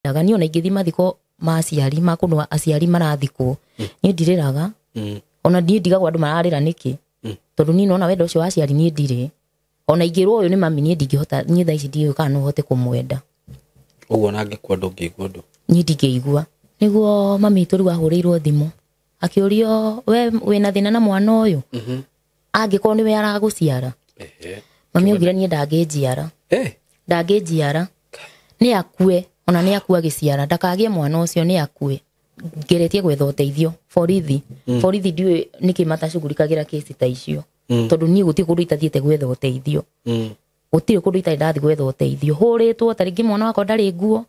Ndaga niĩ ona ingĩthiĩ mathiko ma aciari ma kũndũ aciari marathikwo, niĩ ndirĩraga. Ona niĩ ndigagwo andũ mararĩra nĩkĩ, tondũ niĩ nona wendo ũcio wa aciari niĩ ndirĩ. Ona ingĩrwo ũyũ nĩ mami niĩ ndingĩhota, niĩ thaa ici ndiũĩ kana no hote kũmwenda. Ũguo ona angĩkua ndũngĩigua ũndũ? Niĩ ndingĩigua. Nĩguo mami witũ rĩu ahũrĩirwo thimũ akĩũrio, we wĩna thĩna na mwana ũyũ? Angĩkorwo nĩwe aragũciara. Mami augire niĩ ndangĩnjiara. Ndangĩnjiara. Nĩ akue, ona nĩ akue agĩciara, ndakagĩe mwana ũcio, nĩ akue. Ngeretie gwetha ũteithio borithi. Borithi ndiũĩ nĩkĩ matacugurikagĩra kesi ta icio. Tondũ niĩ gũtirĩ kũndũ itathiĩte gwetha ũteithio. Gũtirĩ kũndũ itarĩ ndathiĩ gwetha ũteithio. Hũrĩtwo, ta rĩngĩ mwana wakwa ndarĩ nguo.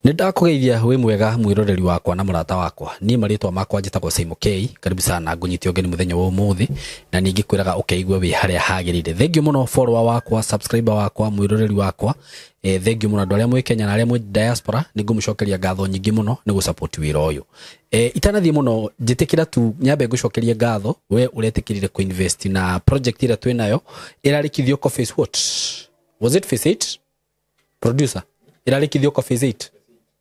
Nĩ ndakũgeithia wĩ mwega mwĩroreri wakwa na mũrata wakwa. Niĩ marĩtwa makwa njĩtagwo Simon K. Karibu sana ngũnyite ũgeni mũthenya wa ũmũthĩ, na ningĩ kwĩraga ũkeigue wĩ harĩa hagĩrĩire. Thank you mũno follower wakwa, subscriber wakwa, mwĩroreri wakwa. Thank you mũno andũ arĩa mwĩ Kenya na arĩa mwĩ diaspora, nĩ ngũmũcokeria ngatho nyingĩ mũno nĩ gũ-support wĩra ũyũ. Itanathiĩ mũno njĩtĩkĩra tu nyambe ngũcokerie ngatho we ũretĩkĩrire kũ-invest na project ĩrĩa twĩ nayo ĩrarĩ Kithioko phase what? Was it phase 8? Producer, ĩrarĩ Kithioko phase 8?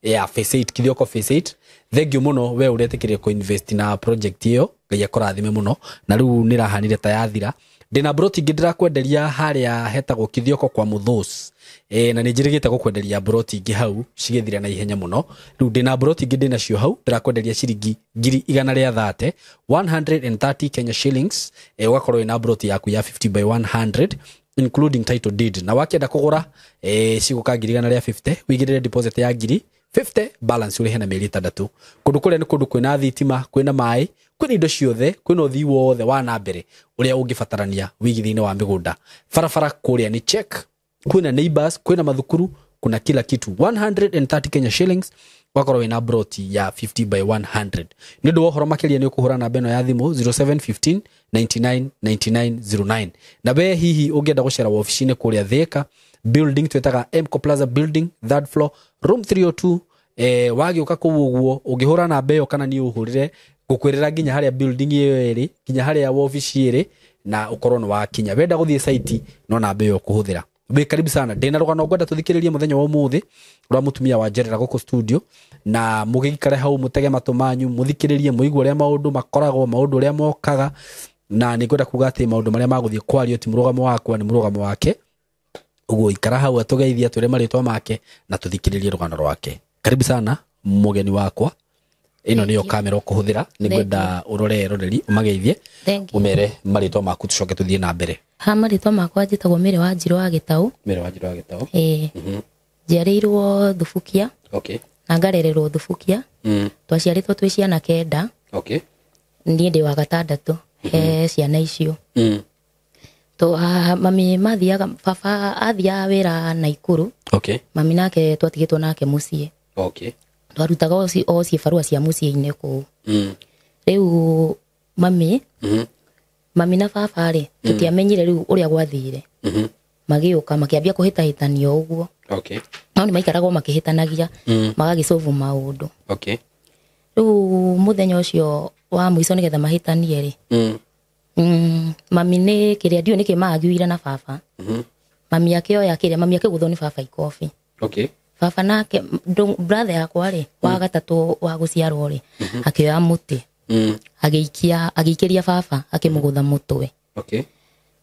Yeah, phase 8, Kithioko phase 8. Thank you mũno we ũretĩkĩrire kũ-invest na project ĩyo, Ngai akũrathime mũno. Na rĩu nĩ ĩrahanire ta yathira. Ndĩna broti ingĩ ndĩrakwenderia harĩa hetagwo Kithioko kwa Mũthũs. Na nĩ njĩrĩgĩte gũkwenderia broti ingĩ hau cigĩthira na ihenya mũno. Rĩu ndĩna broti ingĩ ndĩnacio hau ndĩrakwenderia ciringi ngiri igana rĩa thate, 130 Kenya shillings. Ũgakorwo wĩna broti yaku ya 50 by 100 including title deed. Na wakĩenda kũgũra, cigũka ngiri igana rĩa 50, wĩigĩrĩre deposit ya ngiri 50, balance ũrĩhe na mĩeri ĩtandatũ. Kũndũ kũrĩa nĩ kũndũ kwĩna thitima, kwĩna maĩ, kwĩna indo ciothe, kwĩna ũthii wothe wa na mbere ũrĩa ũngĩbatarania wĩigithia-inĩ wa mĩgũnda. Barabara kũrĩa nĩ check, kwĩna neighbors, kwĩna mathukuru, kuna kila kitu. 130 Kenya shillings wakorwo wĩna broti ya 50 by 100. Nĩ ũndũ wa ũhoro makĩria nĩ ũkũhũra namba ĩno ya thimũ 0715 99 99 09. Na we hihi ũngĩenda gũcera wabici-inĩ kũrĩa Thika building twĩtaga Mco Plaza building, third floor, room 302. Wagĩũka kũu ũguo ũngĩhũra namba ĩyo kana niĩ ũhũrĩre ngũkwĩrĩra nginya harĩa building ĩyo ĩrĩ, nginya harĩa wabici ĩrĩ, na ũkorwo nĩ wakinya. Wenda gũthiĩ site no namba ĩyo ũkũhũthĩra. Wĩ karibu sana. Ndĩna rũgano ngwenda tũthikĩrĩrie mũthenya wa ũmũthĩ rwa mũtumia wa njerera gũkũ studio, na mũgĩikare hau mũtege matũ manyu mũthikĩrĩrie mũigue ũrĩa maũndũ makoragwo, maũndũ ũrĩa mokaga, na nĩ ngwenda kuga atĩ maũndũ marĩa magũthiĩ kwario ti mũrũgamo wakwa, nĩ mũrũgamo wake. Ũguo ikara hau atũgeithie, atwĩre marĩtwa make na tũthikĩrĩrie rũgano rwake. Karibu sana mũgeni wakwa. Ĩno nĩyo kamera ũkũhũthĩra, nĩ ngwenda ũrore eroreri ũmageithie, ũmere marĩtwa maku tũcoke tũthiĩ na mbere. Ha marĩtwa makwa njĩtagwo Mary Wanjirũ wa Gĩtaũ. Mary Wanjirũ wa Gĩtaũ. Ĩĩ. Njiarĩirwo Thubukia. Na ngarererwo Thubukia. Twaciarĩtwo twĩ ciana 9. Niĩ ndĩ wa gatandatũ he ciana icio. Mami mathiaga, baba athiaga wĩra Naikuru. Mami nake twatigĩtwo nake mũciĩ. Twarutaga o cibarũa cia mũciĩ-inĩ kũu. Rĩu mami na baba rĩ, tũtiamenyire rĩu ũrĩa gwathire. Magĩũka makĩambia kũhĩtahĩtanio ũguo. No nĩ maikaragwo makĩhĩtanagia, magagĩcovu maũndũ. Rĩu mũthenya ũcio wa mũico nĩgetha mahĩtanie rĩ, mami nĩ kĩrĩa ndiũĩ nĩkĩ maagiuire na baba. Mami akĩoya kĩrĩa, mami akĩgũthwo nĩ baba ikobi. Baba nake, brother yakwa rĩ, wa gatatũ wa gũciarwo rĩ, akĩoya mũtĩ. Agĩikia, agĩikĩria baba, akĩmũgũtha mũtwe.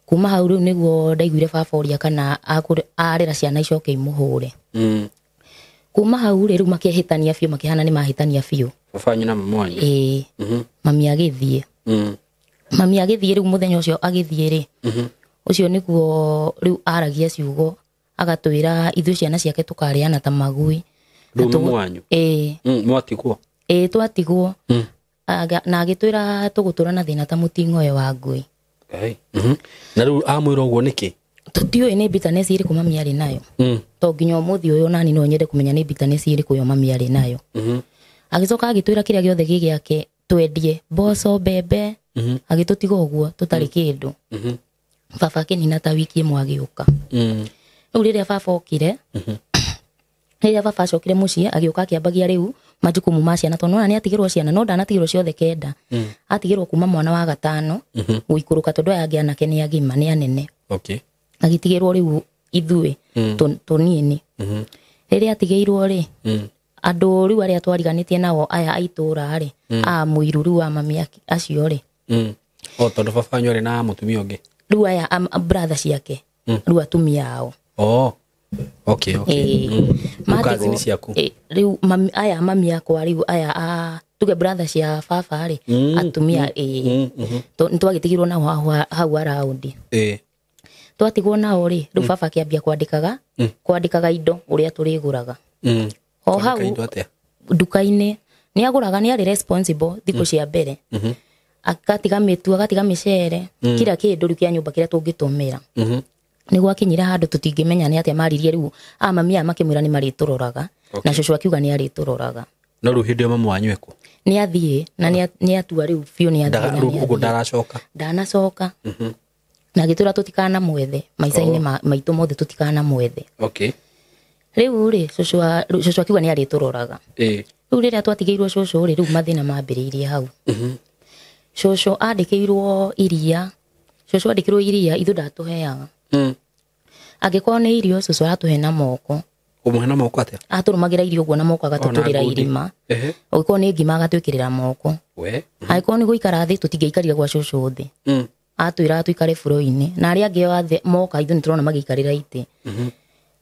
Kuma hau rĩu nĩguo ndaiguire baba ũria kana arera ciana icoke imũhũre. Kuma hau rĩ, rĩu makĩhĩtania biũ, makĩhana nĩ mahĩtania biũ. Baba wanyu na mama wanyu? Ĩĩ. Mami agĩthiĩ. Mami agĩthiĩ rĩu mũthenya ũcio agĩthiĩ rĩ, ũcio nĩguo rĩu aragia ciugo, agatwĩra ithuĩ ciana ciake tũkarĩana ta magui. Rĩu mama wanyu? Ĩĩ. Mwatigwo? Ĩĩ, twatigwo. Na agĩtwĩra tũgũtũra na thĩna ta mũting'oe wa ngui. Na rĩu amwĩra ũguo nĩkĩ? Tũtiũĩ nĩ bitterness ĩrĩkũ mami arĩ nayo. To nginya ũmũthĩ ũyũ nani no nyende kũmenya nĩ bitterness ĩrĩkũ yo mami arĩ nayo. Agĩcoka agĩtwĩra kĩrĩa gĩothe gĩ gĩake twendie, mboco, mbembe, agĩtũtiga ũguo tũtarĩ kĩndũ. Baba akĩnina ta wiki ĩmwe agĩũka. Rĩu rĩrĩa baba okire, Rĩrĩa baba acokire mũciĩ agĩũka akĩambagia rĩu majukumu ma ciana tondũ nona nĩatigĩrwo ciana no ndanatigĩrwo ciothe kenda. Atigĩrwo kuma mwana wa gatano gũikũrũka tondũ aya angĩ anake nĩ agima nĩ anene. Okay. Agĩtigĩrwo rĩu ithuĩ tũnini. Rĩrĩa atigĩirwo rĩ andũ rĩu arĩa twariganĩtie nao aya a itũũra rĩ a mũiru rĩu a mami acio rĩ O tondũ baba wanyu arĩ na mũtumia ũngĩ. Rĩu aya brother ciake rĩu atumia ao. Oh. Okay, okay. Cousin ciaku. Rĩu aya mami akwa rĩu aya a tuge brother cia baba rĩ atumia nĩtwagĩtigirwo nao hau around. Twatigwo nao rĩ rĩu baba akĩambia kwandĩkaga indo ũrĩa tũrĩgũraga. O hau nduka-inĩ nĩagũraga nĩ arĩ responsible thikũ cia mbere. Agatiga mĩtu agatiga mĩcere kila kĩndũ rĩu kĩa nyũmba kĩrĩa tũngĩtũmĩra. Nĩ gwakinyire handũ tũtingĩmenya nĩ atĩa maririe rĩu a mami aya makĩmwĩra nĩ marĩtũroraga na cũcũ akiuga nĩ arĩtũroraga. No rĩu hĩndĩ ĩyo mamu wanyu ekũ? Nĩ athiĩ na nĩ atua rĩu biũ nĩ athiĩ. Ũguo ndaracoka? Ndanacoka. Na agĩtwĩra tũtikanamwethe maica-inĩ maitũ mothe tũtikanamwethe. Okay. Rĩu rĩ cũcũ akiuga nĩ arĩtũroraga. Rĩu rĩrĩa twatigĩirwo cũcũ rĩ rĩu mathĩna mambĩrĩirie hau. Cũcũ andĩkĩirwo iria. Cũcũ andĩkĩirwo iria ithuĩ ndatũheaga. Angĩkorwo nĩ irio cũcũ aratũhe na moko. Ũmũhe na moko atĩa? Atũrũmagĩra irio ũguo na moko agatũtũrĩra irima. Angĩkorwo nĩ ngima agatwĩkĩrĩra moko. Angĩkorwo nĩ gũikara thĩ tũtingĩaikarire gwa cũcũ thĩ. Atwĩraga tũikare buro-inĩ na arĩa angĩ othe moka ithuĩ nĩtũrona magĩikarĩra itĩ.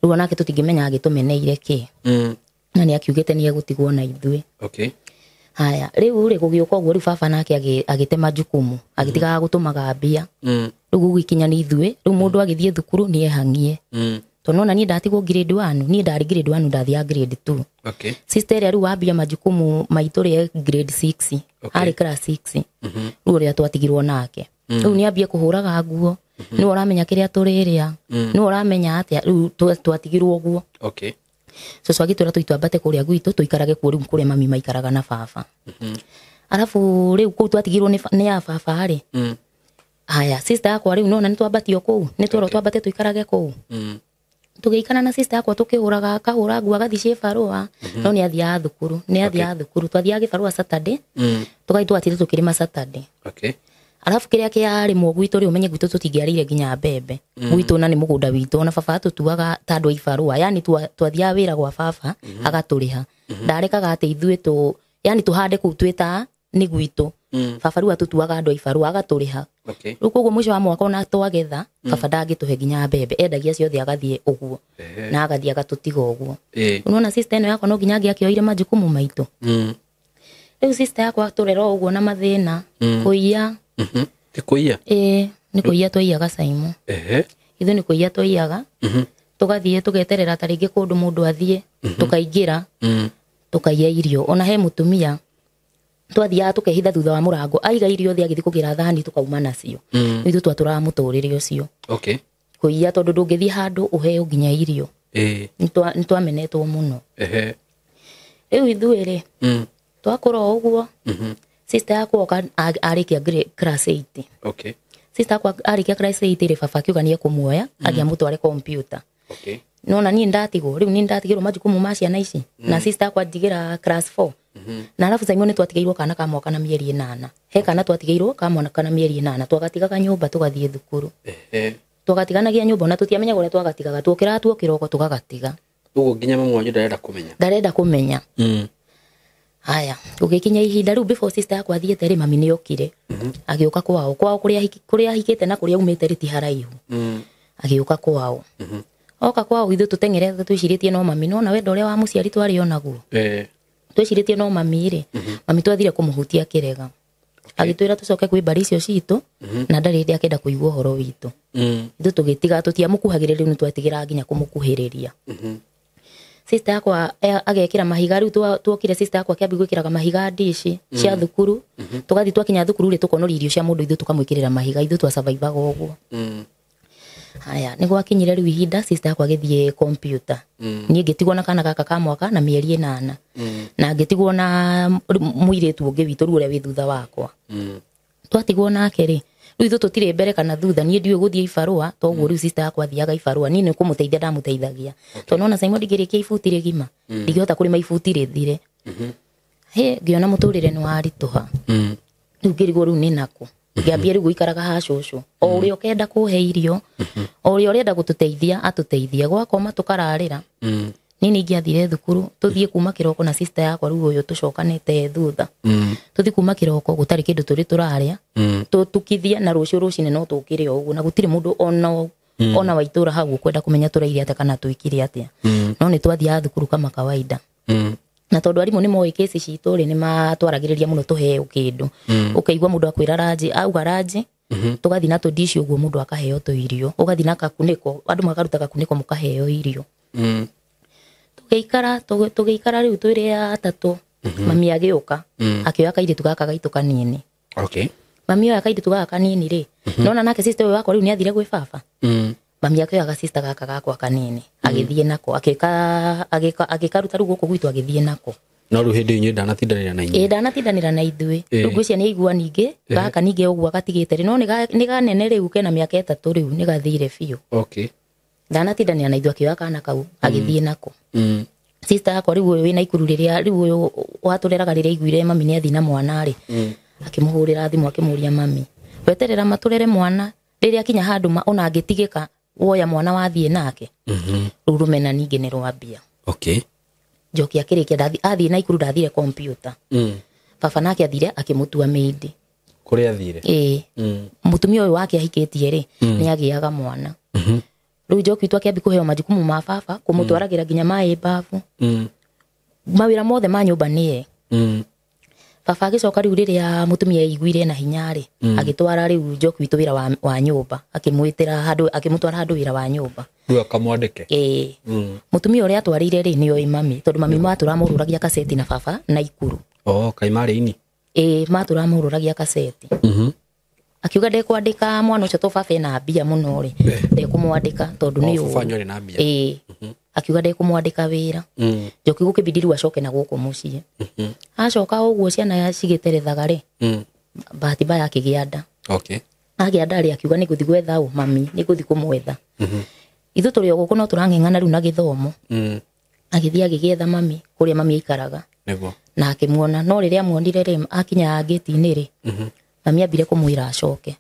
Rĩu onake tũtingĩmenya agĩtũmeneire kĩ. Na nĩ akiugĩte nĩ egũtigwo na ithuĩ. Okay. Haya rĩu rĩ gũgĩũka ũguo rĩu baba nake agĩtema jukumu agĩtigaga gũtũmaga mbia. Rĩu gũgĩkinya nĩ ithuĩ rĩu mũndũ agĩthiĩ thukuru nĩ ehang'ie. Tondũ nona niĩ ndatigwo grade 1 niĩ ndarĩ grade 1 ndathiaga grade 2. Okay. Sister ĩrĩa rĩu wambia majukumu maitũ rĩ grade 6. Arĩ class 6. Rĩu ũrĩa twatigirwo nake. Rĩu nĩ ambie kũhũraga nguo. Nĩwe ũramenya kĩrĩa tũrĩrĩa. Nĩwe ũramenya atĩa rĩu twatigirwo ũguo. Okay. Cũcũ agĩtwĩra tũitwambate kũrĩa gwitũ tũikarage kuo rĩu kũrĩa mami maikaraga na baba. Arabu rĩu kũu twatigirwo nĩ a baba rĩ. Haya sister yakwa rĩu nona nĩtwambatio kũu nĩtwerwo twambate tũikarage kũu. Tũgĩikara na sister yakwa tũkĩhũraga akahũra nguo agathiĩ ciĩbarũa no nĩ athiaga thukuru nĩ athiaga thukuru twathiaga gĩbarũa Saturday tũgathiĩ tũgathiĩ tũkĩrĩma Saturday. Okay. Arabu kĩrĩa kĩarĩmwo gwitũ rĩ ũmenye gwitũ tũtingĩarĩire nginya mbembe. Gwitũ na nĩ mũgũnda witũ na baba atũtuaga ta andũ a ibarũa yani twathiaga wĩra gwa baba agatũrĩha. Ndarekaga atĩ ithuĩ tũ yani tũhande kũu twĩ nĩ gwitũ. Baba rĩu atũtuaga andũ a ibarũa agatũrĩha. Okay. Rĩu koguo mũico wa mwaka ona twagetha baba ndangĩtũhe nginya mbembe endagia ciothe agathiĩ ũguo na agathiĩ agatũtiga ũguo. Unaona sister ĩno yakwa no nginya angĩakĩoire majukumu maitũ. Rĩu sister yakwa tũrera ũguo na mathĩna kũiya. Nĩ kũiya? Nĩ kũiya twaiyaga Saimu. Ithuĩ nĩ kũiya twaiyaga. Tũgathiĩ tũgeterera ta rĩngĩ kũndũ mũndũ athiĩ tũkaingĩra tũkaiya irio. Ona he mũtumia twathiaga tũkehitha thutha wa mũrango aiga irio othe agĩthiĩ kũgĩra thani tũkauma nacio. Ithuĩ twatũraga mũtũrĩre ũcio. Okay. Kũiya tondũ ndũngĩthiĩ handũ ũheo nginya irio. Nĩtwamenetwo mũno. Rĩu ithuĩ rĩ twakũra o ũguo. Sister yakwa oka arĩkia class 8. Okay. Sister yakwa arĩkia class 8 rĩ baba akiuga nĩ ekũmuoya athiĩ amũtware computer. Okay. Nona niĩ ndatigwo rĩu niĩ ndatigĩrwo majukumu ma ciana ici na sister yakwa ndigĩra class 4. Na arabu Simon nĩ twatigĩirwo kana ka mwaka na mĩeri 8. He kana twatigĩirwo ka mwaka na mĩeri 8 twagatigaga nyũmba tũgathiĩ thukuru. Twagatiganagia nyũmba na tũtiamenyaga ũrĩa twagatigaga tuokĩraga tuo kĩroko tũgagatiga. Ũguo nginya mamu wanyu ndarenda kũmenya. Ndarenda kũmenya. Haya gũgĩkinya ihinda rĩu before sister yakwa athiĩte rĩ mami nĩokire. Agĩũka kwao kwao kũrĩa ahikĩte na kũrĩa aumĩte rĩ ti haraihu. Agĩũka kwao. Oka kwao ithuĩ tũteng'erete twĩcirĩtie no mami nona wendo ũrĩa wa mũciari twarĩ onaguo. Twĩcirĩtie no mami rĩ mami twathire kũmũhutia kĩrega. Agĩtwĩra tũcoke kwĩ mbarĩ icio citũ na ndarĩ hĩndĩ akĩenda kũigua ũhoro witũ. Ithuĩ tũgĩtiga tũtiamũkuhagĩrĩria rĩu nĩtwetigĩraga nginya kũmũkuhĩrĩria. Sister yakwa agekĩra mahiga rĩu tuokire sister yakwa akĩambia gwĩkĩraga mahiga ndici cia thukuru. Tũgathiĩ twakinya thukuru rĩ tũkonoria irio cia mũndũ ithuĩ tũkamwĩkĩrĩra mahiga ithuĩ twasurvivaga ũguo. Haya nĩ gwakinyire rĩu ihinda sister yakwa agĩthiĩ computer. Niĩ ngĩtigwo na kana gaka ka mwaka na mĩeri 8. Na ngĩtigwo na mũirĩtu ũngĩ witũ rĩu ũrĩa wĩ thutha wakwa. Twatigwo nake rĩ Rĩu ithuĩ tũtirĩ mbere kana thutha, niĩ ndiũĩ gũthiĩ ibarũa, toguo rĩu sister yakwa athiaga ibarũa, niĩ nĩ kũmũteithia ndamũteithagia. Tondũ nona Simon ndingĩrĩkia ibuti rĩgima, ndingĩhota kũrĩma ibuti rĩthire. Hĩ, ngĩona mũtũrĩre nĩ waritũha. Rĩu ngĩrigwo rĩu nĩ nakũ. Ngĩambia rĩu gũikaraga ha cũcũ. O ũrĩa ũkenda kũhe irio, o ũrĩa ũrenda gũtũteithia atũteithie. Gwakoma tũkararĩra. Niĩ nĩ ingĩathire thukuru, tũthiĩ kuma kĩroko na sister yakwa rĩu ũyũ tũcokanĩte thutha. Tũthiĩ kuma kĩroko gũtarĩ kĩndũ tũrĩ tũrarĩa. Tũtukithie na rũciũ rũcinĩ no tũkĩre o ũguo, na gũtirĩ mũndũ ona wa itũũra hau ũkwenda kũmenya tũraire atĩa kana twĩkire atĩa. No nĩ twathiaga thukuru kama kawaida. Na tondũ arimũ nĩ moĩ kesi citũ rĩ, nĩ matwaragĩrĩria mũno tũheo kĩndũ. Ũkaigua mũndũ akwĩra ranji, auga ranji, tũgathiĩ na tũndici ũguo mũndũ akaheo tũirio. Ũgathiĩ na gakunĩko, andũ makaruta gakunĩko mũkaheo irio. Tũgĩikara rĩu twĩrĩ atatũ. Mami agĩũka, akĩoya kairĩtu gaka gaitũ kanini. Mami oya kairĩtu gaka kanini rĩ, nona nake sister ũyũ wakwa rĩu nĩ athire gwĩ baba. Mami akĩoya ga sister gaka gakwa kanini, agĩthiĩ nako, agĩkaruta rĩu gũkũ gwitũ agĩthiĩ nako. No rĩu hĩndĩ inyuĩ ndanatindanĩra na inyuĩ. Ĩĩ, ndanatindanĩra na ithuĩ. Rĩu ngwĩciria nĩ aigua ningĩ, gaka ningĩ ũguo agatigĩte rĩ, no nĩ ganene rĩu kena mĩaka 3 rĩu, nĩ gathire biũ. Ndanatindanĩra na ithuĩ, akĩoya kana kau, agĩthiĩ nako. Sister yakwa rĩu ũyũ wĩna Ikuru rĩrĩa, rĩu ũyũ watũreraga rĩrĩa aiguire mami nĩ athiĩ na mwana rĩ, akĩmũhũrĩra thimũ akĩmũria mami, weterera matũrere mwana, rĩrĩa akinya handũ ona angĩtigĩka, woya mwana wathiĩ nake. Rĩu rũmena ningĩ nĩ rwambia. Njoki akĩrĩkia, athiĩ na Ikuru ndathire kompiuta. Baba nake athire akĩmũtua maid. Kũrĩa athire? Ĩĩ. Mũtumia ũyũ wake ahikĩtie rĩ, nĩ agĩaga mwana. Rĩu Njoki witũ akĩambia kũheo majukumu ma baba, kũmũtwaragĩra nginya maĩ babu. Mawĩra mothe ma nyũmba nĩye. Baba agĩcoka rĩu rĩrĩa mũtumia aiguire na hinya rĩ, agĩtwara rĩu Njoki witũ wĩra wa nyũmba, akĩmwĩtĩra handũ, akĩmũtwara handũ wĩra wa nyũmba. Rĩu akamwandĩke? Ĩĩ. Mũtumia ũrĩa atwarĩire rĩ, nĩoĩ mami, tondũ mami matũramũrũragia kaseti na baba na Ikuru. Oh, kaĩ marĩ ini? Ĩĩ, matũramũrũragia kaseti. Akiuga ndekwandĩka mwana ũcio tondũ baba ena mbia mũno rĩ, ndekũmwandĩka tondũ nĩ Oh, baba ũũ. wanyu arĩ na mbia. Ĩĩ. Akiuga ndekũmwandĩka wĩra. Njoki gũkĩbidi rĩu acoke na gũkũ mũciĩ. Acoka ũguo ciana cigĩterethaga rĩ, bahati mbaya akĩgĩa nda. Agĩa nda rĩ, akiuga nĩ ngũthiĩ gwetha ũ, mami, nĩ ngũthiĩ kũmwetha. Ithuĩ tũrĩ o gũkũ no tũrang'eng'ana rĩu na gĩthomo. Agĩthiĩ agĩgĩetha mami kũrĩa mami aikaraga. Na akĩmuona, no rĩrĩa amuonire rĩ, akinya ngĩti-inĩ rĩ, mami ambire kũmwĩra acoke,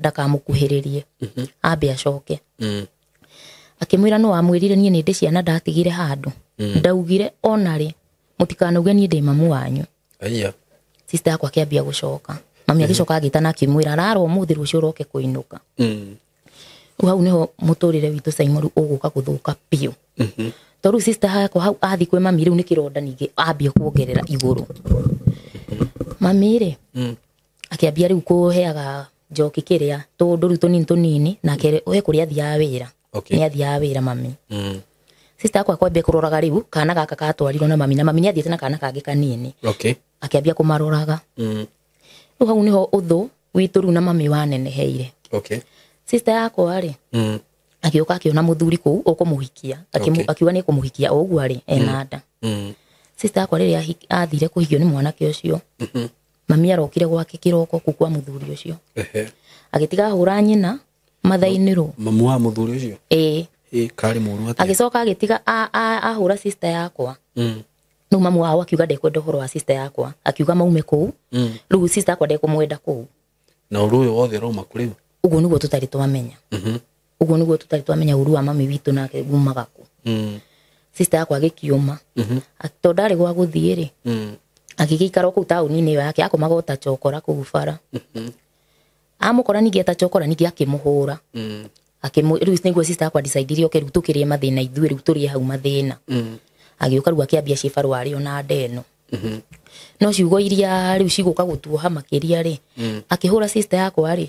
ndakamũkuhĩrĩrie. Ambe acoke. Akĩmwĩra no amwĩrire niĩ nĩ ndĩ ciana ndatigire handũ. Ndaugire ona rĩ, mũtikanauge niĩ ndĩ mamu wanyu. Sister yakwa akĩambia gũcoka. Mami agĩcoka agĩtana akĩmwĩra arara ũmũthĩ rũciũ ũroke kũinũka. Rĩu hau nĩho mũtũrĩre witũ Simon rĩu ũgũka gũthũka biũ. Tondũ rĩu sister yakwa hau athiĩ kwĩ mami rĩu nĩ kĩronda ningĩ ambia kuongerera igũrũ. Mami rĩ, akĩambia rĩu kũheaga Njoki kĩrĩa tũndũ rĩu tũnini tũnini, nake he kũrĩa athiaga wĩra. Nĩ athiaga wĩra mami. Sister yakwa akwambia kũroraga rĩu kana gaka gatwarirwo na mami, na mami nĩ athiĩte na kana kangĩ kanini. Akĩambia kũmaroraga. Rĩu hau nĩho ũthũ witũ rĩu na mami waneneheire. Sister yakwa rĩ, agĩũka akĩona mũthuri kũu ũkũmũhikia. Akiuga nĩ ekũmũhikia o ũguo arĩ, ena nda. Sister yakwa rĩrĩa athire kũhikio nĩ mwanake ũcio, mami arokire gwake kĩroko kũu kwa mũthuri ũcio. Agĩtiga ahũra nyina mathainĩ rũ. Mamu wa mũthuri ũcio? Ĩĩ. Ĩĩ, karĩ mũũru atĩa? Agĩcoka agĩtiga ahũra sister yakwa. Rĩu mamu wao akiuga ndekwenda ũhoro wa sister yakwa, akiuga maume kũu. Rĩu sister yakwa ndekũmwenda kũu. Na ũru ũyũ wothe ũrauma kũ rĩu? Ũguo nĩguo tũtarĩ twamenya. Ũguo nĩguo tũtarĩ twamenya ũru wa mami witũ nake umaga kũ. Sister yakwa agĩkiuma. Tondũ ndarĩ gwa gũthiĩ rĩ, agĩgĩikara o kũu taũni-inĩ ĩyo yake, akomaga o ta chokora kũu bara. Amũkora ningĩ eta chokora ningĩ akĩmũhũra. Rĩu nĩguo sister yakwa decide oke rĩu tũkĩrĩe mathĩna ithuĩ rĩu tũrĩe hau mathĩna. Agĩũka rĩu akĩambia cibarũa arĩ ona nda ĩno. No ciugo iria rĩu cigũka gũtuoha makĩria rĩ, akĩhũra sister yakwa rĩ,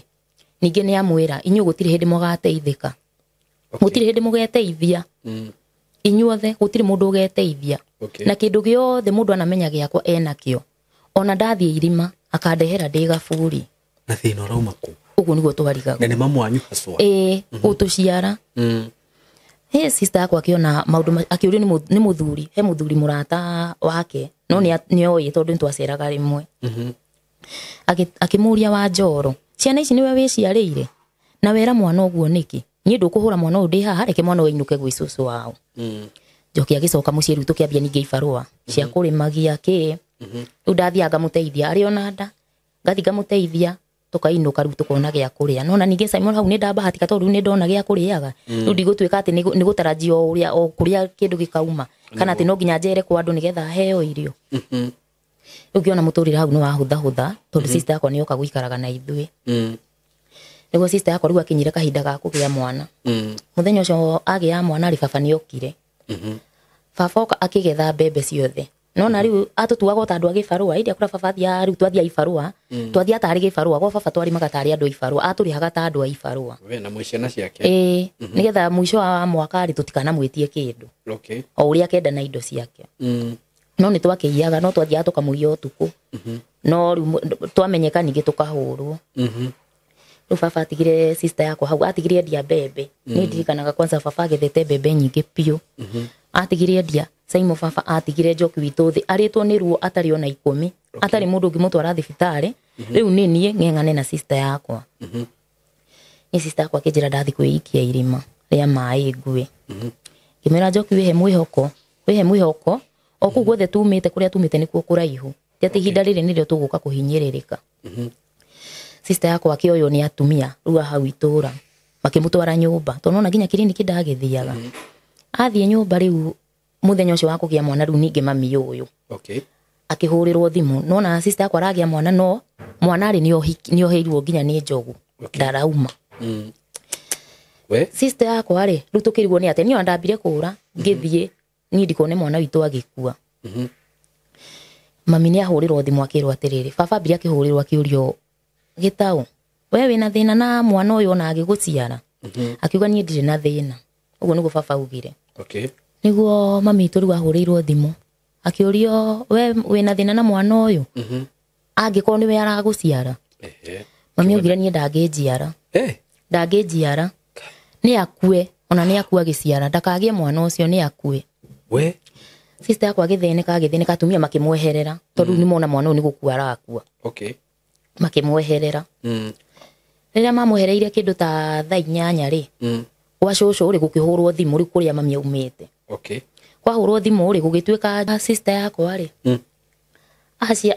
ningĩ nĩ amwĩra inyuĩ gũtirĩ hĩndĩ mũgateithĩka. Gũtirĩ hĩndĩ mũgeteithia. Inyuothe gũtirĩ mũndũ ũgeteithia. Na kĩndũ gĩothe mũndũ anamenya gĩakwa enakĩo. Ona ndathiĩ irima akandehera ndĩ gaburi. Na thĩna ũrauma kũ? Ũguo nĩguo twarigagwo. Na nĩ mamu wanyu haswa? Ĩĩ, gũtũciara. He sister yakwa akĩona maũndũ akĩũrio nĩ mũthuri, he mũthuri mũrata wake, no nĩ oĩ tondũ nĩ twaceraga rĩmwe. Akĩmũria wa Njoro. Ciana ici nĩwe wĩciarĩire na wera mwana ũguo nĩkĩ? Niĩ ndũkũhũra mwana ũyũ ndĩ haha, reke mwana ũyũ ainũke gwĩ cũcũ wao. Njoki agĩcoka mũciĩ rĩu tũkĩambia ningĩ ibarũa cia kũrĩmagia kĩ. Rĩu ndathiaga ngamũteithia arĩ ona nda, ngathiĩ ngamũteithia tũkainũka rĩu tũkona gĩa kũrĩa. No na ningĩ Simon hau nĩ ndabahatika tondũ rĩu nĩ ndona gĩa kũrĩaga. Rĩu ndigũtuĩka atĩ nĩ gũtarajia o ũrĩa o kũrĩa kĩndũ gĩkauma, kana atĩ no nginya njere kwa andũ nĩgetha heo irio. Rĩu ngĩona mũtũrĩre hau nĩ wahũthahũtha tondũ sister yakwa nĩyoka gũikaraga na ithuĩ. Nĩguo sister yakwa rĩu akinyire kahinda ga kũgĩa mwana. Mũthenya ũcio agĩa mwana rĩ, baba nĩokire. Baba oka akĩgetha mbembe ciothe. Nona rĩu atũtuaga ta andũ a gĩbarũa, ĩndĩ akũra baba athiaga rĩu twathiaga ibarũa, twathiaga tarĩ gĩbarũa, gwa baba twarĩmaga tarĩ andũ a ibarũa, atũrĩhaga ta andũ a ibarũa. We na mwĩ ciana ciake. Ĩĩ, nĩgetha mũico wa mwaka rĩ tũtikanamwĩtie kĩndũ. O ũrĩa akenda na indo ciake. No nĩ twakĩiyaga, no twathiaga tũkamũiya ũtukũ. No rĩu twamenyeka ningĩ tũkahũrwo. Rĩu baba atigire sister yakwa hau, atigire endia mbembe. Niĩ ndirikanaga kwanza baba agethete mbembe nyingĩ biũ. Atigire endia, Simon baba atigire Njoki witũ thĩ, arĩtwo nĩ ruo atarĩ ona 10, atarĩ mũndũ ũngĩmũtwara thibitarĩ. Rĩu nĩ niĩ ng'eng'ane na sister yakwa. Niĩ sister yakwa akĩnjĩra ndathiĩ kwĩikia irima rĩa maĩ ngue. Ngĩmwĩra Njoki wĩhe mwĩhoko, wĩhe mwĩhoko, o kũu guothe tumĩte, kũrĩa tumĩte nĩkuo kũraihu. Ti atĩ ihinda rĩrĩ nĩrĩo tũgũka kũhinyĩrĩrĩka. Sister yakwa akĩoywo nĩ atumia rĩu a hau itũra, makĩmũtwara nyũmba, tondũ nona nginya kiriniki ndagĩthiaga. Athiĩ nyũmba rĩu mũthenya ũcio wa kũgĩa mwana rĩu ningĩ mami ũyũ. Akĩhũrĩrwo thimũ, nona sister yakwa aragĩa mwana, no mwana rĩ nĩohĩirwo nginya nĩ njogu. Ndarauma. We? Sister yakwa rĩ, rĩu tũkĩrigwo nĩ atĩa, niĩ ona ndambire kũra, ngĩthiĩ, niĩ ndikone mwana witũ agĩkua. Mami nĩ ahũrĩrwo thimũ akĩrwo atĩrĩrĩ, baba ambire akĩhũrĩrwo akĩũrio, Gĩtaũ, we wĩna thĩna na mwana ũyũ ona agĩgũciara? Akiuga niĩ ndirĩ na thĩna. Ũguo nĩguo baba augire. Nĩguo mami witũ rĩu ahũrĩirwo thimũ akĩũrio, we wĩna thĩna na mwana ũyũ? Angĩkorwo nĩwe aragũciara. Mami augire niĩ ndangĩnjiara. Ndangĩnjiara. Nĩ akue, ona nĩ akue agĩciara, ndakagĩe mwana ũcio nĩ akue. We? Sister yakwa agĩthĩnĩka, agĩthĩnĩka, atumia makĩmweherera, tondũ rĩu nĩmona mwana ũyũ nĩ gũkua arakua. Makĩmweherera. Rĩrĩa mamwehereire kĩndũ ta thaa 8 rĩ, gwa cũcũ rĩ gũkĩhũrwo thimũ rĩu kũrĩa mami aumĩte. Kwahũrwo thimũ rĩ gũgĩtuĩka sister yakwa rĩ,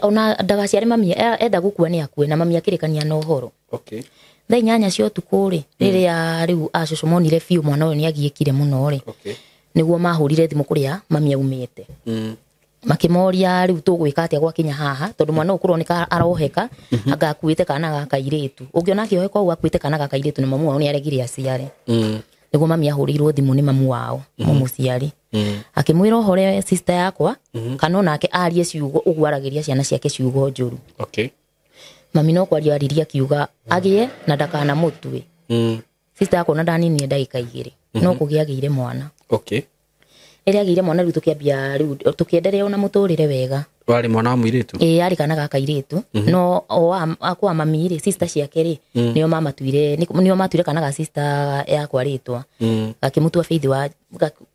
ona ndagaciare mami, enda gũkua nĩ akue, na mami akĩrĩkania na ũhoro. Thaa 8 cia ũtukũ rĩ, rĩrĩa rĩu a cũcũ monire biũ mwana ũyũ nĩagiĩkire mũno rĩ, nĩguo mahũrire thimũ kũrĩa mami aumĩte. Makĩmoria rĩu tũgwĩka atĩa gwakinya haha, tondũ mwana ũyũ kũroneka aroheka, anga akuĩte kana ga kairĩtu. Ũngĩona akĩoheka ũguo akuĩte kana ga kairĩtu, na mamu wao nĩaregire aciare. Nĩguo mami ahũrĩirwo thimũ nĩ mamu wao, mũmũciari. Akĩmwĩra ũhore sister yakwa, kana onake arie ciugo ũguo aragĩria ciana ciake ciugo njũru. Mami no kwaria aririe akiuga agĩe na ndakanamũtue. Sister yakwa ona ndaninire ndagĩka 2, no kũgĩa agĩire mwana. Rĩrĩa agĩire mwana rĩu tũkĩambia rĩu tũkĩenderea ona mũtũrĩre wega. Warĩ mwana wa mũirĩtu? Ĩĩ, arĩ kana ga kairĩtu. No o akwa mami rĩ, sister ciake rĩ, nĩo mamatuire, nĩo matuire kana ga sister yakwa rĩtwa. Gakĩmũtua Faith wa,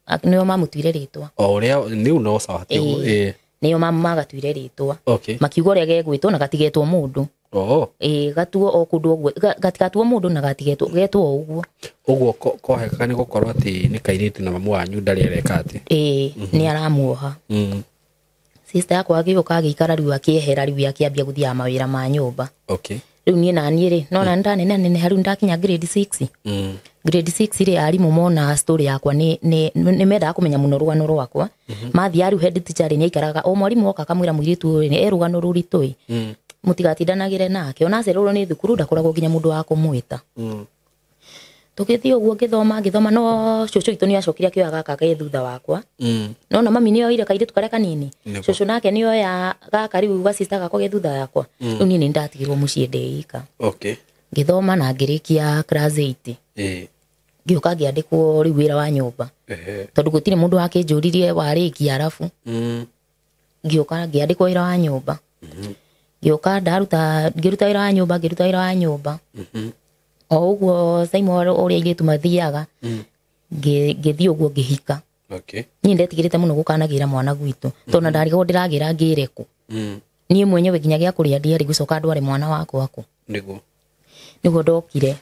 nĩo mamutuire rĩtwa. O ũrĩa nĩu no sawa, ti ũguo? Ĩĩ. Ĩĩ. Nĩo magatuire rĩtwa. Makiuga ũrĩa gegwĩtwo na gatigetwo mũndũ. Ĩĩ, gatuo o kũndũ ũguo, gatigatuo mũndũ na gatigetwo, getwo o ũguo. Ũguo koheka nĩ gũkorwo atĩ nĩ kairĩtu na mamu wanyu ndarĩ areka atĩ. Ĩĩ, nĩ aramuoha. Sister yakwa agĩũka agĩikara rĩu akĩehera rĩu akĩambia gũthiaga mawĩra ma nyũmba. Rĩu niĩ na niĩ rĩ, no na ndanene rĩu ndakinya grade 6. Grade 6 rĩ, arimũ mona story yakwa nĩ mendaga kũmenya mũno rũgano rwakwa. Mathiaga rĩu head teacher rĩ, nĩaikaraga, o mwarimũ oka akamwĩra mũirĩtu ũyũ nĩ erũgano rũritũ ĩ. Mũtigatindanagĩre nake, ona acererwo nĩ thukuru ndakoragwo nginya mũndũ wa kũmwĩta. Tũgĩthiĩ ũguo ngĩthoma, ngĩthoma, no cũcũ witũ nĩacokire akĩoya gaka ke thutha wakwa. No na mami nĩoire kairĩtu karĩa kanini. Cũcũ nake nĩoya gaka rĩu ga sister gakwa ge thutha yakwa. Rĩu niĩ nĩndatigirwo mũciĩ ndĩ ika. Ngĩthoma na ngĩrĩkia class 8. Ngĩũka ngĩandĩkwo rĩu wĩra wa nyũmba. Tondũ gũtirĩ mũndũ wakĩnjũririe warĩkia arabu. Ngĩũka ngĩandĩkwo wĩra wa nyũmba. Ngĩũka ndaruta, ngĩruta wĩra wa nyũmba, ngĩruta wĩra wa nyũmba. O ũguo Simon ũrĩa airĩtu mathiaga, ngĩthiĩ ũguo ngĩhika. Niĩ ndetigĩrĩte mũno gũkanagĩra mwana gwitũ, tondũ na ndarigagwo ndĩragĩra ngĩre kũ. Niĩ mwenyewe nginya gĩa kũrĩa ndiarĩ gũcoka ndware mwana wakwa kũ. Nĩguo ndokire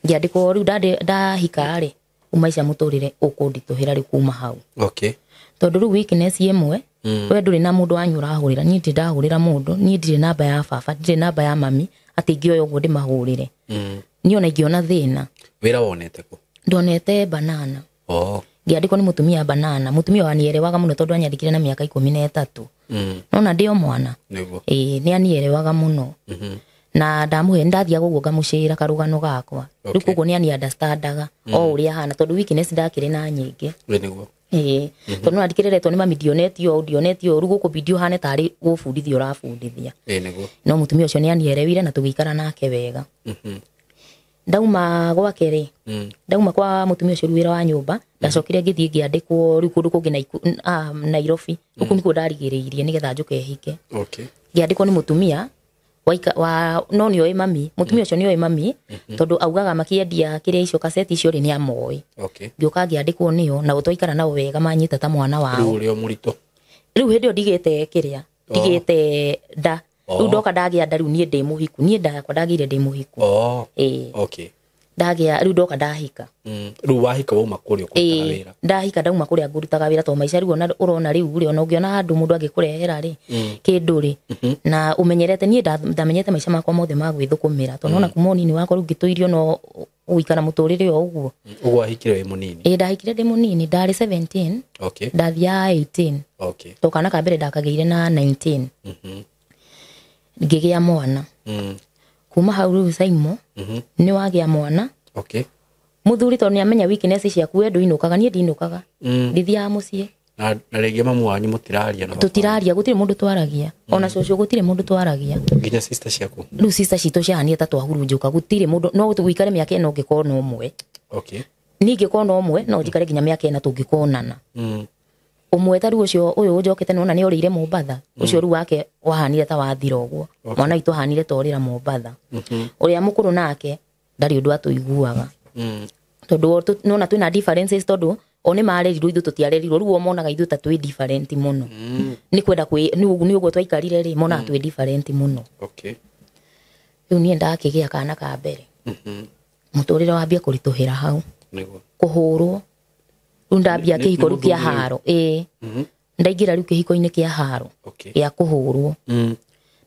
ngĩandĩkwo rĩu ndahika rĩ maica mũtũrĩre ũkũnditũhĩra rĩu kuma hau. Okay. Tondũ rĩu weakness ĩmwe we ndũrĩ na mũndũ wanyu ũrahũrĩra, niĩ ndirĩ ndahũrĩra mũndũ, niĩ ndirĩ namba ya baba, ndirĩ namba ya mami atĩ ingĩoya ũguo ndĩmahũrĩre. Niĩ ona ingĩona thĩna. Wĩra wonete kũ? Ndonete banana. Oh. Ngĩandĩkwo nĩ mũtumia banana, mũtumia wanierewaga mũno tondũ anyandĩkire na mĩaka 13. Nona ndĩ o mwana. Nĩguo. Ĩĩ nĩ anierewaga mũno. Na ndamũhe ndathiaga ũguo ngamũcĩra karũgano gakwa. Rĩu koguo nĩ ani understandaga o ũrĩa ahana tondũ weakness ndakĩrĩ na nyingĩ. Nĩguo. Ĩĩ tondũ no andĩkĩrĩretwo nĩ mami ndionetio ũũ ndionetio ũũ, rĩu gũkũbidi ũhane tarĩ gũbundithia ũrabundithia. Ĩĩ nĩguo. No mũtumia ũcio nĩ anierewire na tũgĩikara nake wega. Ndauma gwake rĩ, ndauma kwa mũtumia ũcio rĩu wĩra wa nyũmba, ndacokire ngĩthiĩ ngĩandĩkwo rĩu kũndũ kũngĩ Nairobi. Gũkũ nĩkuo ndarigĩrĩirie nĩgetha njũke hike. Okay. Ngĩandĩkwo nĩ mũtumia wa no nĩoĩ mami, mũtumia ũcio nĩoĩ mami tondũ augaga makĩendia kĩrĩa icio kaseti icio rĩ nĩ amoĩ. Okay. Ngĩũka ngĩandĩkwo nĩo na twaikara nao wega manyita ta mwana wao. Rĩu ũrĩ o mũritũ. Rĩu hĩndĩ ĩyo ndigĩte kĩrĩa, ndigĩte nda. Rĩu ndoka ndagĩa nda rĩu niĩ ndĩ mũhiku, niĩ nda yakwa ndagĩire ndĩ mũhiku. Ĩĩ. Okay. Ndagĩa rĩu ndoka ndahika. Rĩu wahika wauma kũrĩa ũkũrutaga wĩra. Ndahika ndauma kũrĩa ngũrutaga wĩra tondũ maica rĩu ona ũrona rĩu rĩ ona ũngĩona handũ mũndũ angĩkũrehera rĩ kĩndũ rĩ na ũmenyerete, niĩ ndamenyete maica makwa mothe ma gwĩthũkũmĩra tondũ ona kuma ũnini wakwa rĩu ngĩtũirio no gũikara mũtũrĩre o ũguo. Ũguo wahikire wĩ mũnini? Ĩĩ ndahikire ndĩ mũnini, ndarĩ 17. Okay. Ndathiaga 18. Okay. To kana ka mbere ndakagĩire na 19. Ngĩgĩa mwana. Kuma hau rĩu Saimo nĩ wagĩa mwana. Okay. Mũthuri tondũ nĩamenya weakness ciaku we ndũinũkaga, niĩ ndinũkaga. Ndithiaga mũciĩ. Na rĩngĩ mamu wanyu mũtiraria na baba? Tũtiraria, gũtirĩ mũndũ twaragia. Ona cũcũ gũtirĩ mũndũ twaragia. Nginya sister ciaku? Rĩu sister citũ ciahanire ta twahurunjũka, gũtirĩ mũndũ, no tũikare mĩaka ĩna ũngĩkona ũmwe. Okay. Niĩ ingĩkona ũmwe, no njikare nginya mĩaka ĩna tũngĩkonana. Ũmwe ta rĩu ũcio ũyũ ũnjokete nĩwona nĩ orĩire Mombatha, ũcio rĩu wake wahanire ta wathira ũguo. Mwana witũ ahanire ta orĩra Mombatha. Ũrĩa mũkũrũ nake ndarĩ ũndũ atũiguaga. Tondũ nĩwona twĩna differences tondũ o nĩ marerirwo ithuĩ tũtiarerirwo, rĩu o monaga ithuĩ ta twĩ different mũno. Nĩ kwenda kwĩ, nĩ ũguo twaikarire rĩ, monaga twĩ different mũno. Okay. Rĩu niĩ ndakĩgĩa kana ka mbere. Mũtũrĩre wambia kũritũhĩra hau. Nĩguo. Kũhũrwo. Rĩu ndambia kĩhiko rĩu kĩa haro. Ĩĩ. Ndaingĩra rĩu kĩhiko-inĩ kĩa haro. Okay. Gĩa kũhũrwo.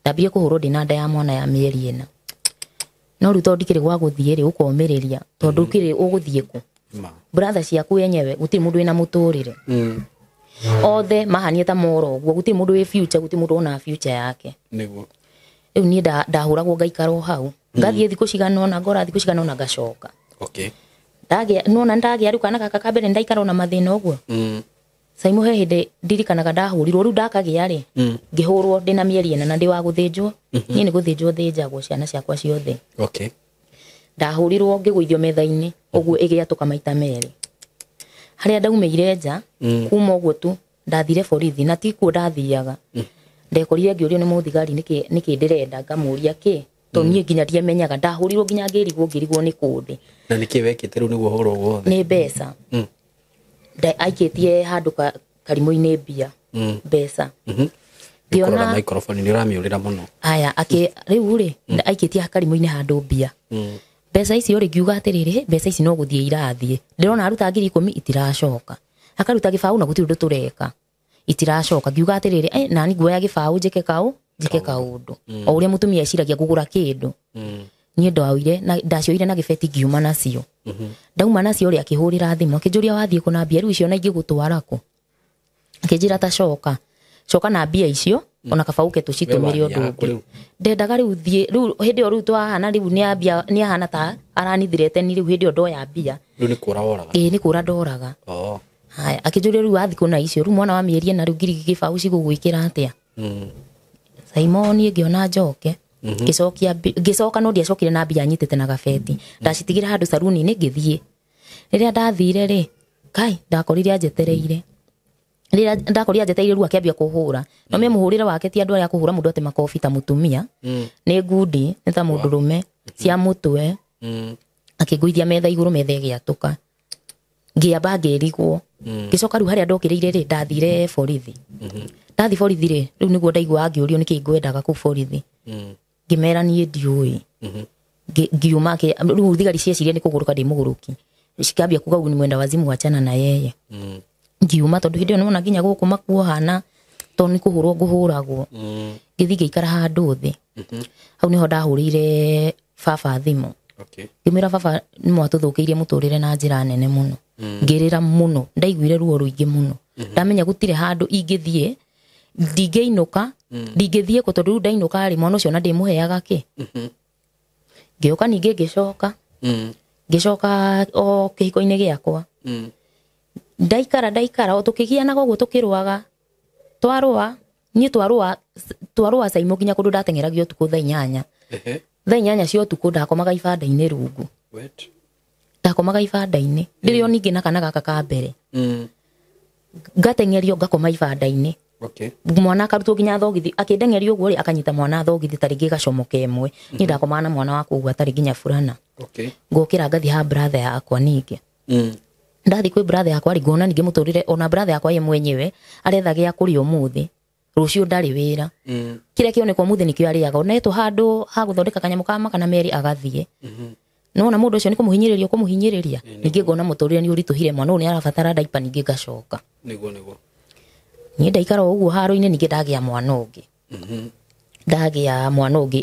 Ndambia kũhũrwo ndĩ na nda ya mwana ya mĩeri 4. No rĩu tondũ ndikĩrĩ gwa gũthiĩ rĩ, ũkomĩrĩria tondũ ũkĩrĩ ũgũthiĩ kũ? Brother ciaku enyewe gũtirĩ mũndũ wĩna mũtũrĩre. Othe mahanie ta moro ũguo, gũtirĩ mũndũ wĩ future, gũtirĩ mũndũ wona future yake. Nĩguo. Rĩu niĩ ndahũragwo ngaikara o hau. Ngathiĩ thikũ cigana ũna, ngora thikũ cigana ũna ngacoka. Okay. Ndagĩa, nĩwona ndagĩa rĩu kana gaka ka mbere ndaikara ona mathĩna ũguo. Saimo he hĩndĩ ndirikanaga ndahũrirwo, rĩu ndakagĩa rĩ, ngĩhũrwo ndĩna mĩeri 4 na ndĩ wa gũthĩnjwo. Niĩ nĩ gũthĩnjwo thĩnjagwo ciana ciakwa ciothe. Okay. Ndahũrirwo ngĩgũithio metha-inĩ ũguo ĩgĩatũka maita 2. Harĩa ndaumĩire nja, kuma ũguo tu ndathire borithi na ti kuo ndathiaga. Ndekorire ngĩũrio nĩ mũthigari nĩkĩ ndĩrenda, ngamũria kĩ, tondũ niĩ nginya ndiamenyaga, ndahũrirwo nginya ngĩrigwo nĩ kũndĩ. Na nĩkĩ wekĩte rĩu nĩguo ũhũrwo guothe? Nĩ mbeca. Aikĩtie handũ karimũ-inĩ mbia. Mbeca. Ngĩona microphone nĩ ũramĩũrĩra mũno. Aya, rĩu rĩ, aikĩtie karimũ-inĩ handũ mbia. Mbeca icio rĩ, ngiuga atĩrĩrĩ, mbeca ici no gũthiĩ irathiĩ. Ndĩrona aruta 10,000 itiracoka. Akaruta gĩbaũ na gũtirĩ ũndũ tũreka. Itiracoka. Ngiuga atĩrĩrĩ, nani nguoya gĩbaũ njĩke njĩke kaũndũ. O ũrĩa mũtumia eciragia ngũgũra kĩndũ. Niĩ ndaoire na ndacioire na gĩbeti ngiuma nacio. Ndauma nacio rĩ, akĩhũrĩra thimũ, akĩnjũria wathiĩ kũ na mbia rĩu icio na ingĩgũtwara kũ? Akĩnjĩra ta coka. Coka na mbia icio, ona kaba ũke tũcitũmĩre ũndũ ũngĩ. Ndendaga rĩu thiĩ, rĩu hĩndĩ ĩyo rĩu twahana rĩu nĩ ahana ta aranithirete ni rĩu hĩndĩ ĩyo ndoya mbia. Rĩu nĩ kũra woraga? Ĩĩ nĩ kũra ndoraga. Haya, akĩnjũria rĩu wathiĩ kũ na icio, rĩu mwana wa mĩeri 4 rĩu ngiri gĩbaũ cigũgwĩkĩra atĩa? Saimo niĩ ngĩona njoke. Ngĩcokia ngĩcoka no ndiacokire na mbia nyitĩte na gabeti. Ndacitigire handũ saruni-inĩ ngĩthiĩ. Rĩrĩa ndathire rĩ, kai ndakorire anjetereire. Rĩrĩa ndakorire anjetereire rĩu akĩambia kũhũra. No me mũhũrĩre wake ti andũ arĩa kũhũra mũndũ atĩ makobi ta mũtumia. Nĩ ngundi, nĩ ta mũndũrũme, cia mũtwe. Akĩngũithia metha igũrũ, metha ĩgĩatũka. Ngĩamba ngĩrigwo. Ngĩcoka rĩu harĩa ndokĩrĩire rĩ, ndathire borithi. Ndathi borithi rĩ, rĩu nĩguo ndaigua ngĩũrio nĩkĩ ngwendaga kũu borithi. Ngĩmera niĩ ndiũĩ. Ngiuma rĩu thigari cieciria nĩ kũgũrũka ndĩ mũgũrũki. Cikambia kuga ũguo ni mwenda wazimu, wachana na yeye. Ngiuma tondũ hĩndĩ ĩyo nĩwona nginya gũkũ makuohana tondũ nĩ kũhũrwo ngũhũragwo. Ngĩthiĩ ngĩikara handũ thĩ. Hau nĩho ndahũrĩire baba thimũ. Ngĩmwĩra baba nĩ mwatũthũkĩirie mũtũrĩre na njĩra nene mũno. Ngĩrĩra mũno, ndaiguire ruo rũingĩ mũno. Ndamenya gũtirĩ handũ ingĩthiĩ, ndingĩinũka, ndingĩthiĩ kũ tondũ rĩu ndainũka rĩ mwana ũcio ona ndĩmũheaga kĩ. Ngĩũka ningĩ ngĩcoka. Ngĩcoka o kĩhiko-inĩ gĩakwa. Ndaikara o tũkĩgianaga ũguo tũkĩrũaga. Twarũa, niĩ twarũa Caimo nginya kũndũ ndateng'eragio ũtukũ thaa 8. Thaa 8 cia ũtukũ ndakomaga ibanda-inĩ rungu. Ndakomaga ibanda-inĩ. Ndĩrĩ o ningĩ na kana gaka ka mbere. Ngateng'erio ngakoma ibanda-inĩ. Mwana akarutwo nginya thogithi, akĩndeng'eria ũguo rĩ akanyita mwana thogithi ta rĩngĩ gacomoka ĩmwe. Niĩ ndakomaga na mwana wakwa ũguo atarĩ nginya burana. Ngokĩra ngathiĩ ha brother yakwa ningĩ. Ndathiĩ kwĩ brother yakwa rĩ ngona ningĩ mũtũrĩre ona brother yakwa ye mwenyewe aretha gĩa kũrĩa ũmũthĩ. Rũciũ ndarĩ wĩra. Kĩrĩa kĩoneka ũmũthĩ nĩkĩo arĩaga. Ona etwo handũ ha gũthondeka kanyamũ ka makana merĩ agathiĩ. Nĩwona mũndũ ũcio nĩ kũmũhinyĩrĩria ũkũmũhinyĩrĩria. Ningĩ ngona mũtũrĩre nĩ ũritũhire mwana ũyũ nĩ arabatara diaper ningĩ ngacoka. Nĩguo. Niĩ ndaikara o ũguo haro-inĩ ningĩ ndagĩa mwana ũngĩ. Ndagĩa mwana ũngĩ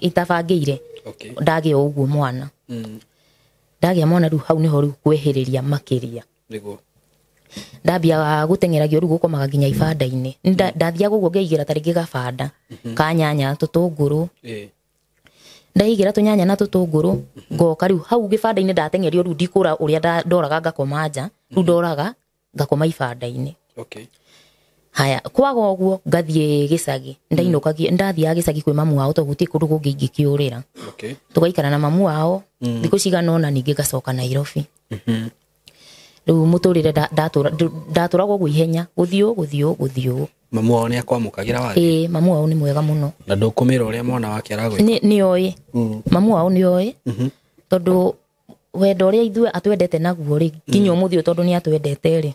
itabangĩire. Ndagĩa o ũguo mwana. Ndagĩa mwana rĩu hau nĩho rĩu kwehĩrĩria makĩria. Ndambia gũteng'eragio rĩu gũkomaga nginya ibanda-inĩ. Ndathiaga ũguo ngeigĩra ta rĩngĩ gabanda ka nyanya tũtũngũrũ. Ndaigĩra tũnyanya na tũtũngũrũ ngoka rĩu hau gĩbanda-inĩ ndateng'erio rĩu ndikũra ũrĩa ndoraga ngakoma nja, rĩu ndoraga ngakoma ibanda-inĩ. Haya, kwaga ũguo ngathiĩ gĩcagi. Ndainũkagia, ndathiaga gĩcagi kwĩ mamu wao tondũ gũtirĩ kũndũ kũngĩ ingĩkĩũrĩra. Tũgaikara na mamu wao thikũ cigana ũna ningĩ ngacoka Nairobi. Rĩu mũtũrĩre ndatũraga ũguo ihenya, gũthiĩ. Mamu wao nĩ akwamũkagĩra wathiĩ? Ĩĩ, mamu wao nĩ mwega mũno. Na ndũkũmĩra ũrĩa mwana wake aragwĩka? Nĩ oĩ. Mamu wao nĩ oĩ. Tondũ wendo ũrĩa ithuĩ atwendete naguo rĩ, nginya ũmũthĩ ũyũ tondũ nĩ atwendete rĩ.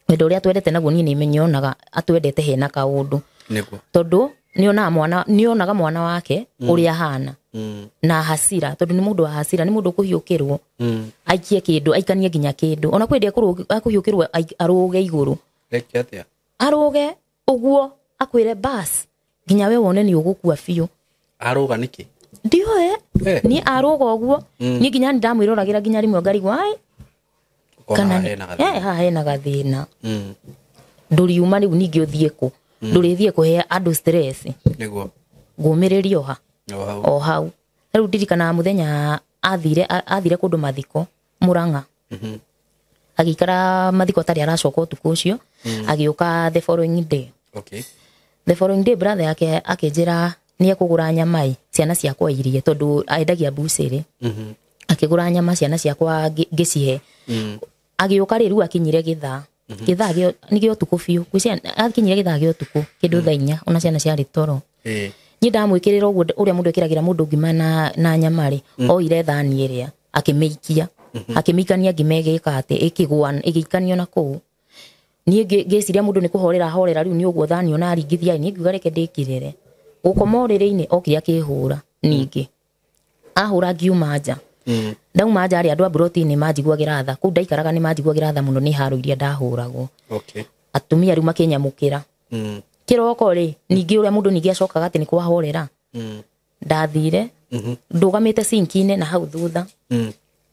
Wendo ũrĩa atwendete naguo niĩ nĩ nyonaga atwendete hena kaũndũ. Tondũ nĩonaga mwana wake ũrĩa ahana. Na hasira, tondũ nĩ mũndũ wa hasira, nĩ mũndũ ũkũhiũkĩrwo. Aikie kĩndũ, aikanie nginya kĩndũ. Ona kwĩ hĩndĩ akũhiũkĩrwo arũge igũrũ. Reke atĩa? Arũge ũguo akwĩre bas nginya we wone nĩ ũgũkua biũ. Arũga nĩkĩ? Ndiũĩ. Niĩ arũga ũguo, niĩ nginya nĩndamwĩroragĩra nginya rĩmwe ngarigwo, ai. Kana hena gathĩna. Haha hena gathĩna. Ndũriuma rĩu ningĩ ũthiĩ kũ? Ndũrĩthiĩ kũhe andũ stress. Nĩguo. Ngũmĩrĩrio ha? O hau. Rĩu ndirikanaga mũthenya athire kũndũ mathiko Murang'a. Agĩikara mathiko atarĩ aracoka ũtukũ ũcio, agĩũka the following day. The following day brother yake akĩnjĩra nĩ ekũgũra nyama ĩ, ciana ciakwa irie tondũ endagia mbucĩrĩ. Akĩgũra nyama ciana ciakwa ngĩcihe. Agĩũka rĩ rĩu akinyire gĩthaa. Gĩthaa nĩ gĩa ũtukũ biũ. Ngwĩciria akinyire gĩthaa gĩa ũtukũ kĩndũ thaa 4 ona ciana ciarĩ toro. Niĩ ndamwĩkĩrĩra ũguo ũrĩa mũndũ ekĩragĩra mũndũ ngima na nyama rĩ, oire thani ĩrĩa akĩmĩikia. Akĩmĩikania ngima ĩgĩka atĩ ĩkĩgũa, ĩgĩikanio na kũu. Niĩ ngĩciria mũndũ nĩ kũhorera ahorera rĩu nĩ ũguo thani ona aringithia, niĩ ngiuga reke ndĩkĩrĩre. Gũkoma ũrĩrĩ-inĩ okire akĩhũra ningĩ. Ahũra ngiuma nja. Ndauma nja rĩ andũ a mburoti nĩ manjiguagĩra tha. Kũu ndaikaraga nĩ manjiguagĩra tha mũno nĩ haro iria ndahũragwo. Atumia rĩu makĩnyamũkĩra. Kĩroko rĩ ningĩ ũrĩa mũndũ ningĩ acokaga atĩ nĩ kwahorera. Ndathire, ndũgamĩte sinki-inĩ na hau thutha.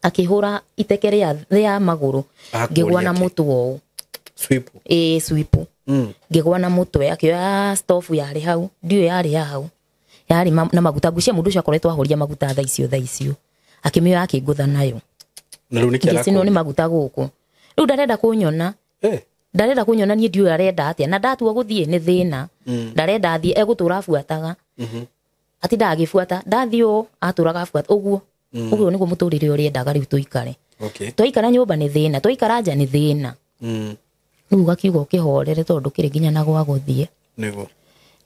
Akĩhũra iteke rĩa magũrũ. Ngĩgwa na mũtwe ũũ. Swipu. Ĩĩ, swipu. Ngĩgwa na mũtwe, akĩoya stovu yarĩ hau, ndiũĩ yarĩ ya hau. Yarĩ na maguta, ngwĩciria mũndũ ũcio akoretwo ahoria maguta thaa icio. Akĩmĩoya akĩngũtha nayo. Na rĩu nĩkĩ Ngĩcinwo nĩ maguta gũkũ. Rĩu ndarenda kũnyona. Ndarenda kũnyona niĩ ndiũĩ arenda atĩa. Na ndatua gũthiĩ nĩ thĩna. Ndarenda athiĩ, egũtũra abuataga. Atindaga agĩbuata. Ndathiĩ ũũ, atũraga abuata. Ũguo. Ũguo nĩguo mũtũrĩre ũrĩa endaga rĩu tũikare. Twaikara nyũmba nĩ thĩna, twaikara nja nĩ thĩna. Rĩu ũgakiuga ũkĩhorere tondũ ndũkĩrĩ nginya na gwa gũthiĩ.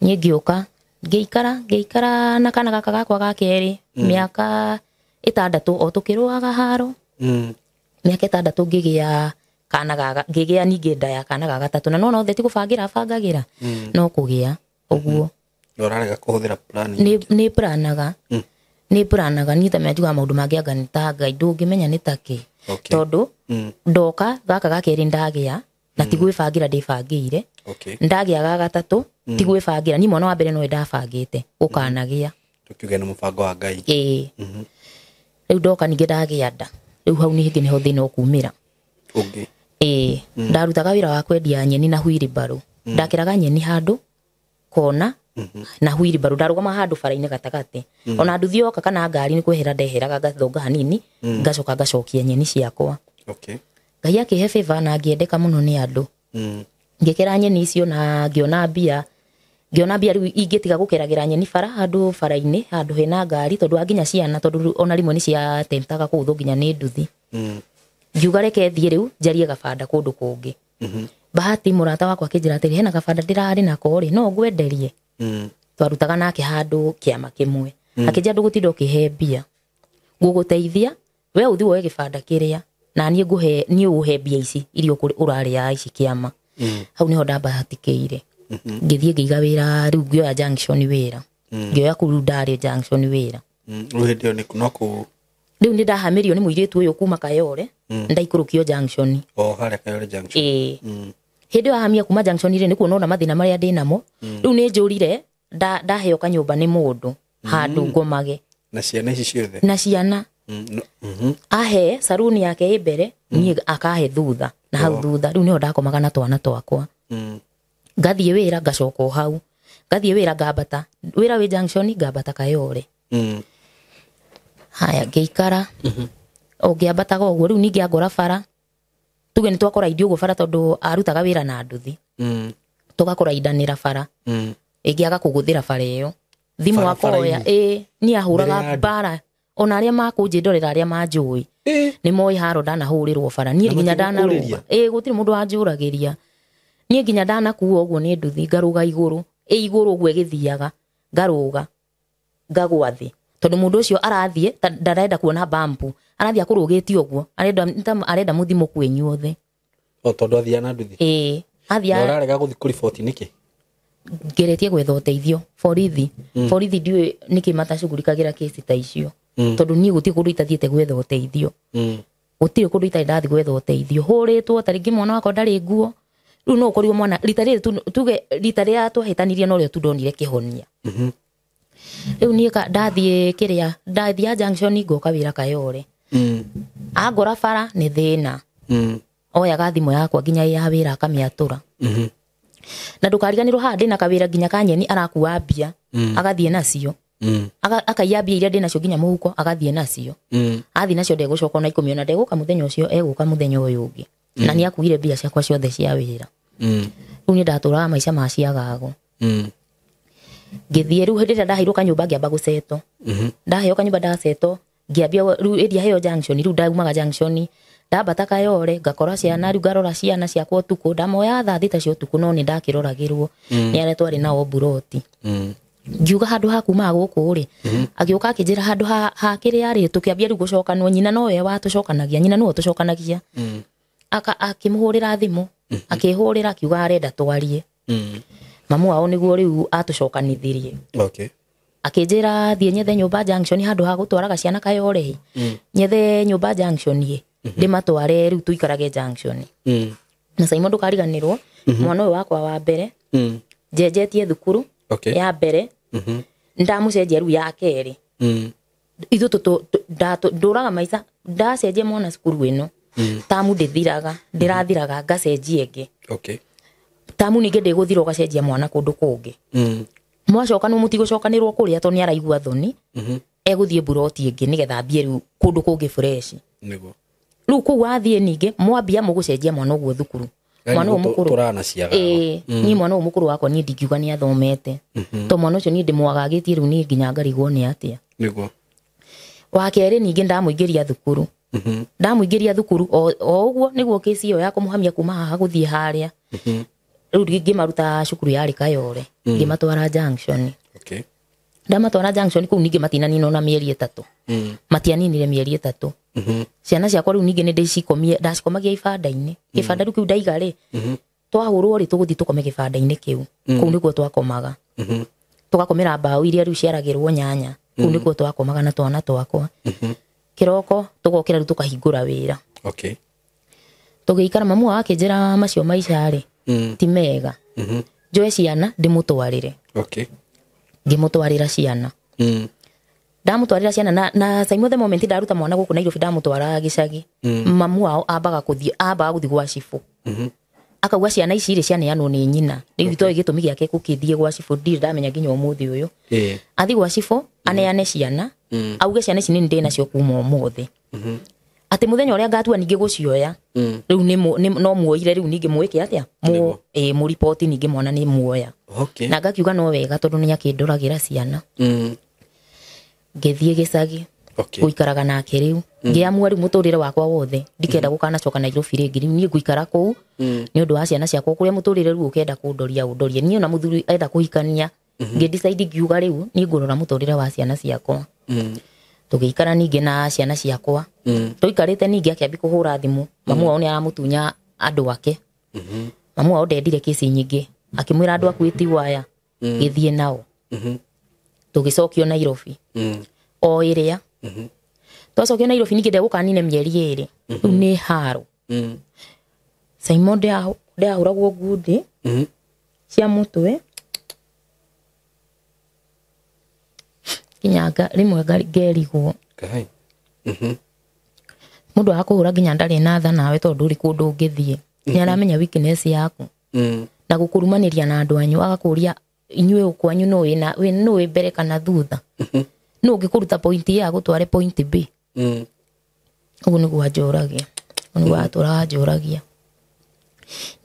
Niĩ ngĩũka, ngĩikara na kana gaka gakwa ga kerĩ, mĩaka 6 o tũkĩrũaga haro. Mĩaka 6 ngĩgĩa kana gaga, ngĩgĩa ningĩ nda ya kana ga gatatũ. Na nona othe ti gũbangĩra bangagĩra, no kũgĩa ũguo. Ũrarega kũhũthĩra plan Nĩ planaga. Nĩ planaga niĩ ta njugaga maũndũ mangĩ anga nĩ ta Ngai ndũngĩmenya nĩ ta kĩ. Tondũ ndoka gaka ga kerĩ ndagĩa na ti gwĩbangĩra ndĩbangĩire. Ndagĩa ga gatatũ ti gwĩbangĩra, niĩ mwana wa mbere no ndabangĩte gũkanagĩa. Tukiuge nĩ mũbango wa Ngai. Ĩĩ. Rĩu ndoka ningĩ ndagĩa nda, rĩu hau nĩ hĩngĩ nĩho thĩna ũkumĩra. Ũngĩ. Ĩĩ. Ndarutaga wĩra wa kwendia nyeni na wheelbarrow. Ndakĩraga nyeni handũ kona na wheelbarrow, ndarũgama handũ bara-inĩ gatagatĩ. Ona nduthi yoka kana ngari nĩ kwehera ndeheraga ngathonga hanini, ngacoka ngacokia nyeni ciakwa. Ngai akĩhe favor na ngĩendeka mũno nĩ andũ. Ngĩkĩra nyeni icio na ngĩona mbia. Ngĩona mbia rĩu ingĩtiga gũkeragĩra nyeni bara handũ bara-inĩ handũ hena ngari, tondũ anginya ciana, tondũ ona rĩmwe nĩ ciatemptaga kũgũthwo nginya nĩ nduthi. Ngiuga reke thiĩ rĩu njarie gabanda kũndũ kũngĩ. Bahati mũrata wakwa akĩnjĩra atĩrĩ, hena gabanda ndĩrarĩ nako rĩ, no ngwenderie. Twarutaga nake handũ kĩama kĩmwe. Akĩnjĩra ndũgũtinda ũkĩhe mbia, ngũgũteithia we ũthiĩ woe gĩbanda kĩrĩa na niĩ ngũhe, niĩ ũhe mbia ici iria ũrarĩa ici kĩama. Hau nĩho ndambahatikĩire. Ngĩthiĩ ngĩiga wĩra rĩu, ngĩoya junction wĩra. Ngĩoya kũu rĩu ndarĩ junction wĩra. Rĩu hĩndĩ ĩyo nĩ no kũu. Rĩu nĩ ndahamĩrio nĩ mũirĩtu ũyũ kuma Kayore, ndaikũrũkio junction. O harĩa Kayore junction. Ĩĩ. Hĩndĩ ĩyo ahamia kuma junction rĩ, nĩkuo nona mathĩna marĩa ndĩnamo. Rĩu nĩ njũrire, ndaheo kanyũmba nĩ mũndũ handũ ngomage. Na ciana ici ciothe? Na ciana. Ahe saruni yake ĩ mbere, niĩ akahe thutha, na hau thutha. Rĩu nĩho ndakomaga na twana twakwa. Ngathiĩ wĩra ngacoka o hau. Ngathiĩ wĩra ngambata. Wĩra wĩ junction ngambata Kayore. Haya ngĩikara. O ngĩambataga ũguo, rĩu ningĩ angora bara. Tuge nĩ twakora irio ũguo bara tondũ arutaga wĩra na nduthi. Tũgakora indanĩra bara. Ĩngĩ agakũgũthĩra bara ĩyo. Thimũ akoya, ĩĩ, niĩ ahũraga bara. Ona arĩa makũnjĩndorera arĩa manjũĩ. Nĩ moĩ haro ndanahũrĩrwo bara. Niĩ nginya ndanarũga. Ĩĩ, gũtirĩ mũndũ wanjũragĩria. Niĩ nginya ndanakuo ũguo nĩ nduthi, ngarũga igũrũ. Ĩ igũrũ ũguo ĩgĩthiaga, ngarũga, ngagwa thĩ. Tondũ mũndũ ũcio arathiĩ, ndarenda kuona bambu. Arathiĩ akũrũgĩtie ũguo. Arenda mũthiĩ mũkue inyuothe. O tondũ athiaga na nduthi? Ĩĩ, athiaga. Na ũrarega gũthiĩ kũriboti nĩkĩ? Ngeretie gwetha ũteithio borithi. Borithi ndiũĩ nĩkĩ matacugurikagĩra kesi ta icio. Tondũ niĩ gũtirĩ kũndũ itathiĩte gwetha ũteithio. Gũtirĩ kũndũ itarĩ ndathiĩ gwetha ũteithio. Hũrĩtwo ta rĩngĩ mwana wakwa ndarĩ nguo. Rĩu no ũkorirwo mwana rita rĩrĩ tuge rita rĩrĩa twahĩtanirie norĩo tu ndonire kĩhonia. Rĩu niĩ ndathiĩ kĩrĩa, ndathiĩ junction ngoka wĩra Kayore. Angora bara nĩ thĩna. Oyaga thimũ yakwa nginya ya wĩra akamĩatũra. Na ndũkariganĩrwo haha ndĩna kawĩra nginya ka nyeni arakua mbia, agathiĩ nacio. Akaiya mbia iria ndĩnacio nginya mũhuko agathiĩ nacio. Athiĩ nacio ndegũcoka ona ikũmi, ona ndegũka mũthenya ũcio, egũka mũthenya ũyũ ũngĩ. Na nĩ akuire mbia ciakwa ciothe cia wĩra. Rĩu nĩ ndatũraga maica ma ciagago. Ngĩthiĩ rĩu hĩndĩ ĩrĩa ndaheirwo kanyũmba ngĩamba gũcetwo. Ndaheo kanyũmba ndacetwo, ngĩambia rĩu ĩrĩa heo junction, rĩu ndaumaga junction, ndambata Kayore, ngakora ciana, rĩu ngarora ciana ciakwa ũtukũ, ndamoya thaa thita cia ũtukũ, no nĩ ndakĩroragĩrwo nĩ arĩa twarĩ nao mburoti. Ngiuga handũ ha kuma gũkũ rĩ, agĩũka akĩnjĩra handũ ha kĩrĩa rĩ, tũkĩambia rĩu gũcokanwo, nyina nowe watũcokanagia, nyina nĩwe ũtũcokanagia. Akĩmũhũrĩra thimũ, akĩhũrĩra akiuga arenda twarie. Mamu wao nĩguo rĩu atũcokanithirie. Akĩnjĩra thiĩ nyethe nyũmba junction handũ ha gũtwaraga ciana Kayore. Nyethe nyũmba junction ĩ, ndĩmatware rĩu tũikarage junction. Na Simon ndũkariganĩrwo, mwana ũyũ wakwa wa mbere, njenjetie thukuru ya mbere, ndamũcenjia rĩu ya kerĩ. Ithuĩ ndũraga maica, ndacenjia mwana cukuru ĩno. Tamu ndĩthiraga, ndĩrathiraga ngacenjia ĩngĩ. Tamu ningĩ ndĩgũthira ũgacenjia mwana kũndũ kũngĩ. Mwacoka nĩ mũtigũcokanĩrwo kũrĩa tondũ nĩ araigua thoni. Egũthiĩ mburoti ĩngĩ nĩgetha ambie rĩu kũndũ kũngĩ fresh. Nĩguo. Rĩu kũu wathiĩ ningĩ mwambia mũgũcenjia mwana ũguo thukuru. Mwana ũyũ mũkũrũ. Tũrana ciagago. Ĩĩ, niĩ mwana ũyũ mũkũrũ wakwa niĩ ndingiuga nĩ athomete. Tondũ mwana ũcio niĩ ndĩmwagagĩtie rĩu niĩ nginya ngarigwo nĩ atĩa. Nĩguo. Wa kerĩ ningĩ ndamũingĩria thukuru. Ndamũingĩria thukuru o ũguo nĩguo kesi ĩyo ya kũmũhamia kuma haha gũthiĩ harĩa. Rĩu ngĩmaruta cukuru yarĩ Kayore, ngĩmatwara junction. Ndamatwara junction kũu ningĩ matinanina ona mĩeri ĩtatũ. Matianinire mĩeri ĩtatũ. Ciana ciakwa rĩu ningĩ nĩndĩcikomie, ndacikomagia ibanda-inĩ. Kĩbanda rĩu kĩu ndaiga rĩ, twahũrwo rĩ tũgũthiĩ tũkome kĩbanda-inĩ kĩu. Kũu nĩkuo twakomaga. Tũgakomera mbaũ iria rĩu ciaragĩrwo nyanya. Kũu nĩkuo twakomaga na twana twakwa. Kĩroko tũgokĩra rĩu tũkahingũra wĩra. Okay. Tũgĩikara mamu wao akĩnjĩra macio maica rĩ ti mega. Njoe ciana ndĩmũtwarĩre. Okay. Ngĩmũtwarĩra ciana. Ndamũtwarĩra ciana na Simon the moment ndaruta mwana gũkũ Nairobi ndamũtwara gĩcagi. Mamu wao ambaga gũthiĩ gwa cibũ. Akauga ciana ici rĩ cianeanwo nĩ nyina. Rĩu itoĩ gĩtũmi gĩake gũkĩthiĩ gwa cibũ ndirĩ ndamenya nginya ũmũthĩ ũyũ. Athiĩ gwa cibũ aneane ciana auge ciana ici nĩ ndĩ nacio kuma ũmũthĩ. Atĩ mũthenya ũrĩa ngatua ningĩ gũcioya rĩu no muoire rĩu ningĩ mwĩke atĩa mũripoti ningĩ mwana nĩ muoya. Okay. Na ngakiuga no wega tondũ nĩ akĩndoragĩra ciana. Ngĩthiĩ gĩcagi. Okay. Gũikaraga nake rĩu. Ngĩamua rĩu mũtũrĩre wakwa wothe ndikenda gũkanacoka Nairobi rĩngĩ rĩu niĩ ngũikara kũu nĩ ũndũ wa ciana ciakwa kũrĩa mũtũrĩre rĩu ũkenda kũndoria ũndorie. Niĩ ona mũthuri enda kũhikania ngĩ-decide ngiuga rĩu niĩ ngũrora mũtũrĩre wa ciana ciakwa. Tũgĩikara ningĩ na ciana ciakwa. Tũikarĩte ningĩ akĩambia kũhũra thimũ. Mamu wao nĩ aramũtunya andũ ake. Mamu wao ndendire kĩci nyingĩ. Akĩmwĩra andũ aku ĩtigwo aya gĩthiĩ nao. Tũgĩcokio Nairobi. O ĩrĩa. Twacokio Nairobi ningĩ ndegũkanine mĩeri 2. Rĩu nĩ haro. Simon ndehũragwo ngundi cia mũtwe. Nginya rĩmwe ngerigwo. Kai. Mũndũ akũhũra nginya ndarĩ na tha nawe tondũ ndũrĩ kũndũ ũngĩthiĩ. Nĩ aramenya weakness yaku. Na gũkũrumanĩria na andũ anyu agakũria inyuĩ kwanyu nũ wĩ mbere kana thutha. Nũ ũngĩkũruta point A agũtware point B. Ũguo nĩguo anjũragia. Ũguo nĩguo atũraga anjũragia.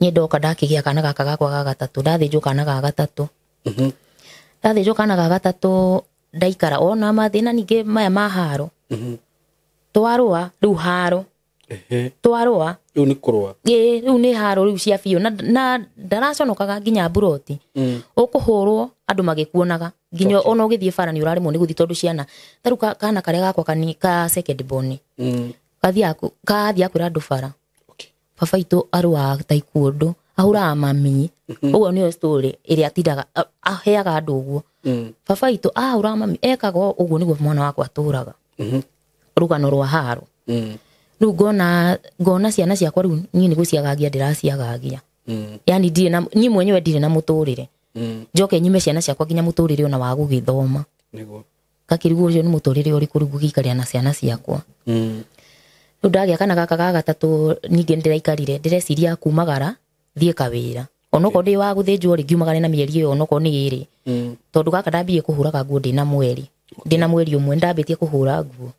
Niĩ ndoka ndakĩgĩa kana gaka gakwa ga gatatũ, ndathĩnjwo kana ga gatatũ. Ndathĩnjwo kana ga gatatũ ndaikara ona mathĩna ningĩ maya ma haro. Twarũa rĩu haro. Twarũa. Rĩu nĩ kũrũa. Ĩĩ rĩu nĩ haro rĩu cia biũ na ndaraconokaga nginya mburoti. Ũkũhũrwo andũ magĩkuonaga nginya ona ũgĩthiĩ bara nĩ ũraremwo nĩ gũthiĩ tondũ ciana ta rĩu kana karĩa gakwa ka second born. Kathiaga kwĩra andũ bara. Baba itũ arũaga taekwondo ahũraga mami. Ũguo nĩyo story ĩrĩa atindaga aheaga andũ ũguo. Baba itũ ahũraga mami ekaga ũguo nĩguo mwana wakwa atũraga. Rũgano rwa haro. Rĩu ngona ciana ciakwa rĩu niĩ nĩ gũciagagia ndĩraciagagia. Yaani ndirĩ na niĩ mwenyewe ndirĩ na mũtũrĩre. Njoke nyime ciana ciakwa nginya mũtũrĩre ona wa gũgĩthoma. Nĩguo. Ngakĩrigwo ũcio nĩ mũtũrĩre ũrĩkũ rĩu ngũgĩikaria na ciana ciakwa. Rĩu ndagĩa kana gaka ga gatatũ ningĩ nĩndĩraikarire ndĩreciria kumagara thiĩ kawĩra. Onokorwo ndĩ wa gũthĩnjwo rĩ ngiumagare na mĩeri ĩyo onokorwo nĩ 2. Tondũ gaka ndambie kũhũraga nguo ndĩna mweri. Ndĩna mweri ũmwe ndambĩtie kũhũra nguo.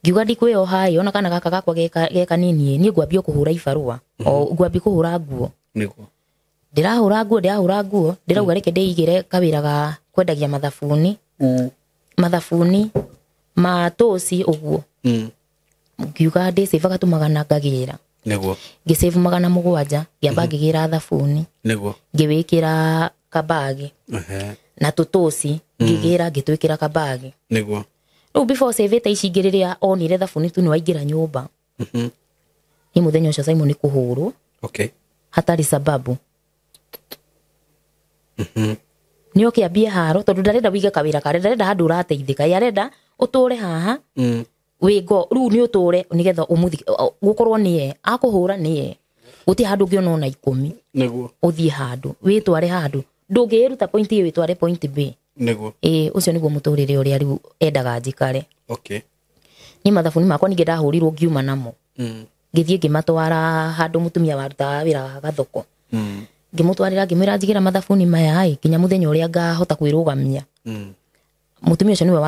Ngiuga ndikwĩyoha ĩ ona kana gaka gakwa ge kanini ĩ niĩ ngwambia kũhũra ibarũa. O ngwambia kũhũra nguo. Nĩguo. Ndĩrahũra nguo ndĩrauga reke ndĩigĩre kawĩra ga kwendagia mathabuni. Mathabuni ma tũci ũguo. Ngiuga ndĩcĩvaga tu 100 ngagĩra. Nĩguo. Ngĩcĩvu 700 ngĩamba ngĩgĩra thabuni. Nĩguo. Ngĩwĩkĩra kabagi. Na tũtũci ngĩgĩra ngĩtwĩkĩra kabagi. Nĩguo. Rĩu before savĩte ici ingĩ rĩrĩa onire thabuni tu nĩwaingĩra nyũmba. Nĩ mũthenya ũcio Simon nĩ kũhũrwo. Okay. Hatarĩ sababu. Nĩ oke ambie haro tondũ ndarenda wĩige kawĩra karĩa ndarenda handũ ũrateithĩka. Ye arenda ũtũre haha. Wĩgo rĩu nĩ ũtũre nĩgetha ũmũthi gũkorwo nĩye akũhũra nĩye. Gũtirĩ handũ ũngĩona ona 10. Nĩguo. Ũthiĩ handũ wĩtware handũ ndũngĩĩruta point A wĩtware point B. Nĩguo. Ĩĩ ũcio nĩguo mũtũrĩre ũrĩa rĩu endaga njikare. Okay. Niĩ mathabuni makwa ningĩ ndahũrirwo ngiuma namo. Ngĩthiĩ ngĩmatwara handũ mũtumia warutaga wĩra wa gathoko. Ngĩmũtwarĩra ngĩmwĩra njigĩra mathabuni maya ĩ nginya mũthenya ũrĩa ngahota kwĩrũgamia. Mũtumia ũcio nĩwe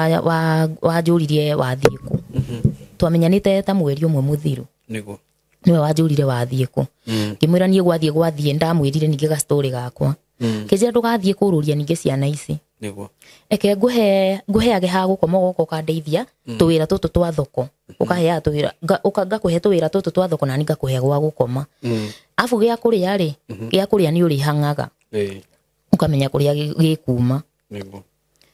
wanjũririe wathiĩ kũ. Twamenyanĩte ta mweri ũmwe mũthiru. Nĩguo. Nĩwe wanjũrire wathiĩ kũ. Ngĩmwĩra niĩ gwathiĩ ndamwĩrire ningĩ ga story gakwa. Kĩnjĩra ndũgathiĩ kũrũria ningĩ ciana ici. Nĩguo. Eke ngũheage ha gũkoma ũgoka ũkandeithia tũwĩra tũtũ twa thoko. Ũkaheaga tũwĩra, ngakũhe tũwĩra tũtũ twa thoko na niĩ ngakũhe gwa gũkoma. Afu gĩa kũrĩa rĩ, gĩa kũrĩa nĩ ũrĩhang'aga. Ũkamenya kũrĩa gĩkuma. Nĩguo.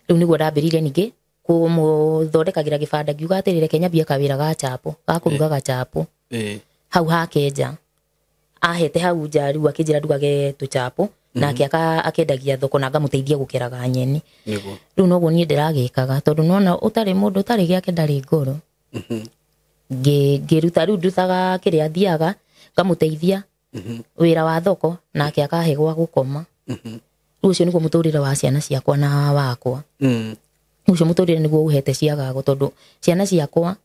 Rĩu nĩguo ndambĩrĩirie ningĩ kũmũthondekagĩra gĩbanda ngiuga atĩrĩ reke nyambie kawĩra ga chapo, ga kũrugaga chapo. Hau hakenja. Ahete hau nja rĩu akĩnjĩra ndugage tũchapo nake akendagia thoko na ngamũteithia gũkeraga nyeni. Rĩu noguo niĩ ndĩragĩkaga tondũ nĩwona ũtarĩ mũndũ ũtarĩ gĩake ndarĩ ngoro. Ngĩruta rĩu ndutaga kĩrĩa thiaga ngamũteithia wĩra wa thoko nake akahe gwa gũkoma. Rĩu ũcio nĩguo mũtũrĩre wa ciana ciakwa na wakwa. Ũcio mũtũrĩre nĩguo ũhete ciagago tondũ ciana ciakwa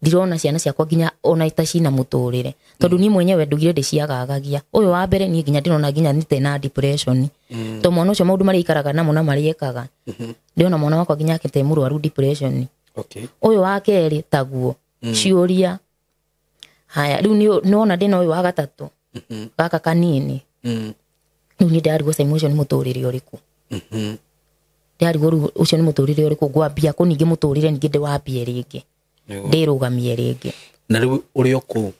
ndirona ciana ciakwa nginya ona ta cina mũtũrĩre tondũ niĩ mwenyewe ndugire ndĩciagagagia. Ũyũ wa mbere niĩ nginya ndĩrona nginya nĩte na depression. Tondũ mwana ũcio maũndũ marĩa aikaraga namo na marĩa ekaga ndĩrona mwana wakwa nginya akĩte mũrwaru depression. Ũyũ wa kerĩ taguo ciũria. Haya rĩu nĩwona ndĩna ũyũ wa gatatũ gaka kanini. Rĩu niĩ ndĩrarigwo Simon ũcio nĩ mũtũrĩre ũrĩkũ. Ndĩrarigwo rĩu ũcio nĩ mũtũrĩre ũrĩkũ ngwambia kũ ningĩ mũtũrĩre ningĩ ndĩwambie rĩngĩ. Ndĩrũgamie rĩngĩ. Na rĩu ũrĩ o kũu?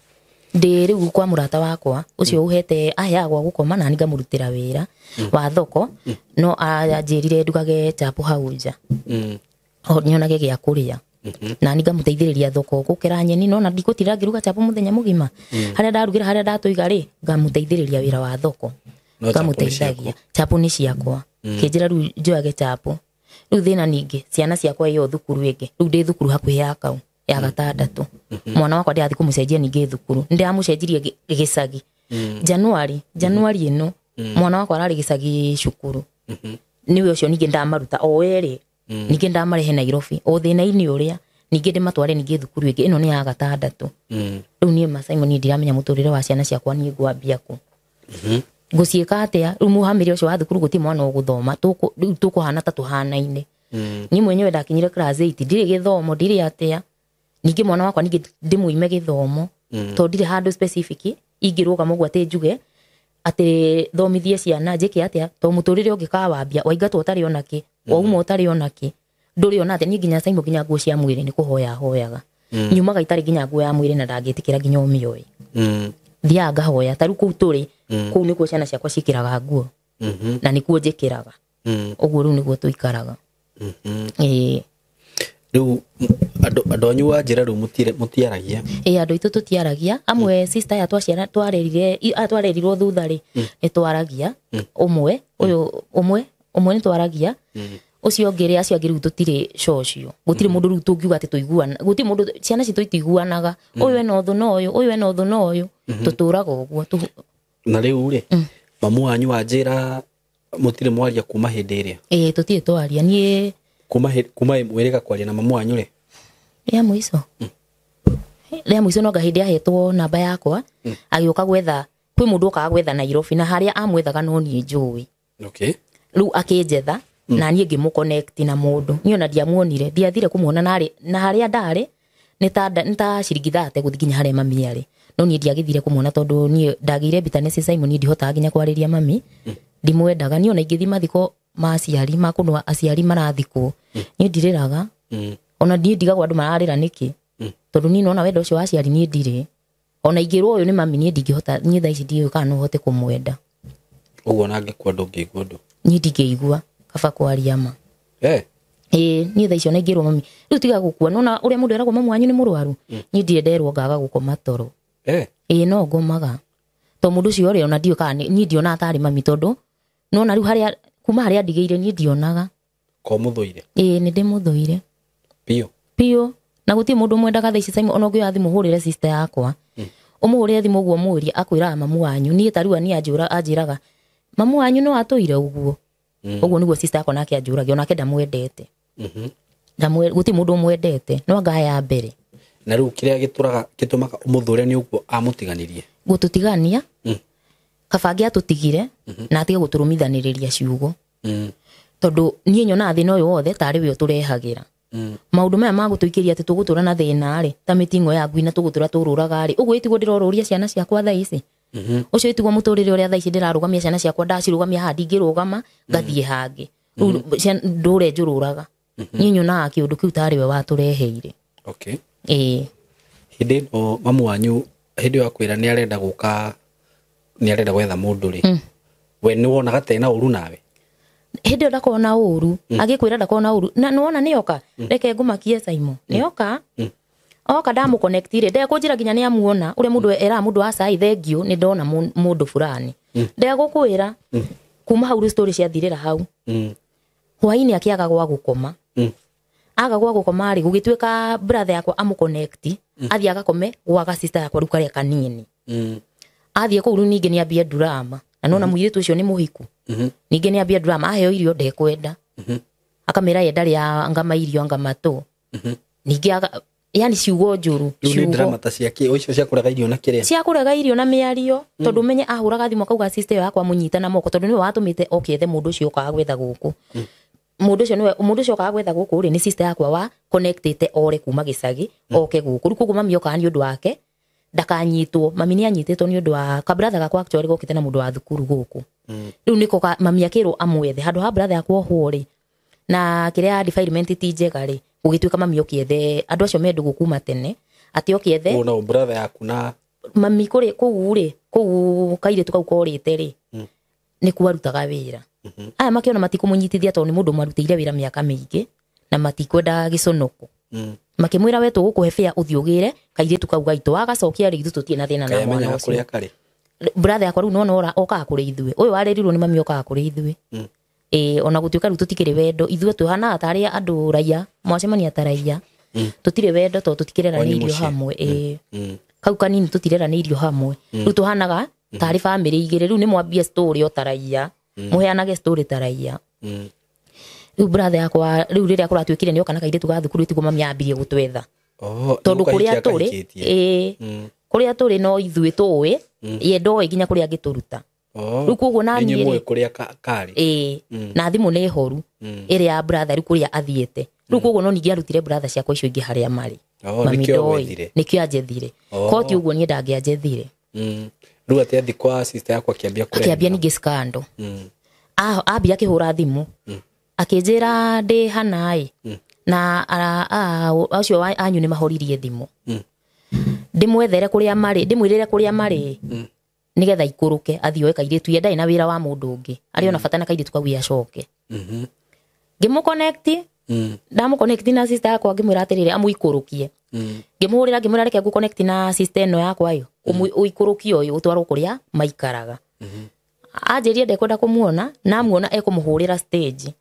Ndĩ rĩu kwa mũrata wakwa ũcio ũhete aheaga gwa gũkoma na niĩ ngamũrutĩra wĩra wa thoko no anjĩrire ndugage chapo hau nja. Nyonage gĩa kũrĩa. Na niĩ ngamũteithĩrĩria thoko gũkera nyeni nona ndikũtira ngĩruga chapo mũthenya mũgima. Harĩa ndarugĩra harĩa ndatũiga rĩ ngamũteithĩrĩria wĩra wa thoko. Ngamũteithagia. Chapo nĩ ciakwa. Kĩnjĩra rĩu njoyage chapo. Rĩu thĩna ningĩ ciana ciakwa ĩyo thukuru ĩngĩ. Rĩu ndĩ thukuru hakuhĩ ya kau ya gatandatũ. Mwana wakwa ndĩrathiĩ kũmũcenjia ningĩ thukuru. Nĩndĩramũcenjirie gĩcagi. Januari ĩno mwana wakwa ararĩ gĩcagi cukuru. Nĩwe ũcio ningĩ ndamaruta o erĩ. Ningĩ ndamarehe Nairobi o thĩna-inĩ ũrĩa ningĩ ndĩmatware ningĩ thukuru ĩngĩ ĩno nĩ ya gatandatũ. Rĩu niĩ ma Simon niĩ ndiramenya mũtũrĩre wa ciana ciakwa niĩ ngwambia kũ. Ngũciĩka atĩa? Rĩu mũhamĩre ũcio wa thukuru gũtirĩ mwana ũgũthoma rĩu tũkũhana ta tũhanaine. Niĩ mwenyewe ndakinyire class 8 ndirĩ gĩthomo ndirĩ atĩa. Ningĩ mwana wakwa ningĩ ndĩmũime gĩthomo tondũ ndirĩ handũ specific ingĩrũgama ũguo atĩ njuge atĩ thomithie ciana njĩke atĩa tondũ mũtũrĩre ũngĩkawambia waingatwo ũtarĩ ona kĩ wauma ũtarĩ ona kĩ ndũrĩ ona atĩa. Niĩ nginya Simon nginya nguo cia mwĩrĩ nĩ kũhoya hoyaga. Nyumaga itarĩ nginya nguo ya mwĩrĩ na ndangĩtĩkĩra nginya ũmĩoe. Thiaga ngahoya ta rĩu kũu tũrĩ kũu nĩkuo ciana ciakwa ciĩkĩraga nguo na nĩkuo njĩkĩraga. Ũguo rĩu nĩguo tũikaraga. Ĩĩ. Rĩu andũ anyu wa njĩra rĩu mũtiaragia? Ĩĩ andũ aitũ tũtiaragia. Amwe sister aya twaciara twarerire twarerirwo thutha rĩ nĩ twaragia. Ũmwe ũyũ ũmwe nĩ twaragia. Ũcio ũngĩ rĩ acio angĩ rĩu tũtirĩ cocio. Gũtirĩ mũndũ rĩu tũngiuga atĩ tũiguana. Gũtirĩ mũndũ ciana citũ itiguanaga. Ũyũ ena ũthũ na ũyũ, ũyũ ena ũthũ na ũyũ. Tũtũraga ũguo. Na rĩu rĩ mamu wanyu wa njĩra mũtirĩ mwaria kuma hĩndĩ ĩrĩa? Ĩĩ tũtirĩ twaria. Niĩ kuma mwĩrĩga kwaria na mamu wanyu rĩ? Rĩa mũico. Rĩa mũico no hĩndĩ ahetwo namba yakwa agĩũka gwetha kwĩ mũndũ okaga gwetha Nairobi na harĩa amwethaga no niĩ njũĩ. Rĩu akĩnjetha na niĩ ngĩmũ-connect na mũndũ. Niĩ ona ndiamuonire ndiathire kũmuona na harĩa ndarĩ nĩ ta ciringi 30 gũthiĩ nginya harĩa mami arĩ. No niĩ ndiagĩthire kũmuona tondũ niĩ ndagĩire bitterness Simon niĩ ndihotaga nginya kwarĩria mami. Ndimwendaga niĩ ona ingĩthiĩ mathiko ma aciari ma kũndũ aciari marathikwo niĩ ndirĩraga. Ona niĩ ndigagwo andũ mararĩra nĩkĩ tondũ niĩ nona wendo ũcio wa aciari niĩ ndirĩ. Ona ingĩrwo ũyũ nĩ mami niĩ ndingĩhota niĩ thaa ici ndiũĩ kana no hote kũmwenda. Ũguo ona angĩkua ndũngĩigua ũndũ? Niĩ ndingĩigua kaba kwaria ma. Ĩĩ niĩ thaa ici ona ingĩrwo mami rĩu tiga gũkua nona ũrĩa mũndũ eragwo mamu wanyu nĩ mũrwaru niĩ ndirĩ nderwo ngaga gũkoma toro. Ĩĩ no ngomaga tondũ mũndũ ũcio ũrĩa ona ndiũĩ kana niĩ ndionaga tarĩ mami tondũ nona rĩu harĩa kuma harĩa ndigĩire niĩ ndionaga. Ko mũthũire? Ĩĩ nĩ ndĩmũthũire. Biũ? Biũ. Na gũtirĩ mũndũ mwendaga thaa ici Simon ona ũngĩoya thimũ ũhũrĩre sister yakwa. Ũmũhũrĩre thimũ ũguo ũmũrie akwĩraga mamu wanyu. Niĩ ta rĩu niĩ anjĩraga mamu wanyu no atũire ũguo. Ũguo nĩguo sister yakwa nake anjũragia onake ndamwendete. Gũtirĩ mũndũ ũmwendete no anga ya mbere. Na rĩu kĩrĩa gĩtũmaga ũmũthũre nĩ ũguo amũtiganirie? Gũtũtigania kaba angĩatũtigire na atige gũtũrũmithanĩrĩria ciugo. Tondũ niĩ nyonaga thĩna ũyũ wothe tarĩ we ũtũrehagĩra. Maũndũ maya ma gũtũikĩria atĩ tũgũtũra na thĩna rĩ ta mĩting'o ya ngui na tũgũtũra tũrũraga rĩ ũguo ĩtiguo ndĩrorũria ciana ciakwa thaa ici. Ũcio ĩtiguo mũtũrĩre ũrĩa thaa ici ndĩrarũgamia ciana ciakwa ndacirũgamia haha ndingĩrũgama ngathiĩ hangĩ. Rĩu ndũre njũrũraga. Niĩ nyonaga kĩũndũ kĩu tarĩ we watũreheire. Ĩĩ. Hĩndĩ ĩno mamu wanyu hĩndĩ ĩyo akwĩra nĩ arenda gũka nĩ arenda gwetha mũndũ rĩ we nĩ wonaga ta ena ũru nawe? Hĩndĩ ĩyo ndakorwo na ũru agĩkwĩra ndakorwo na ũru na nĩwona nĩoka reke ngũmakie Simon nĩoka Oka ndamũconnect rĩ, ndekũnjĩra nginya nĩ amuona ũrĩa mũndũ eraga mũndũ wa cai thengiũ nĩ ndona mũndũ fulani. Ndegũkwĩra. Kuma hau rĩu story ciathirĩra hau. Hwainĩ akĩaga gwa gũkoma. Aga gwa gũkoma rĩ, gũgĩtuĩka brother yakwa amũconnect, athiĩ agakome gwa ga sister yakwa rĩu karĩa kanini. Athiĩ kũu rĩu ningĩ nĩambie drama. Na nona mũirĩtu ũcio nĩ mũhiku. Ningĩ nĩambie drama, aheo irio ndekwenda. Akamĩra ye ndarĩ anga mairio anga matũ. Ningĩ yani ciugo njũru. Rĩu nĩ drama ta cia kĩ? Icio cia kũrega irio na kĩrĩa? Cia kũrega irio na mĩario, tondũ menye ahũraga thimũ akauga sister ĩyo yakwa mũnyita na moko, tondũ nĩwe watũmĩte oke ethe mũndũ ũcio okaga gwetha gũkũ. Mũndũ ũcio nĩwe, mũndũ ũcio okaga gwetha gũkũ rĩ, nĩ sister yakwa wa connectĩte ore kuma gĩcagi, oke gũkũ. Rĩu koguo mami okaga nĩ ũndũ wake, ndakanyitwo. Mami nĩ anyitĩtwo nĩ ũndũ wa ka brother gakwa actually gokĩte na mũndũ wa thukuru gũkũ. Rĩu nĩko mami akĩrwo amwethe handũ ha brother yakwa ohwo rĩ, na kĩrĩa defilement ti njega rĩ, gũgĩtuĩka mami oke ethe andũ acio me ndũgũ kuma tene, atĩ oke ethe Ũũ no brother yaku na mami kũrĩ kũu rĩ, kũu kairĩtu kau korĩte rĩ, nĩkuo arutaga wĩra. Aya makĩona matikũmũnyitithia tondũ nĩ mũndũ marutĩire wĩra mĩaka mĩingĩ na matikwenda gĩconoko. Makĩmwĩra we tũgũkũhe fare ũthiĩ ũgĩre kairĩtu kau gaitũ, wagacokia rĩ ithuĩ tũtirĩ na thĩna na mwana ũcio. Brother yakwa rĩu nona ora okaga kũrĩ ithuĩ, ũyũ warerirwo nĩ mami okaga kũrĩ ithuĩ. Ona gũtuĩka rĩu tũtikĩrĩ wendo, ithuĩ tũhanaga tarĩ andũ raiya, mwacemania ta raiya. Tũtirĩ wendo tondũ tũtikĩreranĩirio hamwe. Kau kanini tũtireranĩirio hamwe. Rĩu tũhanaga tarĩ bamĩrĩ igĩrĩ, rĩu nĩ mwambie story o ta raiya. Mũheanage story ta raiya. Rĩu brother yakwa rĩu rĩrĩa kũratuĩkire nĩoka na kairĩtu ga thukuru tiguo mami ambirie gũtwetha. Tondũ kũrĩa tũrĩ, kũrĩa tũrĩ no ithuĩ tũĩ, ye ndoĩ nginya kũrĩa angĩtũruta. Rĩu koguo na niĩ rĩ, kũrĩa karĩ. Na thimũ nĩ horu ĩrĩa ya brother rĩu kũrĩa athiĩte. Rĩu koguo no ningĩ arutire brother ciakwa icio ingĩ harĩa marĩ. Mami ndoĩ, nĩkĩo anjethire. Koti ũguo niĩ ndangĩanjethire. Rĩu atĩ athi kwa sister yakwa akĩambia kũrĩa. Akĩambia ningĩ scandal. Ambia akĩhũra thimũ. Akĩnjĩra ndĩ hana ĩ. Na acio anyu nĩ mahoririe thimũ. Ndĩmwethere kũrĩa marĩ, ndĩmwĩrĩre kũrĩa marĩ. Nĩgetha ikũrũke athiĩ oe kairĩtu, ye ndarĩ na wĩra wa mũndũ ũngĩ. Arĩ ona bata na kairĩtu kau acoke. Ngĩmũconnect, ndamũconnect na sister yakwa ngĩmwĩra atĩrĩrĩ amũikũrũkie. Ngĩmũhũrĩra ngĩmwĩra reke ngũconnect na sister ĩno yakwa ĩyo, ũikũrũkie ũyũ ũtwarwo kũrĩa maikaraga. Anjĩrire ndekwenda kũmuona, na amuona ekũmũhũrĩra stage.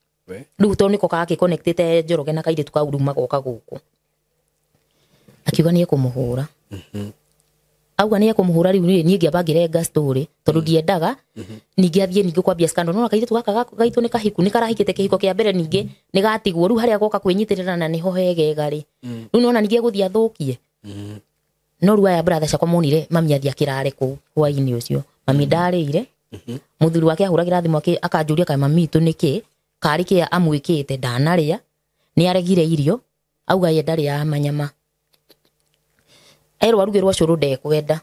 Rĩu tondũ nĩko gakĩconnectĩte Njoroge na kairĩtu kau rĩu magoka gũkũ. Akiuga nĩ ekũmũhũra. Auga nĩ ekũmũhũra rĩu niĩ ngĩamba ngĩrenga story tondũ ndiendaga ningĩ athiĩ ningĩ kwambia scandal. No kairĩtu gaka gaitũ nĩ kahiku, nĩ karahikĩte kĩhiko kĩa mbere ningĩ nĩ gatigwo, rĩu harĩa goka kwĩnyitĩrĩra na nĩho hegega rĩ. Rĩu nĩwona ningĩ egũthiĩ athũkie. No rĩu aya brother ciakwa monire mami athiĩ akĩrare kũu hwainĩ ũcio. Mami ndarĩire. Mũthuri wake ahũragĩra thimũ akanjũria kaĩ mami witũ nĩkĩ karĩ kĩa amwĩkĩte ndanarĩa, nĩ aregire irio, auga ye ndarĩaga manyama. Erwo arugĩrwo cũrũ ndekwenda.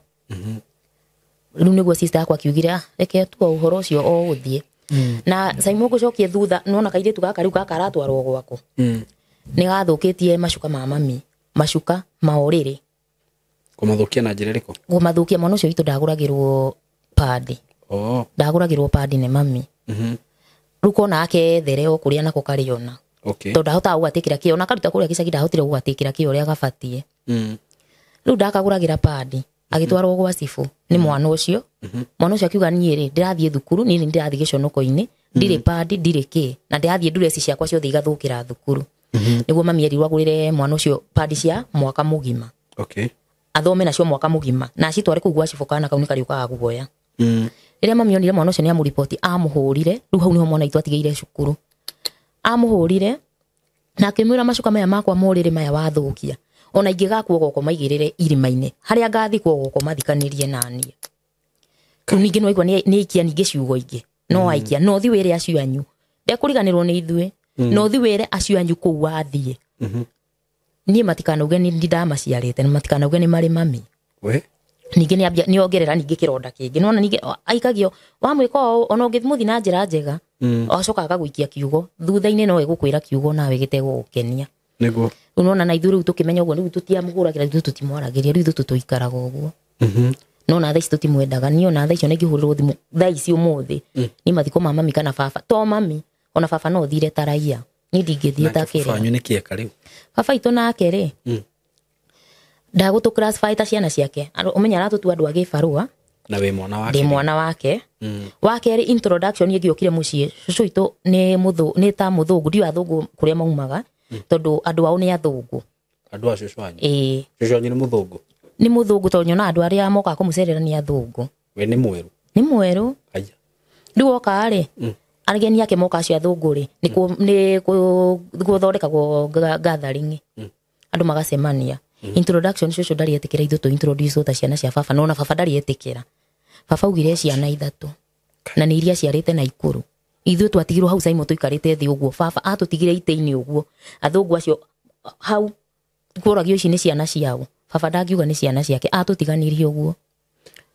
Rĩu nĩguo sister yakwa akiugire reke tu ũhoro ũcio o ũthiĩ. Na Simon ngũcokie thutha nona kairĩtu gaka rĩu gaka aratwarwo gwako. Nĩ gathũkĩtie macuka ma mami, macuka ma ũrĩrĩ. Kũmathũkia na njĩra ĩrĩkũ? Kũmathũkia mwana ũcio witũ ndagũragĩrwo padi. Ndagũragĩrwo padi nĩ mami. Rĩu kona akethere o kũrĩa nako karĩona. Tondũ ndahotaga gũgatĩkĩra kĩo, ona karuta kũrĩa gĩcagi ndahotire gũgatĩkĩra kĩo ũrĩa gabatiĩ. Rĩu ndakagũragĩra padi, agĩtwarwo gwa cibũ nĩ mwana ũcio. Mwana ũcio akiuga niĩ rĩ ndĩrathiĩ thukuru, niĩ nĩ ndĩrathiĩ gĩconoko-inĩ, ndirĩ padi, ndirĩ kĩ, na ndĩrathiĩ ndureci ciakwa ciothe igathũkĩra thukuru. Nĩguo mami erirwo agũrĩre mwana ũcio padi cia mwaka mũgima. Athome nacio mwaka mũgima na acitware kũu gwa cibũ kana kau nĩ karĩũkaga guoya. Rĩrĩa mami onire mwana ũcio nĩ amũriboti, amũhũrire. Rĩu hau nĩho mwana witũ atigĩire cukuru. Amũhũrire na akĩmwĩra macuka maya makwa morĩrĩ maya wathũkia, ona ingĩgakua goko maigĩrĩre irima-inĩ harĩa ngathikwo goko mathikanĩrie naniĩ. Rĩu ningĩ nĩwaigua nĩ aikia ningĩ ciugo ingĩ, no aikia no thi wĩre acio anyu, ndekũriganĩrwo nĩ ithuĩ, no thi wĩre acio anyu kũu wathiĩ. Niĩ matikanauge nĩ ndamaciarĩte, na matikanauge nĩ marĩ mami. Ningĩ nĩ ongerera ningĩ kĩronda kĩngĩ. Nĩwona ningĩ aikagio wamwĩka ũũ, ona ũngĩmũthi na njĩra njega, acoka agagũikia kiugo, thutha-inĩ no egũkwĩra kiugo nawe gĩtegũgũkenia. Nĩguo. Rĩu nĩwona na ithuĩ rĩu tũkĩmenya ũguo, rĩu tũtiamũhũragĩra, ithuĩ tũtimwaragĩria, rĩu ithuĩ tũtũikaraga ũguo. No na thaa ici tũtimwendaga, niĩ ona thaa ici ona ingĩhũrĩrwo thimũ thaa ici ũmũthĩ, niĩ mathiko ma mami kana baba, to mami, ona baba no thire ta raiya, niĩ ndingĩthiĩ ta Nake baba kĩrĩa. wanyu nĩ kĩeka rĩu? Baba witũ nake rĩ, Ndagũtũ classify ta ciana ciake. Ũmenya aratũtua andũ a gĩbarũa. Na wĩ mwana wake. Ndĩ mwana wake. Wa kerĩ introduction ĩngĩokire mũciĩ cũcũ witũ nĩ ta mũthũngũ, ndiũĩ athũngũ kũrĩa maumaga tondũ andũ ao nĩ athũngũ. Andũ a cũcũ wanyu? Ĩĩ. Cũcũ wanyu nĩ mũthũngũ? Nĩ mũthũngũ tondũ nyonaga andũ arĩa mokaga kũmũcerera nĩ athũngũ. We nĩ mwerũ? Nĩ mwerũ. Aya. Rĩu oka rĩ, ageni ake moka acio athũngũ rĩ, nĩ gũthondekagwo gathering. Andũ magacemania. Introduction cũcũ ndarĩ etĩkĩra ithuĩ tũ introduce ta ciana cia baba, no ona baba ndarĩ etĩkĩra. Baba augire ciana ithatũ na nĩ iria ciarĩte na ikũrũ. Ithuĩ twatigirwo hau Saimo tũikarĩte thĩ ũguo, baba atũtigire itĩ-inĩ ũguo. Athũngũ acio hau kũragio ici nĩ ciana ciao. Baba ndangiuga nĩ ciana ciake, atũtiganirie ũguo.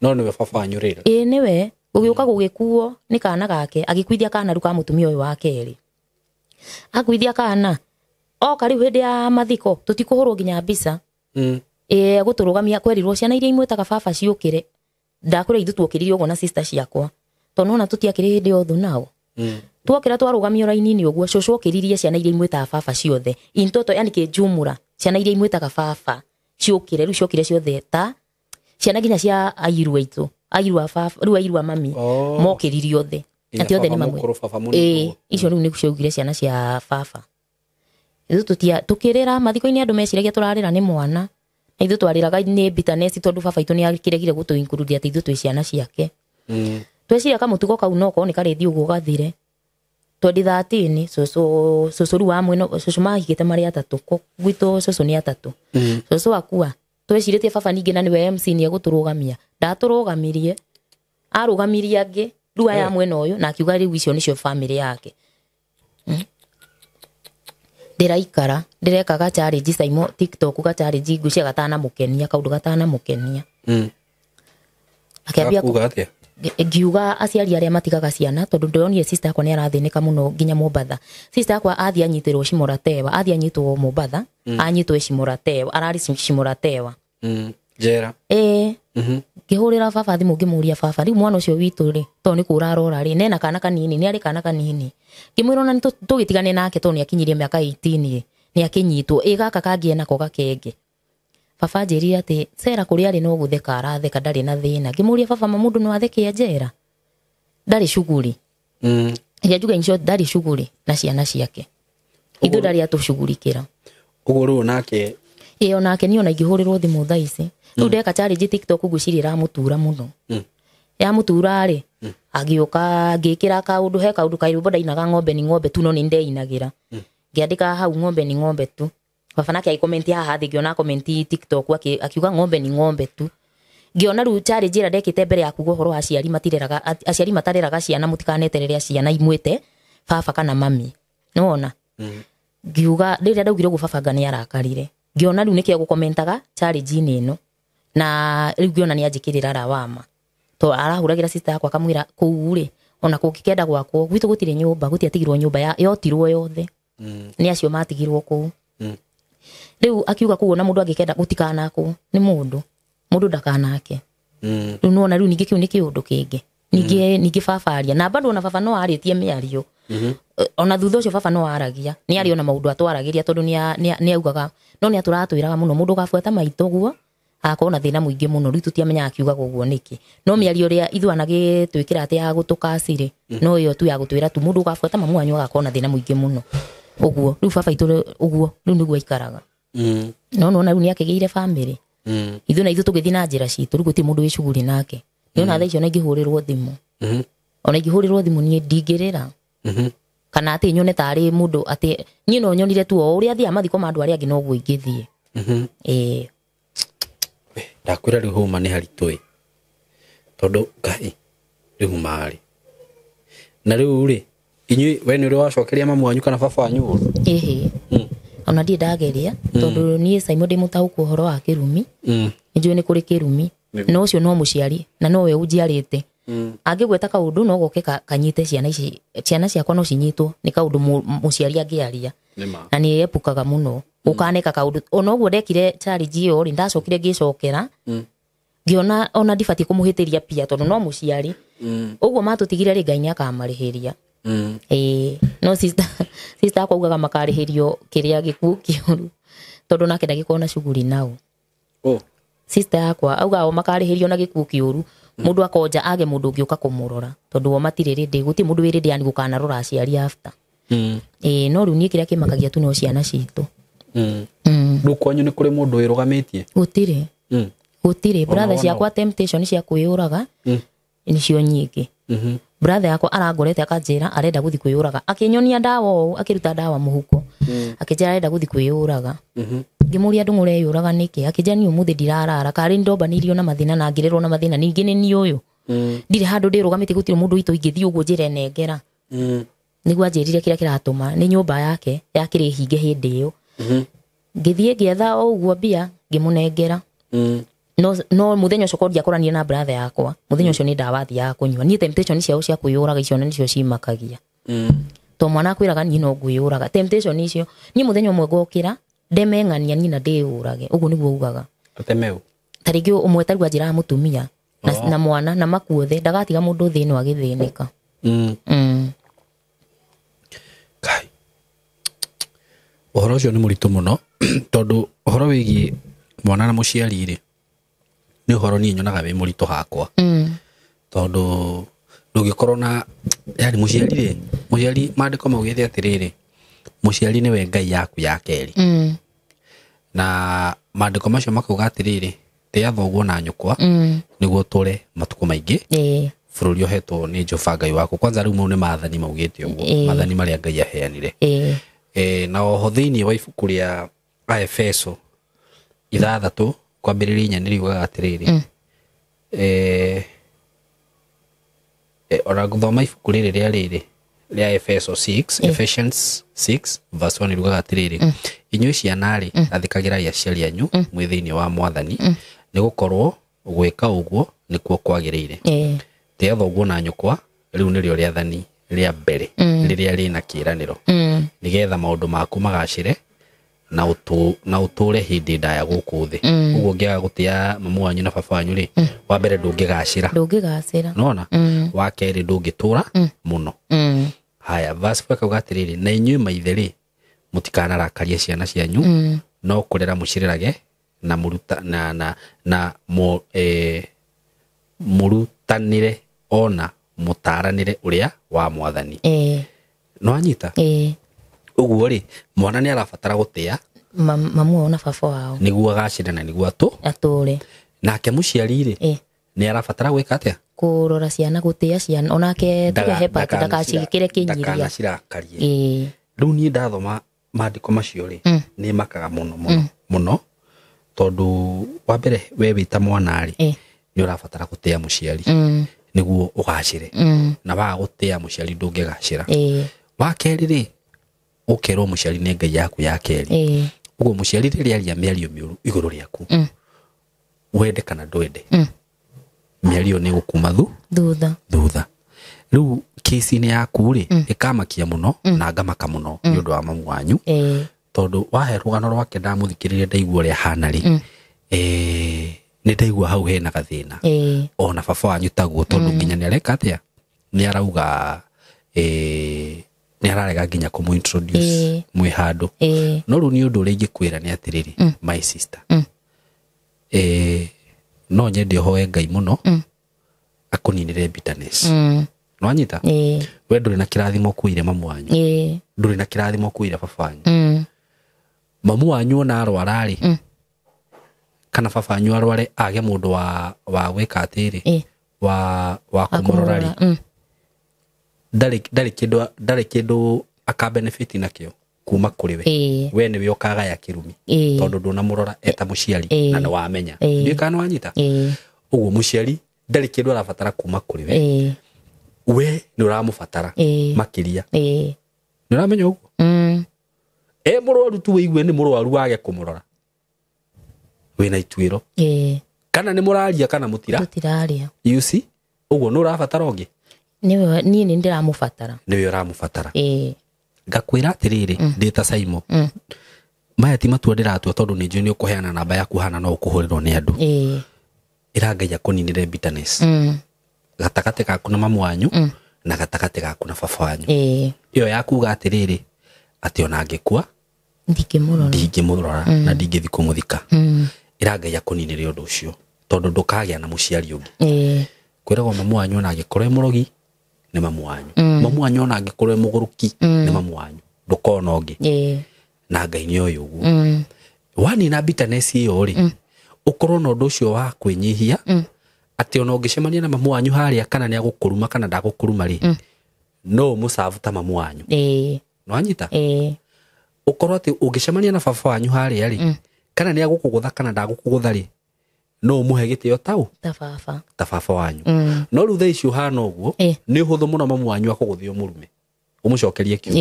No nĩwe baba wanyu rĩrĩ? Ĩĩ nĩwe. Gũgĩũka gũgĩkuo nĩ kana gake, agĩkuithia kana rĩu ka mũtumia ũyũ wa kerĩ. Akuithia kana, oka rĩu hĩndĩ ya mathiko, tũtikũhũrwo nginya mbica. Ĩĩ gũtũrũgamia kwerirwo ciana iria imwĩtaga baba ciũkĩre. Ndakwĩra ithuĩ tuokĩririe ũguo na sister ciakwa. Tondũ nĩwona tũtiakĩrĩ hĩndĩ ya ũthũ nao. Tuokĩra twarũgamio raini-inĩ ũguo, cũcũ okĩririe ciana iria imwĩtaga baba ciothe. In total, yani kĩnjumũra, ciana iria imwĩtaga baba ciũkĩre, rĩu ciokire ciothe ta ciana nginya cia airu aitũ, airu a baba, rĩu airu a mami, mokĩririe othe. Atĩ othe nĩ mamwe. Ĩĩ, icio rĩu nĩcio augire ciana cia baba. Ithuĩ tũkĩrĩra mathiko-inĩ andũ meciragia tũrarĩra nĩ mwana. Na ithuĩ twarĩraga nĩ bitterness tondũ baba itũ nĩakĩregire gũtũ include atĩ ithuĩ twĩ ciana ciake. Tweciria kamũtugo kau no korwo nĩ karĩthiĩ ũguo gathire. 2013 cũcũ rĩu wa mwena cũcũ mahikĩte marĩ atatũ, gwitũ cũcũ nĩ atatũ. Cũcũ akua, twecirĩtie baba ningĩ na nĩwe MC nĩ egũtũrũgamia. Ndatũrũgamirie, arũgamirie angĩ rĩu aya mwena ũyũ na akiuga rĩu icio nĩcio family yake. Ndĩraikara ndĩrekaga challenge Saimo TikTok ga challenge ngwĩciria gatanamũkenia, kaũndũ gatanamũkenia. Akĩambia kuga atĩa? Ngiuga aciari arĩa matigaga ciana tondũ ndĩronire sister yakwa nĩ arathĩnĩka mũno nginya Mombatha. Sister yakwa athiĩ anyitĩrwo Shimoratewa, athiĩ anyitwo Mombatha, anyitwo Shimoratewa, ararĩ Shimoratewa. Njera. Ĩĩ. Ngĩhũrĩra baba thimũ ngĩmũria baba, rĩu mwana ũcio witũ rĩ, tondũ nĩ kũra arora rĩ, nena kana kanini, nĩ arĩ kana kanini. Ngĩmwĩra ona tũgĩtigane nake tondũ nĩ akinyirie mĩaka 18 ĩ, nĩ akĩnyitwo, ĩ gaka kangĩ enako gakenge. Baba anjĩrire atĩ Sera kũrĩa arĩ no gũtheka aratheka ndarĩ na thĩna. Ngĩmũria baba ma mũndũ no atheke njera? Ndarĩ cuguri. Reke njuge in short, ndarĩ cuguri na ciana ciake. Ithuĩ ndarĩ atũcugurikĩra. Ũguo rĩu nake? Ĩĩ onake niĩ ona ingĩhũrĩrwo thimũ thaa ici. Rĩu ndeka challenge TikTok ngwĩciria ĩramũtura mũno. Yamũtura rĩ, agĩũka ngĩkĩra kaũndũ, he kaũndũ kairũmbo ndainaga ng'ombe ni ng'ombe tu no nĩ ndeinagĩra. Ngĩandĩka hau ng'ombe ni ng'ombe tu. Baba nake agĩkomenti haha thĩ, ngĩona komenti TikTok akiuga ng'ombe ni ng'ombe tu. Ngĩona rĩu challenge ĩrĩa ndekĩte mbere ya kuga ũhoro wa aciari matireraga, aciari matareraga ciana mũtikaneterere ciana imwĩte baba kana mami. Nĩwona? Ngiuga rĩrĩa ndaugire ũguo baba anga nĩarakarire. Ngĩona rĩu nĩkĩo egũkomentaga challenge-inĩ ĩno. Na rĩu ngĩona nĩanjĩkĩrĩra lawama. To arahũragĩra sister yakwa akamwĩra kũu rĩ, ona kũngĩkenda gwakwo, gwitũ gũtirĩ nyũmba, gũtiatigirwo nyũmba yotirwo yothe. Nĩ acio matigirwo kũu. Rĩu akiuga kũu ona mũndũ angĩkenda gũtikanakwo nĩ mũndũ, mũndũ ndakanake. Rĩu nĩwona rĩu ningĩ kĩu nĩ kĩũndũ kĩngĩ. Ningĩ ningĩ baba aria na bado ona baba no arĩtie mĩario. Ona thutha ũcio baba no aragia, nĩ arĩ ona maũndũ atwaragĩria tondũ nĩ augaga, no nĩ atũratwĩraga mũno mũndũ ũgabuata maitũ ũguo agakorwo na thĩna mũingĩ mũno. Rĩu tũtiamenyaga akiugaga ũguo nĩkĩ. No mĩario ĩrĩa ithuĩ anagĩtwĩkĩra atĩ ya gũtũkacirĩ, no ĩyo tu ya gũtwĩra tu mũndũ ũgabuata mamu wanyu agakorwo na thĩna mũingĩ mũno. Ũguo rĩu baba itũ ũguo rĩu nĩguo aikaraga. No nona rĩu nĩakĩgĩire family. Ithuĩ na ithuĩ tũgĩthiĩ na njĩra citũ, rĩu gũtirĩ mũndũ wĩ cuguri nake. Nĩona thaa icio ona ingĩhũrĩrwo thimũ. Ona ingĩhũrĩrwo thimũ niĩ ndingĩrĩra. Kana atĩ nyone tarĩ mũndũ atĩ niĩ no nyonire tu o ũrĩa athiaga mathiko ma andũ arĩa angĩ noguo ingĩthiĩ. Ĩĩ. Ndakwĩra rĩu hũma nĩ haritũ ĩ. Tondũ Ngai rĩu marĩ. Na rĩu rĩ, inyuĩ we nĩ ũrĩ wacokeria mamu wanyu kana baba wanyu ũru? Ĩhĩ. Ona ndirĩ ndageria tondũ niĩ Saimo ndĩ mũtaũku ũhoro wa kĩrumi. Nĩnjũĩ nĩ kũrĩ kĩrumi. No ũcio no mũciari na nowe ũnjiarĩte. Angĩgweta kaũndũ no goke kanyite ciana ici, ciana ciakwa no cinyitwo nĩ kaũndũ mũciari angĩaria. Na nĩ epukaga mũno. Ũkaneka kaũndũ ona ũguo ndekire challenge ĩyo rĩ, ndacokire ngĩcokera. Ngĩona ona ndibatiĩ kũmũhĩtĩria pia tondũ no mũciari. Ũguo matũtigire rĩ, Ngai nĩakamarĩhĩria. Ĩĩ, no sister akwa augaga makarĩhĩrio kĩrĩa gĩkuũ kĩũru tondũ nake ndagĩkorwo na cuguri nao. Sister yakwa auga o makarĩhĩrio na gĩkuũ kĩũru, mũndũ akonja age mũndũ ũngĩ ũka kũmũrora, tondũ o matirĩ rĩndĩ, gũtirĩ mũndũ wĩ rĩndĩ yani gũkanarora aciari after. Ĩĩ, no rĩu niĩ kĩrĩa kĩmakagia tu no ciana citũ. Rĩu kwanyu nĩ kũrĩ mũndũ wĩrũgamĩtie? Gũtirĩ. Gũtirĩ. Brother ciakwa, temptation cia kwĩyũraga nĩcio nyingĩ. Brother yakwa arangorete akanjĩra arenda gũthiĩ kwĩyũraga, akĩnyonia ndawa ũũ, akĩruta ndawa mũhuko, akĩnjĩra arenda gũthiĩ kwĩyũraga. Ngĩmũria, "Ndũng'ũ, ũreyũraga nĩkĩ?" Akĩnjĩra, "Niĩ ũmũthĩ ndirarara, karĩ ndombanĩirio na mathĩna na ngĩrerwo na mathĩna, ningĩ nĩ niĩ ũyũ ndirĩ handũ ndĩrũgamĩtie, gũtirĩ mũndũ witũ ingĩthiĩ ũguo njĩre nengera." Nĩguo anjĩrire kĩrĩa kĩratũma nĩ nyũmba yake yakĩrĩ hinge hĩndĩ ĩyo. Ngĩthiĩ ngĩetha o ũguo mbia, ngĩmũnengera. No mũthenya ũcio korwo ndiakoranire na brother yakwa, mũthenya ũcio nĩ ndawa thiaga kũnyua. Niĩ temptation ciao cia kwĩyũraga icio na nĩcio cimakagia, to mwana akwĩraga, "Niĩ no ngwĩyũraga." Temptation icio, niĩ mũthenya ũmwe ngokĩra ndemeng'ania niĩ na ndĩyũrage, ũguo nĩguo ugaga. Atemeu? Ta rĩngĩ ũmwe tarĩu anjĩraga mũtumia na, na mwana na makuothe, ndagatiga mũndũ thĩ ĩno agĩthĩnĩka. Kai, ũhoro ũcio nĩ mũritũ mũno, tondũ ũhoro wĩgiĩ mwana na mũciari rĩ, nĩ ũhoro niĩ nyonaga wĩ mũritũ hakwa, tondũ ndũngĩkorwo na yani mũciari rĩ, mũciari, maandĩko maugĩte atĩrĩrĩ, mũciari nĩwe Ngai yaku ya kerĩ. Na maandĩko macio makauga atĩrĩrĩ, tĩa thoguo na nyũkwa nĩguo ũtũre matukũ maingĩ bũrũri ũhetwo nĩ Jehova Ngai waku. Kwanza rĩu mau nĩ maathani maugĩte ũguo, maathani marĩa Ngai aheanire. Na oho thĩinĩ wa ibuku rĩa Aefeso 6 kwambĩrĩria 4 nĩ riugaga atĩrĩrĩ, ona ngũthoma ibuku rĩrĩ rĩa rĩrĩ rĩa Efeso 6, Ephesians 6 verse 1 riugaga atĩrĩrĩ, "Inyuĩ ciana rĩ, athĩkagĩrai aciari anyu mwĩ thĩinĩ wa Mwathani, nĩ gũkorwo gwĩka ũguo nĩkuo kwagĩrĩire. Tĩa thoguo na nyũkwa, rĩu nĩrĩo rĩathani rĩa mbere rĩrĩa rĩna kĩĩranĩro, nĩgetha maũndũ maku magacĩre na ũtũre hĩndĩ ndaya gũkũ thĩ." Ũguo ũngĩaga gũtĩa mamu wanyu na baba wanyu rĩ, wa mbere ndũngĩgacĩra. Ndũngĩgacĩra. Nona wa kerĩ, ndũngĩtũra mũno. Haya, verse 4 kauga atĩrĩrĩ, "Na inyuĩ maithe rĩ, mũtikanarakarie ciana cianyu, no kũrera mũcirerage na mũruta na na na mo, mũrutanĩre ona mũtaranĩre ũrĩa wa Mwathani." No anyita? Ĩĩ. Ũguo rĩ, mwana nĩ arabatara gũtĩa Mamu wao na baba wao nĩguo agacĩre na nĩguo atũ atũre. Nake mũciari rĩ, nĩ arabatara gwĩka atĩa? Kũrora ciana, gũtĩa ciana onake, tuge he part ndakacikĩre kĩnyiria. Ndakanacirakarie. Rĩu niĩ ndathoma maandĩko macio rĩ, nĩ makaga mũno mũno mũno, tondũ wa mbere, we wĩ ta mwana rĩ, nĩ ũrabatara gũtĩa mũciari nĩguo ũgacĩre, na waga gũtĩa mũciari ndũngĩgacĩra. Wa kerĩ rĩ, ũkerwo mũciari nĩ Ngai yaku ya kerĩ. Ũguo mũciari rĩrĩa aria mĩario mĩũru igũrũ rĩaku, wende kana ndwende, mĩario nĩ gũkuma thu thutha. Thutha. Rĩu kĩci-inĩ yaku rĩ, ĩkamakia mũno na ngamaka mũno nĩ ũndũ wa mamu wanyu, tondũ wahe rũgano rwake, ndamũthikĩrĩria, ndaigua ũrĩa hana rĩ, nĩ ndaigua hau hena gathĩna. Ona baba wanyu taguo, tondũ nginya nĩ areka atĩa, nĩ arauga nĩ ararega nginya kũmũ introduce mwĩ handũ. No rĩu nĩ ũndũ ũrĩa ingĩkwĩra nĩ atĩrĩrĩ, my sister, no nyende ũhoe Ngai mũno akũninĩre bitterness. Nĩwanyita? Ĩĩ. We ndũrĩ na kĩrathimo ũkuĩire mamu wanyu, ndũrĩ na kĩrathimo ũkuĩire baba wanyu. Mamu wanyu ona arwara rĩ, kana baba wanyu arware, age mũndũ wa gwĩka atĩrĩ, wa kũmũrora rĩ, ndarĩ kĩndũ aka benefit nakĩo kuma kũrĩ we. We nĩwe ũkagaya kĩrumi, tondũ ndũnamũrora eta mũciari na nĩ wamenya. Ndiũĩ kana nĩwanyita. Ũguo mũciari ndarĩ kĩndũ arabatara kuma kũrĩ we. We nĩ ũramũbatara makĩria. Nĩ ũramenya ũguo? E mũrwaru tu, wĩigue nĩ mũrwaru, wage kũmũrora, wĩna ituĩro. Kana nĩ mũraria kana mũtira? Tũtiraria. You see, ũguo nĩ ũrabatara ũngĩ. Nĩwe, niĩ nĩ ndĩramũbatara. Nĩwe ũramũbatara. Ngakwĩra atĩrĩrĩ, ndĩ ta Saimo, maya ti matua ndĩratua, tondũ nĩ njũĩ nĩ ũkũheana namba yaku hana no ũkũhũrĩrwo nĩ andũ. Ĩra Ngai akũninĩre bitterness gatagatĩ gaku na mamu wanyu na gatagatĩ gaku na baba wanyu. Ĩyo ya kuga atĩrĩrĩ, atĩ ona angĩkua ndingĩmũrora, ndingĩmũrora na ndingĩthi kũmũthika. Ĩra Ngai akũninĩre ũndũ ũcio tondũ ndũkagĩa na mũciari ũngĩ. Kwĩragwo mamu wanyu ona angĩkorwo e mũrogi nĩ mamu wanyu. Mamu wanyu ona angĩkorwo e mũgũrũki nĩ mamu wanyu. Ndũkona ũngĩ. Na Ngai nĩ oĩ ũguo. Wanina bitterness ĩyo rĩ, ũkorwo na ũndũ ũcio wa kwĩnyihia atĩ ona ũngĩcemania na mamu wanyu harĩa kana nĩ agũkũruma kana ndagũkũruma rĩ, no ũmũcabu ta mamu wanyu. Nĩwanyita? Ũkorwo atĩ ũngĩcemania na baba wanyu harĩa rĩ, kana nĩ agũkũgũtha kana ndagũkũgũtha rĩ, no ũmũhe gĩtĩo tau ta baba, ta baba wanyu. No rĩu thaa ici ũhana ũguo nĩ ũhũthũ mũno mamu wanyu akũgũthe ũmũrume ũmũcokerie kiugo.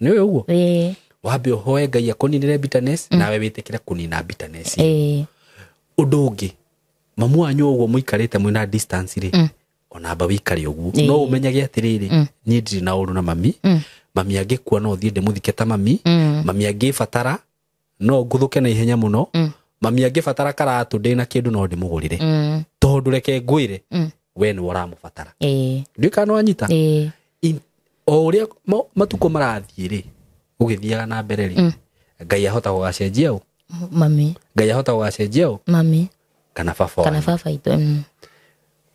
Nĩ ũĩ ũguo? Wambe ũhoe Ngai akũninĩre bitterness nawe wĩtĩkĩre kũnina bitterness. Ũndũ ũngĩ, mamu wanyu ũguo mũikarĩte mwĩna distance rĩ, ona amba wĩikare ũguo no ũmenyage atĩrĩrĩ, niĩ ndirĩ na ũru na mami. Mami angĩkua no thiĩ ndĩmũthike ta mami. Mami angĩbatara no ngũthũke na ihenya mũno. Mami angĩbatara karatũ ndĩna kĩndũ no ndĩmũgũrĩre. Tondũ reke ngwĩre, we nĩwe ũramũbatara. Ndiũĩ kana nĩwanyita? O ũrĩa matukũ marathiĩ rĩ, gũgĩthiaga na mbere rĩ, Ngai ahota gũgacenjia ũ? Mami. Ngai ahota gũgacenjia ũ? Mami. Kana baba wanyu. Kana baba itũ.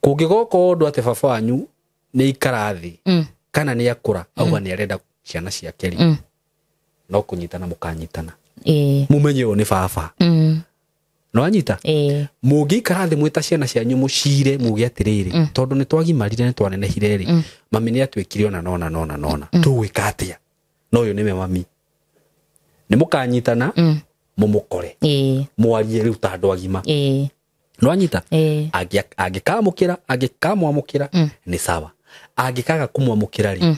Kũngĩgoka ũndũ atĩ baba wanyu nĩ aikara thĩ, kana nĩ akũra, auga nĩ arenda ciana ciake rĩ, no kũnyitana mũkanyitana. Mũmenye ũyũ nĩ baba. Nĩwanyita? Mũngĩikara thĩ mwĩta ciana cianyu mũcire muge atĩrĩrĩ, tondũ nĩ twagimarire nĩ twanenehire rĩ, mami nĩ atuĩkire ona nona nona nona, tũgwĩka atĩa? No ũyũ nĩwe mami. Nĩ mũkanyitana, mũmũkore. Mwarie rĩu ta andũ agima. Nĩwanyita? Angĩkamũkĩra, angĩkamwamũkĩra nĩ sawa. Angĩkaga kũmwamũkĩra rĩ,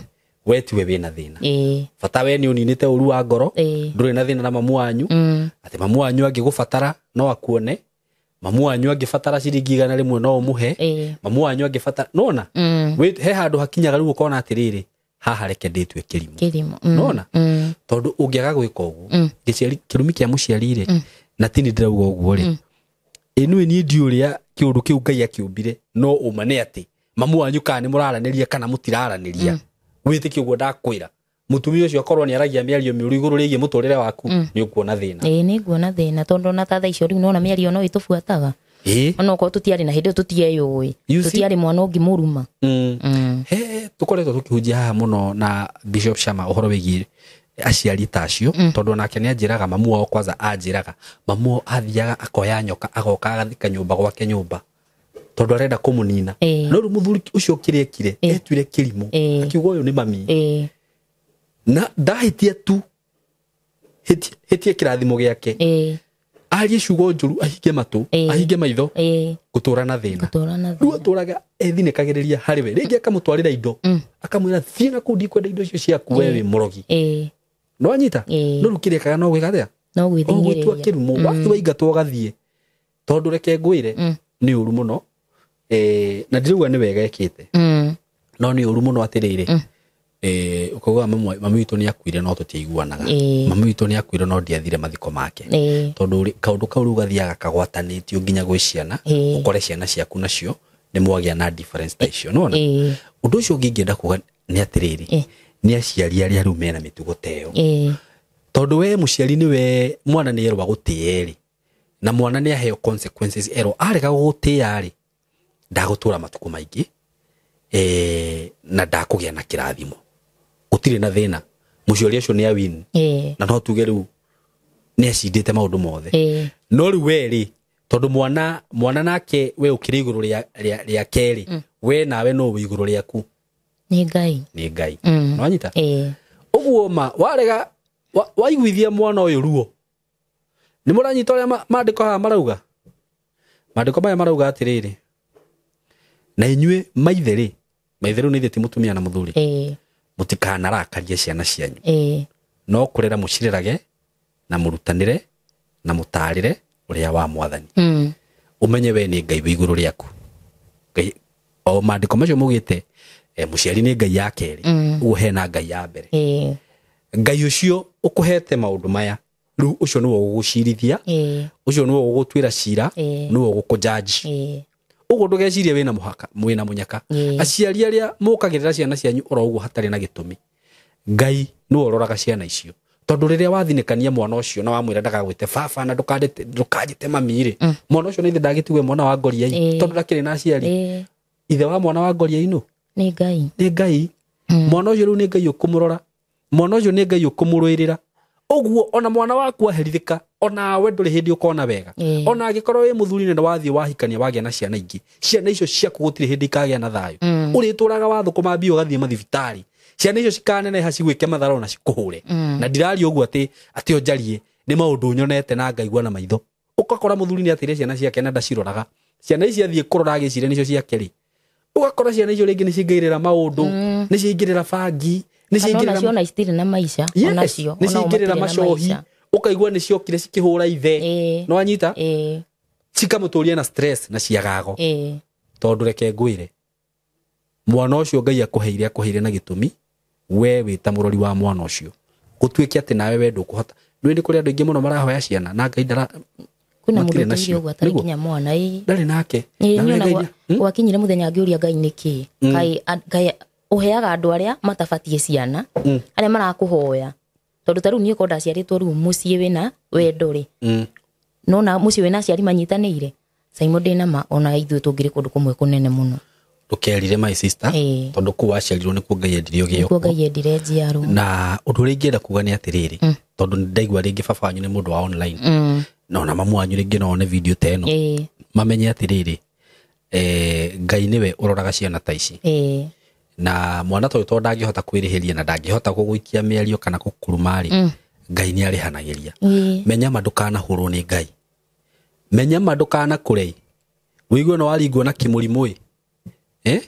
we tiwe wĩna thĩna. Bata we nĩ ũninĩte ũru wa ngoro, ndũrĩ na thĩna na mamu wanyu, atĩ mamu wanyu angĩgũbatara no akuone, mamu wanyu angĩbatara ciringi 100 no ũmũhe, mamu wanyu angĩbatara, nona he handũ hakinyaga rĩu ũkona atĩrĩrĩ, haha reke ndĩtue kĩrimũ. Nona tondũ ũngĩaga gwĩka ũguo, kĩrumi kĩa mũciari rĩ, na ti nĩ ndĩrauga ũguo rĩ, ĩnũĩ niĩ ndiũĩ ũrĩa kĩũndũ kĩu Ngai akĩũmbire, no ũma nĩ atĩ mamu wanyu kana nĩ mũraranĩria kana mũtiraranĩria, wĩtĩkie ũguo ndakwĩra, mũtumia ũcio akorwo nĩ aragia mĩario mĩũru igũrũ rĩgiĩ mũtũrĩre waku, nĩ ũkuona thĩna. Nĩ nguona thĩna tondũ ona ta thaa icio rĩu nona mĩario no ĩtũbuataga. Ona okorwo tũtiarĩ na hĩndĩ ĩyo tũtieyũĩ, tũtiarĩ mwana ũngĩmũruma. He tũkoretwo tũkĩhunjia haha mũno na Bishop Shama ũhoro wĩgiĩ aciari ta acio, tondũ onake nĩ anjĩraga mamu wao, kwanza anjĩraga mamu wao athiaga akoya nyoka agoka agathika nyũmba gwake nyũmba tondũ arenda kũmũnina. No rĩu mũthuri ũcio kĩrĩa ekire, etuire kĩrimũ, akiuga ũyũ nĩ mami. Na ndahĩtia tu, hĩtie kĩrathimo gĩake, arie ciugo njũru, ahinge matũ, ahinge maitho, gũtũra na thĩna. Rĩu atũraga ethinĩkagĩrĩria harĩ we, rĩngĩ akamũtwarĩra indo, akamwĩra thiĩ na kũu ndikwenda indo icio ciaku, we wĩ mũrogi. Nĩwanyita? No rĩu kĩrĩa ekaga no gwĩka atĩa? No gwĩthing'ĩrĩria. Gũtua kĩrimũ, wathiĩ waingatwo ũgathiĩ. Tondũ reke ngwĩre, nĩ ũru mũno, na ndirauga nĩ wega ekĩte, no nĩ ũru mũno atĩrĩrĩ, ũkauga mami witũ nĩ akuire no tũtiaiguanaga, mami witũ nĩ akuire no ndiathire mathiko make, tondũ kaũndũ kau rĩu gathiaga kagwatanĩtio nginya gwĩ ciana, ũkore ciana ciaku nacio nĩ mwagĩa na difference ta icio. Nĩwona? Ũndũ ũcio ũngĩ ingĩenda kuga nĩ atĩrĩrĩ, nĩ aciari arĩa rĩu mena mĩtugo ta ĩyo, tondũ we mũciari nĩwe mwana nĩ erwo agũtĩe rĩ, na mwana nĩ aheo consequences, erwo arega gũgũtĩa rĩ, ndagũtũra matukũ maingĩ, na ndakũgĩa na kĩrathimo, gũtirĩ na thĩna, mũciari ũcio nĩ awin, na no tuge rĩu nĩ acindĩte maũndũ mothe. No rĩu we rĩ, tondũ mwana nake we ũkĩrĩ igũrũ rĩa kerĩ, we nawe no wĩ igũrũ rĩaku, nĩ Ngai, nĩ Ngai. Nĩwanyita? Ũguo ma warega waiguithia mwana ũyũ ruo, nĩ mũranyita ũrĩa maandĩko haha marauga? Maandĩko maya marauga atĩrĩrĩ, na inyuĩ maithe rĩ, maithe rĩu nĩ ithe ti mũtumia na mũthuri, mũtikanarakarie ciana cianyu, no kũrera mũcirerage na mũrutanĩre na mũtarĩre ũrĩa wa mwathani. Ũmenye we nĩ Ngai wĩ igũrũ rĩaku. Ngai, o maandĩko macio maugĩte, mũciari nĩ Ngai ya kerĩ, ũguo hena Ngai ya mbere. Ngai ũcio ũkũhete maũndũ maya, rĩu ũcio nĩwe ũgũgũcirithia, ũcio nĩwe ũgũgũtuĩra cira, nĩwe ũgũkũjudge. Ũguo ndũgecirie wĩna mũhaka, wĩna mũnyaka. Aciari arĩa mũkagĩrĩra ciana cianyu oro ũguo hatarĩ na gĩtũmi, Ngai nĩwe ũroraga ciana icio, Tondu riria wathinĩkania mwana ũcio na wamwĩra ndagagwĩte baba na ndũkanjĩte mami rĩ, mwana ũcio nĩ ithe ndagĩtigue mwana wa ngoriai, tondu ndakĩrĩ na aciari. Ithe wa mwana wa ngoriai nũ? Nĩ Ngai. Nĩ Ngai. Mwana ũcio rĩu nĩ Ngai ũkũmũrora, mwana ũcio nĩ Ngai ũkũmũrũĩrĩra. Ũguo ona mwana waku aherithĩka, onawe ndũrĩ hĩndĩ ũkona wega. Ona angĩkorwo wĩ mũthuri na wathiĩ wahikania wagĩa na ciana ingĩ, ciana icio ciaku gũtirĩ hĩndĩ ikagĩa na thayũ. Ũrĩtũraga wathũkũma mbia ũgathiĩ mathibitarĩ, ciana icio cikaneneha cigwĩke mathara na cikũhũre. Na ndiraria ũguo atĩ o njarie, nĩ maũndũ nyonete na ngaigua na maitho. Ũgakora mũthuri nĩ ateire ciana ciake na ndaciroraga. Ciana ici athiĩ kũrora agĩciria nĩcio ciake rĩ, ũgakora ciana icio rĩngĩ nĩ cingĩrĩra maũndũ, nĩ cingĩrĩra bangi, nĩ cingĩrĩra onacio citirĩ na maica, onacio nĩ cingĩrĩra macohi, ũkaigua nĩ ciokire cikĩhũra ithe, no anyita cikamũtũria na stress na ciagago. Tondũ reke ngwĩre, mwana ũcio Ngai akũheire na gĩtũmi, we wĩ ta mũrori wa mwana ũcio, gũtuĩke atĩ nawe we ndũkũhota. Nĩ nĩ kũrĩ andũ aingĩ mũno marahoya ciana na Ngai ndara kwĩna mũndũ ũtũire ũguo atarĩ nginya mwana. Ndarĩ nake. Gwakinyire mũthenya ngĩũria Ngai nĩkĩ, Ngai ũheaga andũ arĩa matabatiĩ ciana, arĩa marakũhoya. Tondũ ta rĩu niĩ ko ndaciarĩtwo rĩu mũciĩ wĩna wendo rĩ, nona mũciĩ wĩna aciari manyitanĩire, Simon ndĩna ma ona ithuĩ tũngĩrĩ kũndũ kũmwe kũnene mũno. Ndũkerire my sister, tondũ kũu waciarirwo nĩkuo Ngai endire ũgĩe ũguo. Nĩkuo Ngai endire njiarwo. Na ũndũ ũrĩa ingĩenda kuga nĩ atĩrĩrĩ, tondũ ndaigua rĩngĩ baba wanyu nĩ mũndũ wa online, na ona mamu wanyu rĩngĩ no one video ta ĩno, mamenye atĩrĩrĩ, Ngai nĩwe ũroraga ciana ta ici. Na mwana ta ũyũ tondũ ndangĩhota kwĩrĩhĩria na ndangĩhota gũgũikia mĩario kana gũkũruma rĩ, Ngai nĩ arĩhanagĩria. Menya ma ndũkanahũrwo nĩ Ngai, menya ma ndũkanakũre, ũigue nĩ waringwo na kĩmũrimũ ĩ,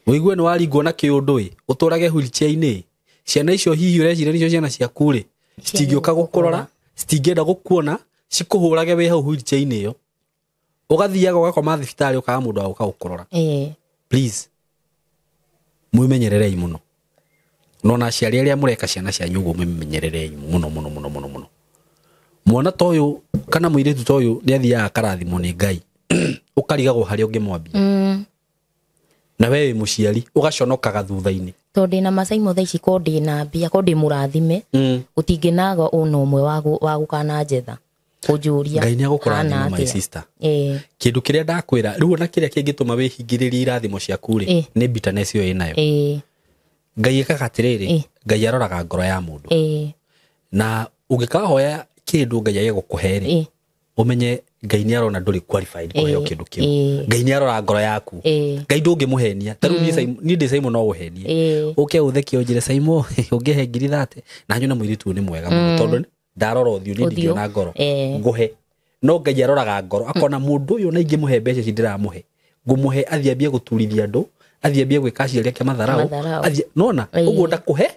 ũigue nĩ waringwo na kĩũndũ ĩ, ũtũrage wheelchair-inĩ. Ciana icio hihi ũreciria nĩcio ciana ciaku rĩ, citingĩũka gũkũrora, citingĩenda gũkuona, cikũhũrage wĩ hau wheelchair-inĩ ĩyo, ũgathiaga ũgakoma thibitarĩ ũkaga mũndũ wa gũka gũkũrora. Please, mwimenyererei mũno. No na aciari arĩa mũreka ciana cianyu ũguo mwimenyererei mũno mũno mũno mũno mũno. Mwana ta ũyũ kana mũirĩtu ta ũyũ nĩ athiaga akarathimwo nĩ Ngai, ũkarigagwo harĩa ũngĩmwambia. Na we wĩ mũciari ũgaconokaga thutha-inĩ. Tondũ ndĩna macaimo thaa ici, ko ndĩna mbia, ko ndĩ mũrathime, gũtingĩnaga ũna ũmwe wa gũkananjetha kũnjũria. Ngai nĩ agũkũrathima my sister. Kĩndũ kĩrĩa ndakwĩra rĩu ona kĩrĩa kĩngĩtũma wĩhingĩrĩrie irathimo ciaku rĩ, nĩ bitterness ĩyo ĩnayo. Ngai ĩkaga atĩrĩrĩ, Ngai aroraga ngoro ya mũndũ. Na ũngĩkahoya kĩndũ Ngai age gũkũhe rĩ, ũmenye Ngai nĩ arona ndũrĩ qualified kũheo kĩndũ kĩu. Ngai nĩ arora ngoro yaku. Ngai ndũngĩmũhenia. Ta rĩu niĩ ndĩ Simon no ũhenie. Ũke ũthekie ũnjĩre Simon ũngĩhe ngiri 30, na nyone mũirĩtu ũyũ nĩ mwega mũno, tondũ ndarora ũthiũ niĩ ndingĩona ngoro ngũhe. No Ngai aroraga ngoro akona mũndũ ũyũ na ingĩmũhe mbeca ici ndĩramũhe, ngũmũhe athiĩ ambie gũturithia andũ, athiĩ ambie gwĩka aciari ake matharau, athiĩ nona ũguo ndakũhe,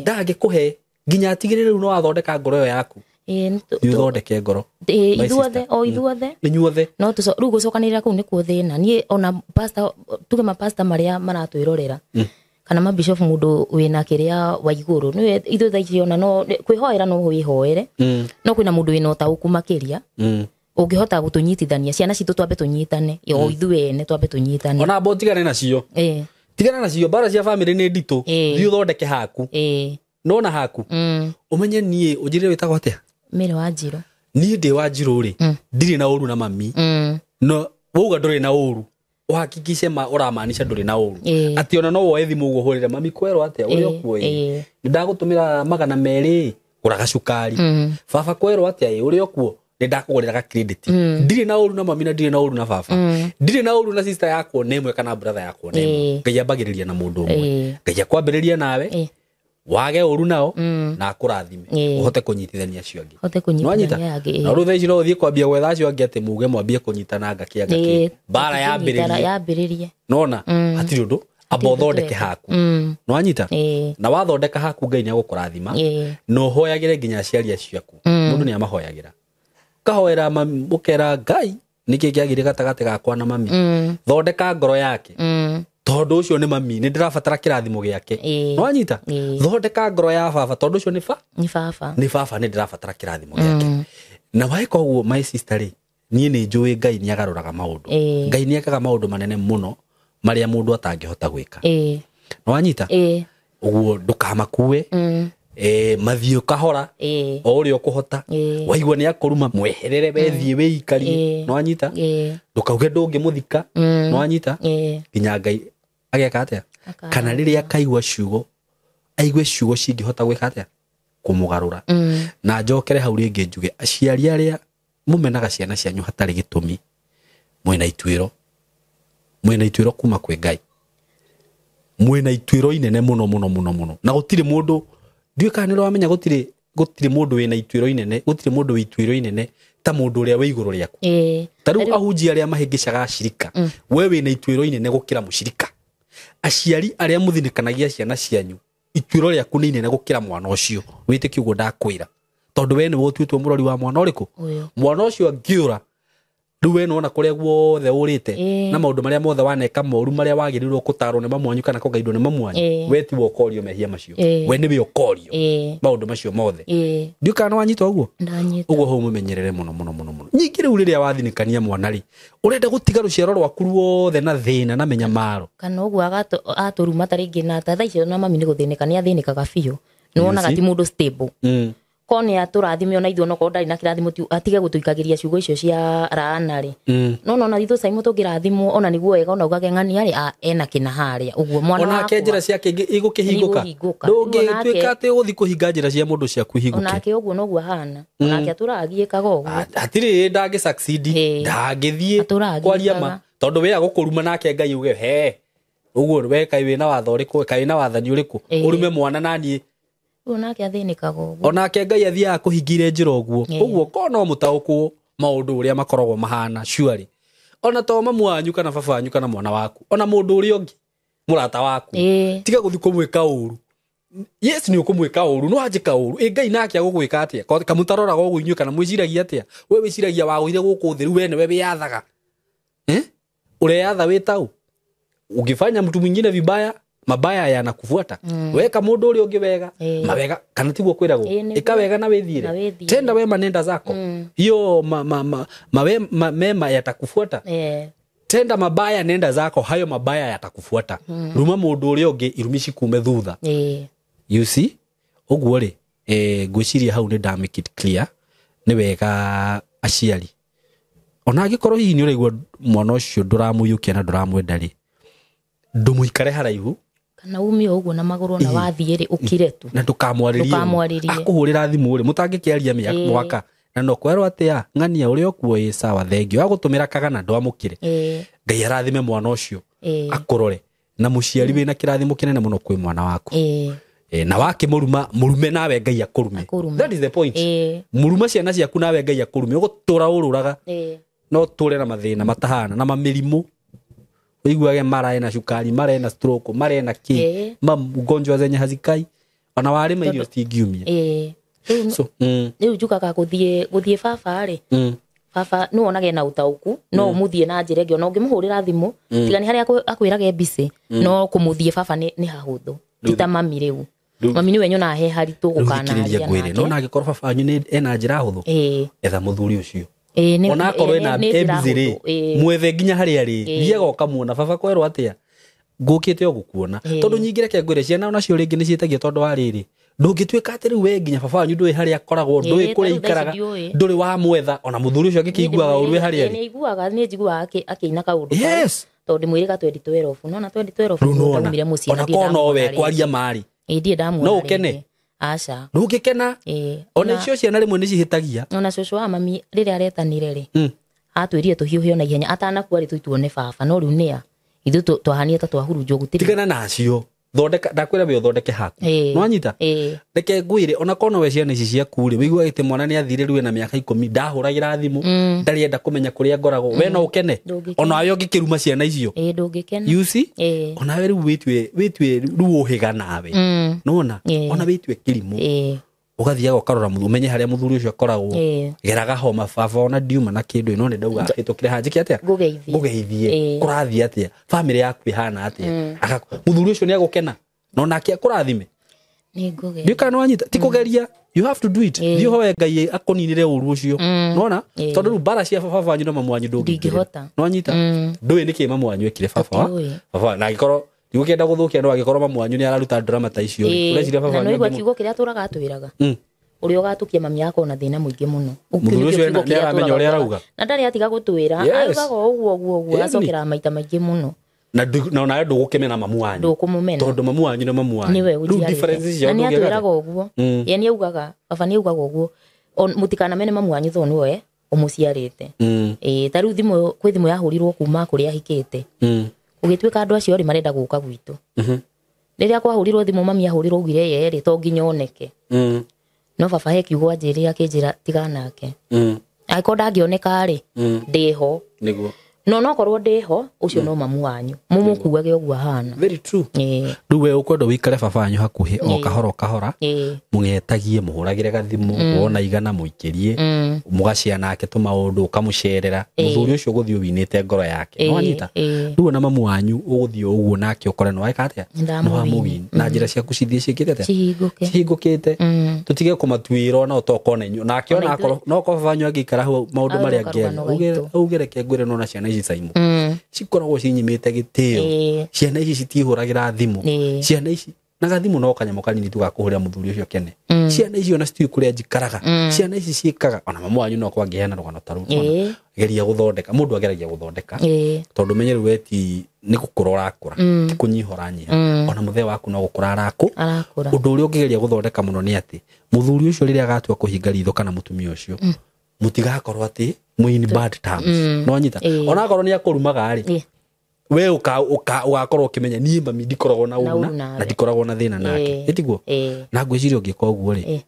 ndangĩkũhe nginya atigĩrĩre rĩu no wathondeka ngoro ĩyo yaku. Nĩ ũthondeke ngoro. Ithuothe, o ithuothe. Inyuothe. No rĩu gũcokanĩrĩra kũu nĩkuo thĩna. Niĩ ona pastor, tuge mapastor marĩa maratwĩrorera, kana mabishop mũndũ wĩna kĩrĩa wa igũrũ, nĩwe ithuĩ thaa ici ona no kwĩhoera no wĩhoere, no kwĩna mũndũ wĩna ũtaũku makĩria, ũngĩhota gũtũnyitithania ciana citũ twambe tũnyitane, o ithuĩ ene twambe tũnyitane. Ona amba ũtigane nacio. Tigana nacio, mbara cia famĩlĩ nĩ nditũ, thiĩ ũthondeke haku. Nona haku. Ũmenye niĩ ũnjĩrĩre wĩtagwo atĩa? Mary Wanjirũ. Niĩ ndĩ Wanjirũ rĩ, ndirĩ na ũru na mami. No wauga ndũrĩ na ũru, uhakikishe ma ũramaanisha ndũrĩ na ũru. Atĩ ona no woe thimũ ũguo ũhũrĩre mami kwerwo atĩa ũrĩa ũkuo ĩ, nĩ ndagũtũmĩra 200 gũra gacukari. Baba kwerwo atĩa ĩ ũrĩa ũkuo, nĩ ndakũgũrĩra ga credit. Ndirĩ na ũru na mami na ndirĩ na ũru na baba. Ndirĩ na ũru na sister yakwa na ĩmwe kana brother yakwa na ĩmwe. Ngai ambagĩrĩria na mũndũ ũmwe. Ngai akwambĩrĩria nawe, wage ũru nao na akũrathime, ũhote kũnyitithania acio angĩ. Ũhote kũnyitithania angĩ. Na rĩu thaa ici no ũthiĩ kwambia gwetha acio angĩ atĩ muge mwambie kũnyitana ngakĩ ngakĩ, mbara yambĩrĩrie. Nona hatirĩ ũndũ, amba ũthondeke haku. Nĩwanyita? Na wathondeka haku Ngai nĩ agũkũrathima, na ũhoyagĩre nginya aciari acio aku. Mũndũ nĩ amahoyagĩra, ũkahoera mami, ũkera Ngai nĩkĩ kĩagĩrĩire gatagatĩ gakwa na mami, thondeka ngoro yake, tondũ ũcio nĩ mami, nĩ ndĩrabatara kĩrathimo gĩake. Nĩwanyita? Thondeka ngoro ya baba, tondũ ũcio nĩ baba, nĩ baba, nĩ ndĩrabatara kĩrathimo gĩake. Na weka ũguo my sister rĩ, niĩ nĩ njũĩ Ngai nĩ agarũraga maũndũ. Ngai nĩ ekaga maũndũ manene mũno marĩa mũndũ atangĩhota gwĩka. Nĩwanyita? Ũguo ndũkamakue. Mathiĩ kahora o ũrĩa ũkũhota. Waigua nĩ akũruma mweherere wethiĩ wĩikarie. Nĩwanyita? Ndũkauge ndũngĩmũthika. Nĩwanyita? Nginya Ngai ageka atĩa? Kana rĩrĩa akaigua ciugo, aigue ciugo cingĩhota gwĩka atĩa? Kũmũgarũra. Na njokere hau rĩngĩ njuge aciari arĩa mũmenaga ciana cianyu hatarĩ gĩtũmi, mwĩna ituĩro. Mwĩna ituĩro kuma kwĩ Ngai. Mwĩna ituĩro inene mũno mũno mũno mũno. Na gũtirĩ mũndũ, ndiũĩ kana nĩ ũramenya gũtirĩ mũndũ wĩna ituĩro inene, gũtirĩ mũndũ wĩ ituĩro inene ta mũndũ ũrĩa wĩ igũrũ rĩaku. Ta rĩu ahunjia arĩa mahĩngĩcaga acirika, we wĩna ituĩro inene gũkĩra mũcirika. Aciari arĩa mũthinĩkanagia ciana cianyu, ituĩro rĩaku nĩ inene gũkĩra mwana ũcio. Wĩtĩkie ũguo ndakwĩra. Tondũ we nĩwe ũtuĩtwo mũrori wa mwana ũrĩkũ? Mwana ũcio angĩũra, rĩu we nĩwona kũrĩa guothe ũrĩte na maũndũ marĩa mothe waneka moru marĩa wagĩrĩirwo kũtarwo nĩ mamu wanyu kana kũgaidwo nĩ mamu wanyu, we tiwe ũkorio mehia macio. We nĩwe ũkorio maũndũ macio mothe. Ndiũĩ kana nĩwanyita ũguo? Ũguo hau mũmenyerere mũno mũno mũno mũno. Ningĩ rĩu rĩrĩa wathinĩkania mwana rĩ, ũrenda gũtiga rũciaro rwaku ruothe na thĩna na mĩnyamaro. Kana ũguo atũruma ta rĩngĩ na ta thaa icio na mami nĩ gũthĩnĩka, nĩ athĩnĩkaga biũ. Nĩwonaga ti mũndũ stable. Ko nĩ atũrathime ona ithuĩ onokorwo ndarĩ na kĩrathimo atige gũtũikagĩria ciugo icio cia raana rĩ. No nona ithuĩ Simon tũngĩrathimwo ona nĩguo wega ona ugage ng'ania rĩ, ena kĩna harĩa ũguo mwana wakwa. Onake njĩra ciake igũkĩhingũka. Ndũngĩtuĩka atĩ ũgũthiĩ kũhinga njĩra cia mũndũ ciaku ihingũke. Onake ũguo noguo ahana. Onake atũragiĩkaga ũguo. Hatirĩ ndangĩ succeed, ndangĩthiĩ kwaria ma tondũ we agũkũruma nake Ngai uge he ũguo we kaĩ wĩna watho ũrĩkũ, kaĩ wĩna wathani ũrĩkũ, ũrume mwana naniĩ. Onake athĩnĩkaga ũguo. Onake Ngai athiaga kũhingire njĩra ũguo. Ũguo ko no mũtaũkwo maũndũ ũrĩa makoragwo mahana surely. Ona to mamu wanyu kana baba wanyu kana mwana waku, ona mũndũ ũrĩa ũngĩ mũrata waku, tiga gũthiĩ kũmwĩka ũru. Yes, nĩ ũkũmwĩka ũru, no anjĩka ũru. Ĩ Ngai nake agũgwĩka atĩa? Kamũtaroraga ũguo inyuĩ kana mwĩciragia atĩa? We wĩciragia wagũire gũkũ thĩ rĩu we nĩwe wĩyathaga. Ũreyatha wĩ taũ? Ũngĩfanya mtu mwingine vibaya, mabaya yanakufuata. Weka mundu uri ungi wega, mawega kana tiguo kwiragwo. Ika wega na withiire. Tenda wema nenda zako. Hiyo mema yatakufuata. Tenda mabaya nenda zako, hayo mabaya yatakufuata. Ruma mundu uri ungi irumici kume thutha. You see? Uguo ri, ngwiciria hau ni nda make it clear. Ni wega aciari. Ona angikorwo hihi ni uraigua mwana ucio nduramuyukia na nduramwenda ri, ndumuikare haraihu. Kana umie ũguo na magũrũ na wathiĩ rĩ ũkire tu. Na ndũkamwarĩrie. Akũhũrĩra thimũ rĩ, mũtangĩkĩaria mwaka. Na no kwerwo atĩa, ng'ania ũrĩa ũkuo ĩ sawa thengio. Agũtũmĩra kagana ndwamũkĩre. Ngai arathime mwana ũcio. Akũrore. Na mũciari wĩna kĩrathimo kĩnene mũno kwĩ mwana waku. Na wakĩmũruma, mũrume nawe Ngai akũrume. That is the point. Mũruma ciana ciaku nawe Ngai akũrume. Ũgũtũra ũrũraga. No tũre na mathĩna matahana na mamĩrimũ. Uiguage mara ena cukari, mara ena stroke, mara ena ki, ma ugonjwa zenye hazikai. Ona warĩma irio citingiumia. So, rĩu njugaga gũthiĩ baba rĩ. Baba nĩ wonage na ũtaũku, no ũmũthiĩ na njĩra ĩngĩ, ona ũngĩmũhũrĩra thimũ, tiga nĩ harĩa akwĩraga busy, no kũmũthiĩ baba nĩ hahũthũ. Ti ta mami rĩu. Mami nĩwe nyonaga he haritũ gũkanaria nake. No angĩkorwo baba wanyu nĩ ena njĩra hũthũ, etha mũthuri ũcio. Ona akorwo ena busy rĩ, mwethe nginya harĩa rĩ, thiaga ũkamuona baba kwerwo atĩa, ngũkĩte o gũkuona. Tondũ nyingĩ reke ngwĩre ciana onacio rĩngĩ nĩ ciĩtagia tondũ wa rĩrĩ, ndũngĩtuĩka atĩ rĩu we nginya baba wanyu ndũĩ harĩa akoragwo, ndũĩ kũrĩa aikaraga, ndũrĩ wamwetha, ona mũthuri ũcio angĩkĩiguaga ũru harĩa arĩ. Nĩ aiguaga, nĩ njiguaga akĩina kaũndũ kau. Yes. Tondũ ndĩmwĩrĩga 2012, nona 2012 ndaumire mũciĩ na ndirĩ ndamwona. Ona korwo no we kwaria marĩ. Ndirĩ ndamwona. No ũkene. Aca. Ndũngĩkena. Ona icio ciana rĩmwe nĩ cihĩtagia. Ona cũcũ wa mami rĩrĩa aretanire rĩ, atwĩrire tũhiũhio na ihenya atanakua rĩ tũituo nĩ baba, no rĩu nĩa ithuĩ twahanire ta twahurunjwo gũtirĩ. Tigana nacio. Thondeka, ndakwĩra we ũthondeke haku. Nĩwanyita? Reke ngwĩre ona korwo we ciana ici ciaku rĩ, wĩiguaga atĩ mwana nĩ athire rĩu ena mĩaka 10, ndahũragĩra thimũ, ndarĩenda kũmenya kũrĩa ngoragwo. We no ũkene. Ona we ũngĩkĩruma ciana icio. Ndũngĩkena. You see? Ona we rĩu wĩtue rĩu ũhĩga nawe. Nĩwona? Ona wĩtue kĩrimũ. Ũgathiaga ũkarora ũmenye harĩa mũthuri ũcio akoragwo. Geraga homa baba ona ndiuma na kĩndũ ĩno nĩ ndauga hĩtũkĩre haha njĩke atĩa? Ngũgeithie. Kũrathiĩ atĩa? Famĩlĩ yaku ĩhana atĩa? Mũthuri ũcio nĩ agũkena. No nake akũrathime. Nĩ ngũgeria. Ndiũĩ kana nĩwanyita. Ti kũgeria. You have to do it. Thiĩ ũhoe Ngai akũninĩre ũru ũcio. Nĩwona? Tondũ rĩu mbara cia baba wanyu na mamu wanyu ndũngĩingĩrĩra. Ndingĩhota. Nĩwanyita? Ndũĩ nĩkĩ mamu wanyu ekire baba. Baba na angĩkorwo Ndigũkĩenda gũthũkia no angĩkorwo mamu wanyu nĩ araruta drama ta icio rĩ. Ũreciria baba na wanyu no igua angĩmũ- kiugo kĩrĩa atũraga atwĩraga Mm. ũrĩa ũgatũkia mami yakwa na thĩna mũingĩ mũno. Mũthuri ũcio nĩ aramenya ũrĩa arauga. Na ndarĩ atiga gũtwĩra. Yes. Augaga o ũguo ũguo ũguo Ĩni. acokeraga maita maingĩ mũno. Na na onawe ndũgũkĩmena mamu wanyu. Ndũkũmũmena. Tondũ mamu wanyu nĩ mamu wanyu. Nĩwe Rĩu difference ũnjiarĩte. icio Na nĩ ndũngĩaga atwĩraga ũguo. Mm. Ye nĩ augaga, baba nĩ augaga ũguo. Mũtikanamene mamu wanyu tondũ nĩwe ũmũciarĩte. Mm. Ĩĩ, ta rĩu thimũ kwĩ thimũ yahũrirwo kuma kũrĩa ahikĩte. Gũgĩtuĩka andũ acio rĩ marenda gũka gwitũ. Rĩrĩa kwahũrirwo thimũ mami ahũrirwo augire ye rĩ to nginya oneke. No baba he kiugo anjĩrire akĩnjĩra tiga nake. Angĩkorwo ndangĩoneka rĩ, ndĩho. Nĩguo. No nokorwo ndĩho, ũcio no mamu wanyu. Mũmũkuage ũguo ahana. Very true. Ĩĩ. Rĩu we ũkwenda ũikare baba wanyu hakuhĩ o kahora o kahora. Ĩĩ. Mũgetagie mũhũragĩre gathimũ wona igana mũikĩrie mũgacea nake tũmaũndũ ũkamũcerera mũthuri ũcio ũgũthiĩ ũwinĩte ngoro yake. Nĩwanyita? Rĩu ona mamu wanyu ũgũthiĩ ũguo nake ũkore nĩweka atĩa? Nĩndamũwini. Nĩwamũwini. Na njĩra ciaku cithiĩ ciĩkĩte atĩa? Cihingũke. Cihingũkĩte. Tũtige kũmatuĩra ona ũtokona inyuĩ. Nake Ona ona akorwo no korwo baba wanyu angĩikara hau maũndũ Awe marĩa karũgano angĩaria. gaitũ. Uge reke ngwĩre nona ciana ici Saimu. Cikoragwo cinyimĩte gĩtĩo. Ciana ici citihũragĩra thimũ. Ciana ici na gathimũ no kanyamũ kanini tu gakũhũrĩra mũthuri ũcio kene. Ciana ici ona citiũĩ kũrĩa njikaraga. Ciana ici ciĩkaga ona mamu wanyu no akorwo angĩheana rũgano ta rũu. Geria gũthondeka, mũndũ ageragia gũthondeka. Tondũ menye rĩu we ti nĩ gũkũra ũrakũra, ti kũnyiha ũranyiha. Ona mũthee waku no gũkũra Arakũra. Ũndũ ũrĩa ũngĩgeria gũthondeka mũno nĩ atĩ mũthuri ũcio rĩrĩa agatua kũhinga ritho kana mũtumia ũcio, mũtigakorwo atĩ mwĩ in bad terms. Nĩwanyita? Ona akorwo nĩ akũrumaga rĩ, we ũgakorwo ũkĩmenya niĩ mami ndikoragwo na Na ũru ũru na nawe. ndikoragwo na thĩna nake. Ĩtiguo? Na ngwĩciria ũngĩka ũguo rĩ,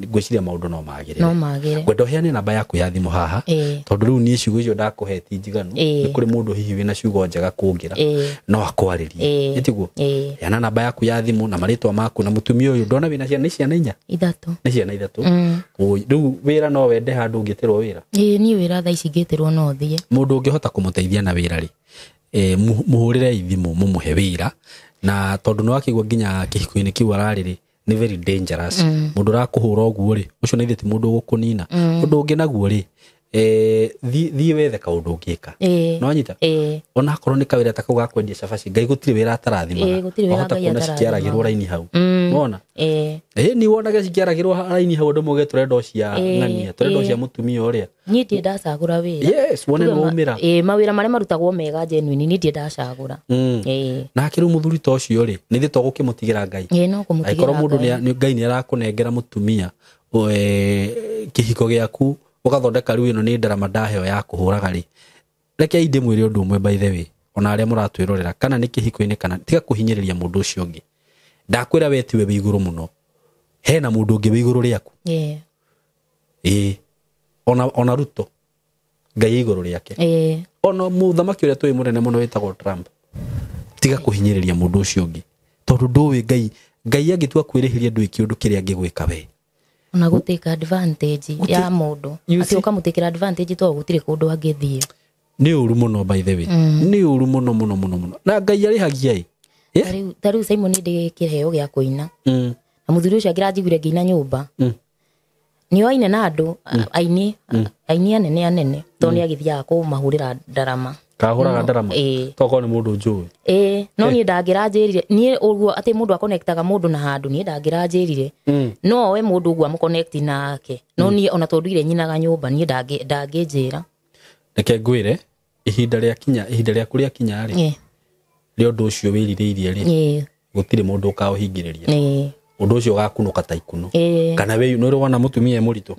ngwĩciria maũndũ no magĩrĩre. No magĩre. Ngwenda ũheane namba yaku ya thimũ haha, tondũ rĩu niĩ ciugo icio ndakũhe ti njiganu. Nĩ kũrĩ mũndũ hihi wĩna ciugo njega kũngĩra, no akwarĩrie. Ĩtiguo? Heana namba yaku ya thimũ na marĩtwa maku na mũtumia ũyũ. Ndona wĩna ciana, nĩ ciana inya? Ithatũ. Nĩ ciana ithatũ. Rĩu wĩra no wende handũ ũngĩtĩrwo wĩra? Ĩĩ, niĩ wĩra thaa ici ngĩtĩrwo no thiĩ. Mũndũ ũngĩhota kũmũteithia na wĩra rĩ, mũhũrĩre thimũ mũmũhe wĩra, na tondũ nĩwakĩigua nginya kĩhiko-inĩ kĩu ararĩ rĩ, nĩ very dangerous. Mũndũ ũrakũhũra ũguo rĩ, ũcio na ithe ti mũndũ ũgũkũnina. Ũndũ ũngĩ naguo rĩ, thiĩ wethe kaũndũ ũngĩka. Nĩwanyita? Ona akorwo nĩ kawĩra ta kau ga kwendia cabaci, Ngai gũtirĩ wĩra atarathimaga. Ĩĩ, gũtirĩ wĩra Wahota Ngai kuona cikĩaragĩrwo atarathimaga. raini hau. Nĩwona? Ĩĩ, nĩ wonage cikĩaragĩrwo raini hau andũ mauge tũrenda cia ng'ania, tũrenda cia mũtumia ũrĩa. Niĩ ndirĩ ndacagũra wĩra. Yes, wone Tuge nĩwaumĩra. Mawĩra marĩa marutagwo mega genuine, niĩ ndirĩ ndacagũra. Nake rĩu mũthuri ta ũcio rĩ, nĩ ithuĩ to gũkĩmũtigĩra Ngai. Ĩĩ, no kũmũtigĩra Angĩkorwo mũndũ Ngai. Ngai nĩ arakũnengera mũtumia, kĩhiko gĩaku ũgathondeka rĩu ĩno nĩ ndarama ndaheo ya kũhũraga rĩ, reke ndĩmwĩre ũndũ ũmwe by the way, ona arĩa mũratwĩrorera, kana nĩ kĩhiko-inĩ kana tiga kũhinyĩrĩria mũndũ ũcio ũngĩ. Ndakwĩra we tiwe wĩ igũrũ mũno, hena mũndũ ũngĩ wĩ igũrũ rĩaku. Ĩĩ. Ona Ruto Ngai igũrũ rĩake. Ona mũthamaki ũrĩa tũĩ mũnene mũno wĩtagwo Trump. Tiga kũhinyĩrĩria mũndũ ũcio ũngĩ, tondũ ndũĩ Ngai angĩtua kwĩrĩhĩria ndũĩ kĩũndũ kĩrĩa angĩgwĩka we. Ona gũtĩka advantage ya mũndũ. You Atĩ see? ũkamũtĩkĩra advantage tondũ gũtirĩ kũndũ angĩthiĩ. Nĩ ũru mũno by the way. Nĩ ũru mũno mũno mũno mũno. Na Ngai arĩhagia ĩ. Ta rĩu Simon ndĩ kĩheo gĩa kũina. Na mũthuri ũcio angĩranjiguire ngĩina nyũmba. Nĩ oaine na andũ, aini anene anene, tondũ nĩ agĩthiaga kũmahũrĩra ndarama. Kahũraga ndarama. Tokorwo nĩ mũndũ njũĩ. Ĩĩ, no niĩ ndangĩranjĩrire. Niĩ ũguo atĩ mũndũ akonektaga mũndũ na handũ, niĩ ndangĩranjĩrire. No oe mũndũ ũguo amũconnect nake. No niĩ ona tondũ nduire nyinaga nyũmba, niĩ ndangĩnjĩra. Reke ngwĩre, ihinda rĩa kinya, ihinda rĩaku rĩa kinya rĩ, rĩa ũndũ ũcio wĩrirĩirie rĩ, gũtirĩ mũndũ ũkaũhingĩrĩria. Ũndũ ũcio ũgakunũka ta ikuno. Kana we nĩ ũrĩ wona mũtumia e mũritũ?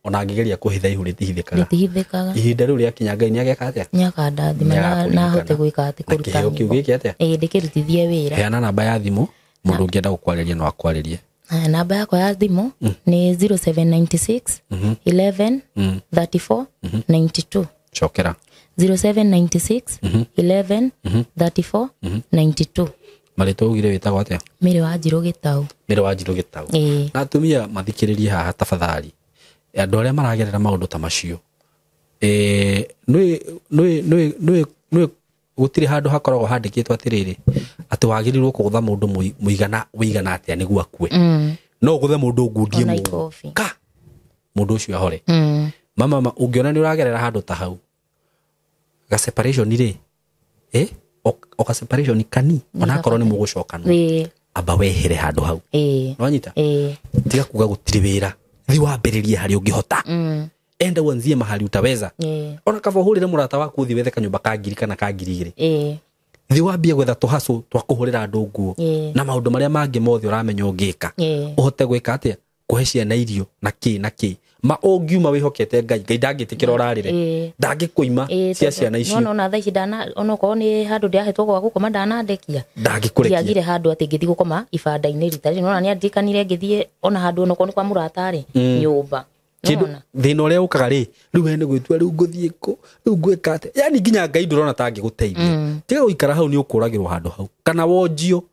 Ona angĩgeria kũhitha ihu rĩtihithĩkaga. Rĩtihithĩkaga. Ihinda rĩu rĩakinya Ngai nĩageka atĩa? Nĩakandathima na ahote gwĩka atĩ Na kũruta kĩheo kĩu nyĩmbo. gĩke atĩa? Ĩĩ, ndĩkĩrutithie wĩra. Heana namba ya thimũ, mũndũ ũngĩenda gũkwarĩria no akwarĩrie. Haya, namba yakwa ya thimũ nĩ 0796 11 34 92. Cokera. 0796 11 34 92. Marĩtwa ugire wĩtagwo atĩa? Mĩrĩ wa Njirũ Gĩtaũ. Mĩrĩ wa Njirũ Gĩtaũ. Na atumia mathikĩrĩrie haha tafadhali. Andũ arĩa maragerera maũndũ ta macio. Nĩ gũtirĩ handũ hakoragwo handĩkĩtwo atĩrĩrĩ, atĩ wagĩrĩirwo kũgũtha mũndũ mũigana ũigana atĩa nĩguo akue. No ũgũthe mũndũ ngundie Ona mũno. ikobi. Ka! Mũndũ ũcio ahore. Mama, mama, ũngĩona nĩ ũragerera handũ ta hau, ga separation rĩ, Oka separation kani onakorwo nĩ mũgũcokanwo amba wehere handũ hau. Nĩwanyita? Tiga kuga gũtirĩ wĩra, thi wambĩrĩrie harĩa ũngĩhota. Enda uanzie mahali utaweza. Ona kaba ũhũrĩre mũrata waku ũthiĩ wethe kanyũmba ka 1,000 kana ka 2,000. Thi wambie gwetha tũhacũ twa kũhũrĩra andũ nguo na maũndũ marĩa mangĩ mothe ũramenya ũngĩka. Ũhote gwĩka atĩa? Kũhe ciana irio na kĩ na kĩ. Ma ũngiuma wĩhokete Ngai, Ngai ndangĩtĩkĩra ũrarĩre. Ndangĩkũima cia ciana icio. No na thaa ici ndana onokorwo nĩ handũ ndĩrahetwo gwa gũkoma ndanandekia. Ndangĩkũrekia. Ndiagire handũ atĩ ngĩthiĩ gũkoma ibanda-inĩ rita rĩrĩ. Nĩwona nĩandirikanire ngĩthiĩ ona handũ onokorwo nĩ kwa mũrata rĩ, nyũmba. Kĩndũ thĩna ũrĩa ũkaga rĩ, rĩu we nĩ gwĩtua rĩu ngũthiĩ kũ, rĩu ngwĩka atĩa. Yaani nginya Ngai ndũrona ta angĩgũteithia. Tiga gũikara hau nĩ ũkũragĩrwo handũ hau. Kana wonjio,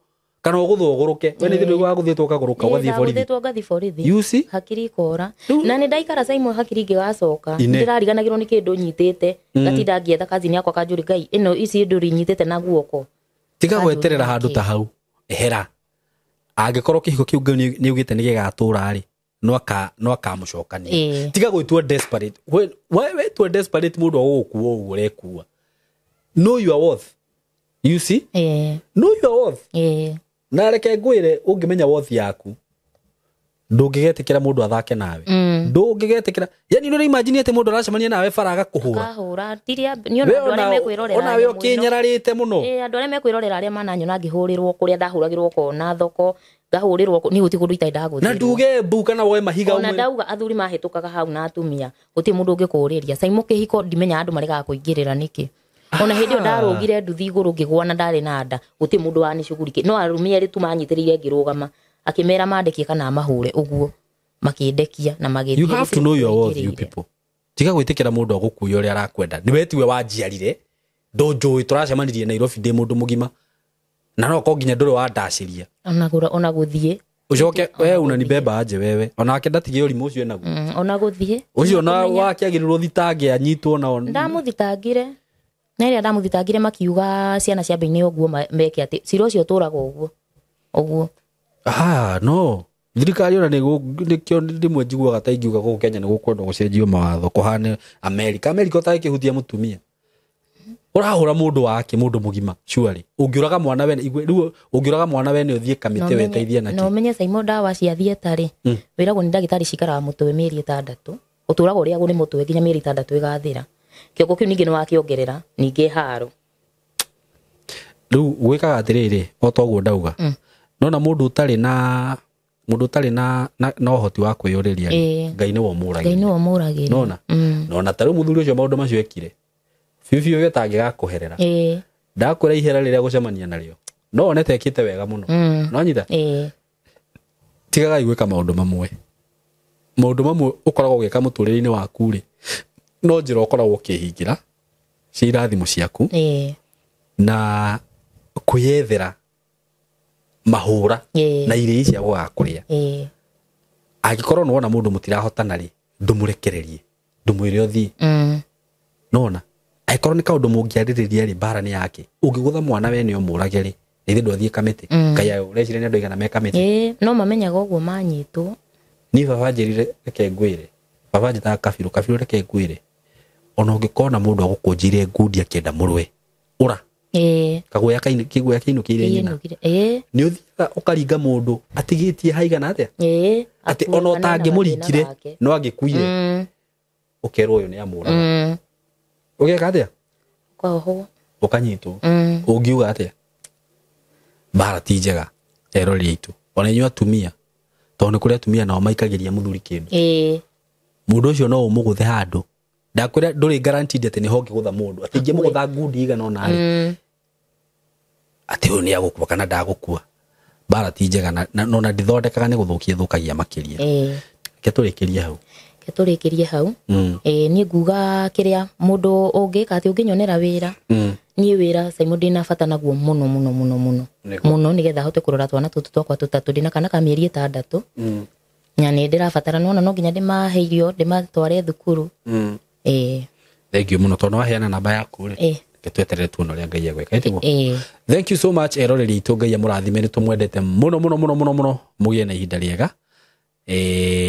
kana ũgũthwo ũgũrũke. We nĩ thĩ ndũigua gũthĩtwo ũkagũrũka ũgathiĩ borithi. Ndagũthĩtwo ngathiĩ borithi. You see? Hakiri ikora. Na nĩ ndaikara Simon hakiri ingĩgacoka. Ine. Ndĩrariganagĩrwo nĩ kĩndũ nyitĩte. Ngatinda ngĩetha kazini yakwa kanjũri Ngai ĩno ici ndũri nyitĩte na guoko. Tiga Kanjũri gweterera handũ nĩkĩ? ta hau. Ehera. Angĩkorwo kĩhiko kĩu Ngai nĩ augĩte nĩ gĩgatũra rĩ, no akamũcokania. Tiga gwĩtua desperate. We wetua desperate mũndũ agũgũkua ũguo ũrekua. Know your worth. You see? Know your worth. Na reke ngwĩre ũngĩmenya worth yaku ndũngĩgetĩkĩra mũndũ athake nawe. Ndũngĩgetĩkĩra. Yaani nĩ imagine atĩ mũndũ aracemania nawe bara agakũhũra. Akahũra. Tiria nĩ ona andũ arĩa mekwĩrorera. Ona we ũkĩnyararĩte mũno. Andũ arĩa mekwĩrorera arĩa mananyona ngĩhũrĩrwo kũrĩa ndahũragĩrwo kona thoko, ngahũrĩrwo nĩ gũtirĩ kũndũ itarĩ ndagũthĩrwo. Na nduge mbu kana woe mahiga Ona ndauga athuri mahĩtũkaga hau na atumia, gũtirĩ mũndũ ũngĩkũũrĩria. Simon kĩhiko ndimenya andũ maregaga kũingĩrĩra nĩkĩ. Ona hĩndĩ ĩyo ndarũgire nduthi igũrũ ngĩgũa na ndarĩ na nda, gũtirĩ mũndũ wanicugurikĩire. No arũme erĩ tu manyitĩrĩire ngĩrũgama, akĩmera mandekie kana mahũre ũguo, makĩndekia na magĩthiĩ. You have to know your worth, you people. Tiga gwĩtĩkĩra mũndũ agũkuia ũrĩa arakwenda. Nĩ we tiwe wanjiarire, ndũnjũĩ, tũracemanirie Nairobi ndĩ mũndũ mũgima. Na no ko nginya ndũrĩ wandacĩria. Ona gũthiĩ. Ũcoke we unanibeba aje wewe. Onake ndatige ũrimũ ũcio enaguo. Ona gũthiĩ. Ũcio ona wakĩagĩrĩrwo thitange anyitwo na Ndamũthitangire. Na rĩrĩa ndamũthitangire makiuga ciana cia mbei-inĩ ũguo meke atĩ cira ũcio ũtũraga ũguo. Ũguo. No. Thirikari ona nĩkĩo rĩmwe njiguaga ta ingiuga gũkũ Kenya nĩ gũkwendwo gũcenjio mawatho kũhane America. America ũtangĩkĩhutia mũtumia. Ũrahũra mũndũ wake, mũndũ mũgima, surely. Ũngĩũraga mwana wene, igue, rĩu ũngĩũraga mwana wene ũthiĩ kamĩtĩ weteithie nakĩ? No ũmenye Simon ndawa cia theatre rĩ, wĩragwo nĩ ndagĩtarĩ cikaraga mũtwe mĩeri 6. Ũtũraga ũrĩagwo nĩ mũtwe nginya mĩeri 6 ĩgathira. Kĩongo kĩu ningĩ nĩwakĩongerera, ningĩ haro. Rĩu gwĩkaga atĩrĩrĩ, o ta ũguo ndauga. Nona mũndũ ũtarĩ na mũndũ ũtarĩ na ũhoti wa kwĩyũrĩria rĩ, Ngai nĩwe ũmũragĩria. Ngai nĩwe ũmũragĩria. Nona? Nona ta rĩu mũthuri ũcio maũndũ macio ekire. Biũ biũ gĩtangĩgakũherera. Ndakwĩra ihera rĩrĩa gũcemania narĩo. No one ta ekĩte wega mũno. Nonyita? Tigagai gwĩka maũndũ mamwe. Maũndũ mamwe ũkoragwo ũgĩka mũtũrĩre-inĩ waku rĩ, no njĩra ũkoragwo ũkĩhingĩra cia irathimo ciaku. Na kwĩyethera mahũra na irio cia gũgakũrĩa. Angĩkorwo nĩwona mũndũ mũtirahotana rĩ, ndũmũrekererie, ndũmwĩre ũthiĩ. Nona angĩkorwo nĩ kaũndũ mũngĩarĩrĩria rĩ, mbara nĩ yake. Ũngĩgũtha mwana we nĩ ũmũrage rĩ, na ithe ndwathiĩ kamĩtĩ. Ngai ayo, ũreciria nĩ andũ aigana me kamĩtĩ? No mamenyaga ũguo manyitwo. Niĩ baba njĩrire reke ngwĩre. Baba njĩtaga kabirũ, kabirũ reke ngwĩre. Ona ũngĩkona mũndũ agũkũnjĩire ngundi akĩenda mũrũe, ũra. Kaguoya kĩguoya kĩinũkĩire nyina. Nĩ ũthiaga ũkaringa mũndũ atigĩtie haigana atĩa? Atĩ ona Akuo kana ena ũtangĩmũringire, gathĩna gake. no angĩkuire. Ũkerwo ũyũ nĩ amũraga. Ũgeka atĩa? Ũkaohwo. Ũkanyitwo. Ũngiuga atĩa? Mbara ti njega, eroreri aitũ. Ona inyuĩ atumia, tondũ nĩ kũrĩ atumia nao maikagĩria mũthuri kĩndũ. Mũndũ ũcio no ũmũgũthe handũ. Ndakwĩra ndũrĩ guaranteed atĩ nĩho ũngĩgũtha mũndũ. Atĩ ingĩmũgũtha ngundi igana ũna rĩ, atĩ ũyũ nĩ agũkua kana ndagũkua. Mbara ti njega na ona ndĩthondekaga nĩ gũthũkia ĩthũkagia makĩria. Reke tũrĩkĩrie hau. Reke tũrĩkĩrie hau. Niĩ nguga kĩrĩa mũndũ ũngĩka atĩ ũngĩnyonera wĩra. Niĩ wĩra Simon ndĩna bata naguo mũno mũno mũno mũno. Mũno nĩgetha hote kũrora twana tũtũ twakwa tũtatũ, ndĩna kana ka mĩeri 6. Na nĩ ndĩrabatara nona no nginya ndĩmahe irio, ndĩmatware thukuru. Thank you mũno tondũ waheana namba yaku rĩ. Reke tweterere tuone ũrĩa Ngai egwĩka. Ĩtiguo? Thank you so much eroreri aitũ, Ngai amũrathime, nĩ tũmwendete mũno mũno mũno mũno mũno. Mũgĩe na ihinda rĩega.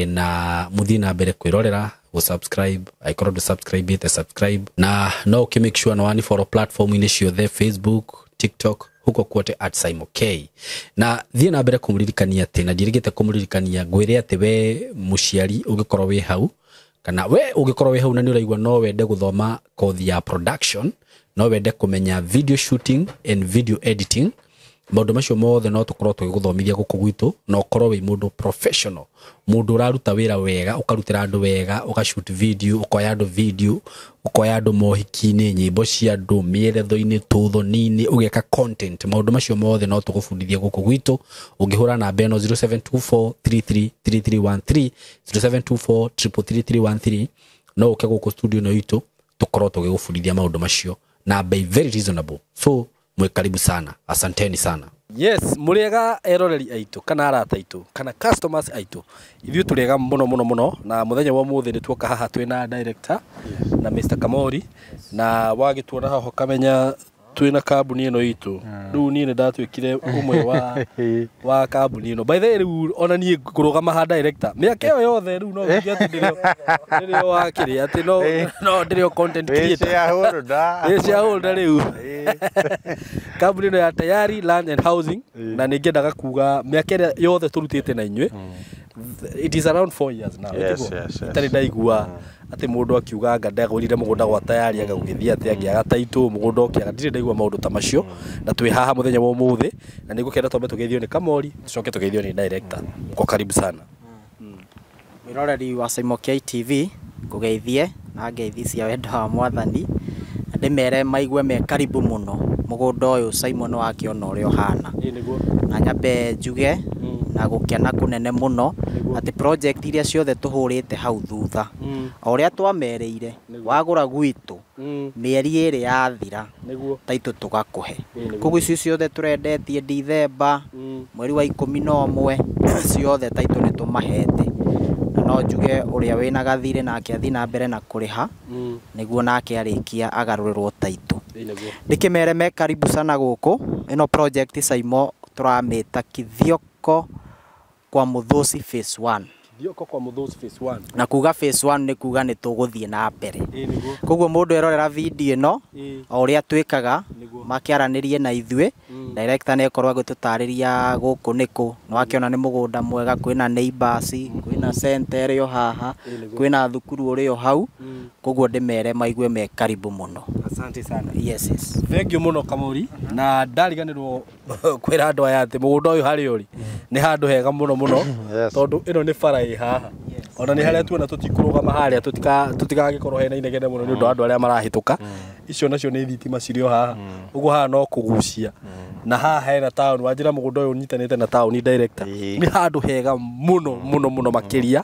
Na mũthiĩ na mbere kwĩrorera, gũ-subscribe, angĩkorwo ndũ-subscribe-ĩte, subscribe. Na no ũkĩ make sure nĩ wani follow platform-inĩ ciothe, Facebook, TikTok, huko kwote at Saimo K. Na thiĩ na mbere kũmũririkania atĩ, na ndirigĩte kũmũririkania, ngwĩre atĩ we mũciari ũngĩkorwo wĩ hau, kana we ũngĩkorwo wĩ hau na nĩ ũraigua no wende gũthoma kothi ya production, no wende kũmenya video shooting and video editing, maũndũ macio mothe no tũkorwo tũgĩgũthomithia gũkũ gwitũ, na ũkorwo wĩ mũndũ professional, mũndũ ũraruta wĩra wega, ũkarutĩra andũ wega, ũgashoot video, ũkoya andũ video, ũkoya andũ mohiki-inĩ, nyĩmbo cia andũ, mĩeretho-inĩ, tũthoni-inĩ, ũgeka content. Maũndũ macio mothe no tũgũbundithie gũkũ gwitũ. Ũngĩhũra namba ĩno 0724333313, 0724333313, no ũke gũkũ studio ĩno itũ tũkorwo tũgĩgũbundithia maũndũ macio na bei very reasonable. So mwe karibu sana, asanteni sana. Yes, mũrĩega eroreri aitũ kana arata aitũ kana customers aitũ, ithuĩ tũrĩega mũno mũno mũno, na mũthenya wa ũmũthĩ nĩ tuoka haha twĩna director na Mr. Kamori, na wagĩtuona haha ũkamenya twĩna kambuni ĩno itũ. Rĩu niĩ nĩ ndatuĩkire ũmwe wa kambuni ĩno. By the way, rĩu ona niĩ ngũrũgama haha director mĩaka ĩyo yothe, rĩu no njuge atĩ ndĩrĩ o wa kĩrĩa, atĩ no ndĩrĩ o content creator. Wĩ shareholder rĩu kambuni ĩno ya Tayari Land and Housing. Na nĩ ngĩendaga kuga mĩaka ĩrĩa yothe tũrutĩte na inyuĩ, it is around 4 years now. Itarĩ ndaigua atĩ mũndũ akiuga anga ndagũrire mũgũnda gwa Tayari anga gũgĩthiĩ atĩ angĩaga taitũ mũgũnda ũkĩaga, ndirĩ ndaigua maũndũ ta macio. Na twĩ haha mũthenya wa ũmũthĩ, na nĩ ngũkenda twambe tũgeithio nĩ Kamori, tũcoke tũgeithio nĩ director. Mko karibu sana. Mwĩroreri wa Saimo K TV, ngũgeithie na ngeithi cia wendo wa Mwathani, na ndĩmere maigue me karibu mũno. Mũgũnda ũyũ Saimo nĩ wakĩona ũrĩa ũhana, na nyambe njuge na gũkena kũnene mũno atĩ project iria ciothe tũhũrĩte hau thutha, o ũrĩa twamerĩire, wagũra gwitũ mĩeri 2 yathira taitũ tũgakũhe. Koguo icio ciothe tũrendetie Dithemba, mweri wa 11, ciothe taitũ nĩ tũmahete. Na no njuge ũrĩa wĩna gathirĩ nake athiĩ na mbere na kũrĩha, nĩguo nake arĩkia agarũrĩrwo taitũ. Ndĩkĩmere me karibu sana gũkũ. Ĩno project Saimo tũramĩta Kithioko kwa Mũthũci phase 1. Kithioko kwa Mũthũci phase 1. Na kuga phase 1 nĩ kuga nĩ tũgũthiĩ na mbere. Koguo mũndũ erorera video ĩno o ũrĩa twĩkaga, makĩaranĩrie na ithuĩ, director nĩ ekorwo agĩtũtarĩria gũkũ nĩkũ. Nĩ wakĩona nĩ mũgũnda mwega, kwĩna neighbors, kwĩna center ĩrĩ o haha, kwĩna thukuru ũrĩ o hau. Koguo ndĩmere maigue me karibu mũno. Asante sana. Yes, yes. Thank you mũno Kamori. Na ndariganĩrwo kwĩra andũ aya atĩ mũgũnda ũyũ harĩa ũrĩ nĩ handũ hega mũno mũno, tondũ ĩno nĩ bara ĩ haha. Ona nĩ harĩa tuona tũtikũrũgama harĩa, tũtigagĩkorwo hena inegene mũno nĩ ũndũ wa andũ arĩa marahĩtũka. Icio nacio nĩ thitima cirĩ o haha, ũguo haha no kũgucia. Na haha hena town, wanjĩra mũgũnda ũyũ ũnyitanĩte na town director. Nĩ handũ hega mũno mũno mũno makĩria.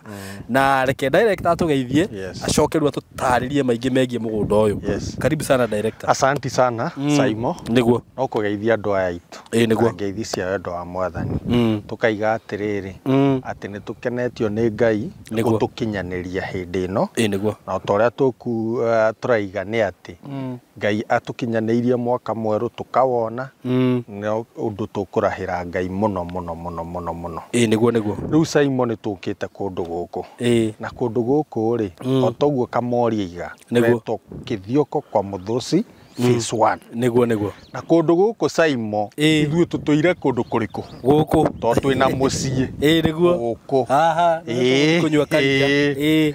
Na reke director atũgeithie, acoke rĩu atũtarĩrie maingĩ megiĩ mũgũnda ũyũ. Karibu sana director. Asante sana Saimo. Nĩguo. No kũgeithia andũ aya aitũ. Nĩguo. Ngeithi cia wendo wa Mwathani. Tũkaiga atĩrĩrĩ, atĩ nĩ tũkenetio nĩ Ngai gũtũkinyanĩria hĩndĩ ĩno. Nĩguo. Na o ta ũrĩa tũraiga nĩ atĩ Ngai atũkinyanĩirie mwaka mwerũ tũkawona, nĩ ũndũ tũkũrahĩra Ngai mũno mũno mũno mũno mũno. Nĩguo nĩguo. Rĩu Saimo nĩ tũkĩte kũndũ gũkũ. Na kũndũ gũkũ rĩ, o toguo Kamori aiga, retwo Kithioko kwa Mũthũci phase 1. Nĩguo nĩguo. Na kũndũ gũkũ Saimo, ithuĩ tũtũire kũndũ kũrĩkũ? Gũkũ. Tondũ twĩna mũciĩ. Nĩguo. Gũkũ. Haha, kũnyua karia.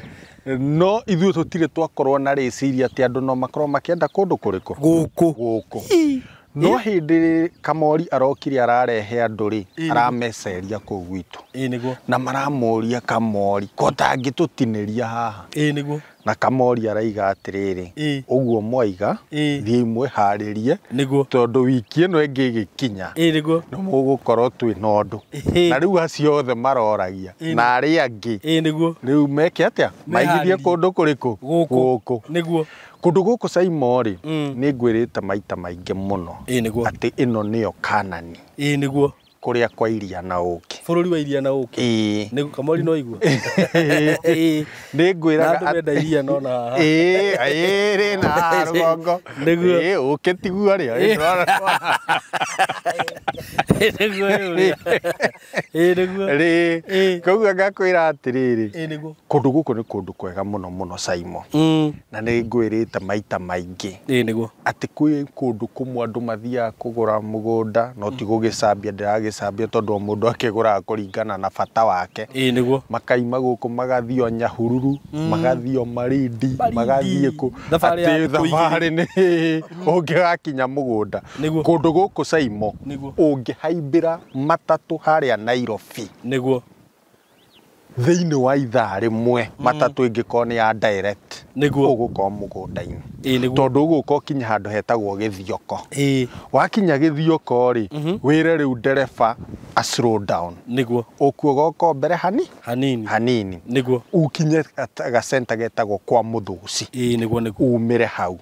No ithuĩ tũtirĩ twakorwo na rĩciria atĩ andũ no makorwo makĩenda kũndũ kũrĩkũ? Gũkũ. Gũkũ. No hĩndĩ Kamori arokire ararehe andũ rĩ, arameceria kũu gwitũ. Nĩguo. Na maramũria Kamori, ko tangĩtũtinĩria haha. Nĩguo. Na Kamori araiga atĩrĩrĩ, ũguo mwaiga, thiĩi mwĩharĩrie, Nĩguo. tondũ wiki ĩno ĩngĩ ĩgĩkinya, Nĩguo. nĩ mũgũkorwo twĩna ũndũ. Na rĩu acio othe maroragia, na arĩa angĩ, Nĩguo. rĩu meke atĩa? Maigithie kũndũ kũrĩkũ? Gũkũ. Nĩguo. Kũndũ gũkũ Saimo rĩ, nĩ ngwĩrĩte maita maingĩ mũno Nĩguo. atĩ ĩno nĩyo Kanani. Nĩguo. Kũrĩa kwa iria na ũkĩ. Bũrũri wa iria na ũkĩ. Ĩĩ. Nĩ kamori no igua. Nĩ ngwĩraga Na andũ menda iria no na haha. Ĩĩ, ĩĩ rĩ na rũgongo. Nĩguo. Ĩĩ ũkĩ tiguo rĩo. Nĩguo rĩu. Ĩĩ nĩguo. Rĩ. Koguo ngakwĩra atĩrĩrĩ. Ĩĩ nĩguo. Kũndũ gũkũ nĩ kũndũ kwega mũno mũno Saimo. Na nĩ ngwĩrĩte maita maingĩ. Ĩĩ nĩguo. Atĩ kwĩ kũndũ kũmwe andũ mathiaga kũgũra mũgũnda no ti gũgĩcambia ndĩragĩcambia tondũ o mũndũ akĩgũraga kũringana na bata wake. Ĩĩ nĩguo. Makaima gũkũ magathiĩ o Nyahururu, magathiĩ o Malindi, magathiĩ kũ. Thabarĩ ya Atĩ thabarĩ nĩ ũngĩgakinya mũgũnda. Nĩguo. Kũndũ gũkũ Saimo Nĩguo. ũngĩhaimbĩra matatũ harĩa Nairobi Nĩguo. thĩinĩ wa ithaa rĩmwe matatũ ĩngĩkorwo nĩ ya direct Nĩguo. ũgũkorwo mũgũnda-inĩ. Ĩĩ nĩguo. Tondũ ũgũka ũkinye handũ hetagwo Gĩthioko. Ĩĩ. Wakinya Gĩthioko rĩ, wĩre rĩu ndereba a slow down. Nĩguo. Ũkuoga ũko mbere hani Hanini. hanini. Nĩguo. Ukinye gacenta getagwo kwa Mũthũci. Ĩĩ nĩguo nĩguo. Umĩre hau.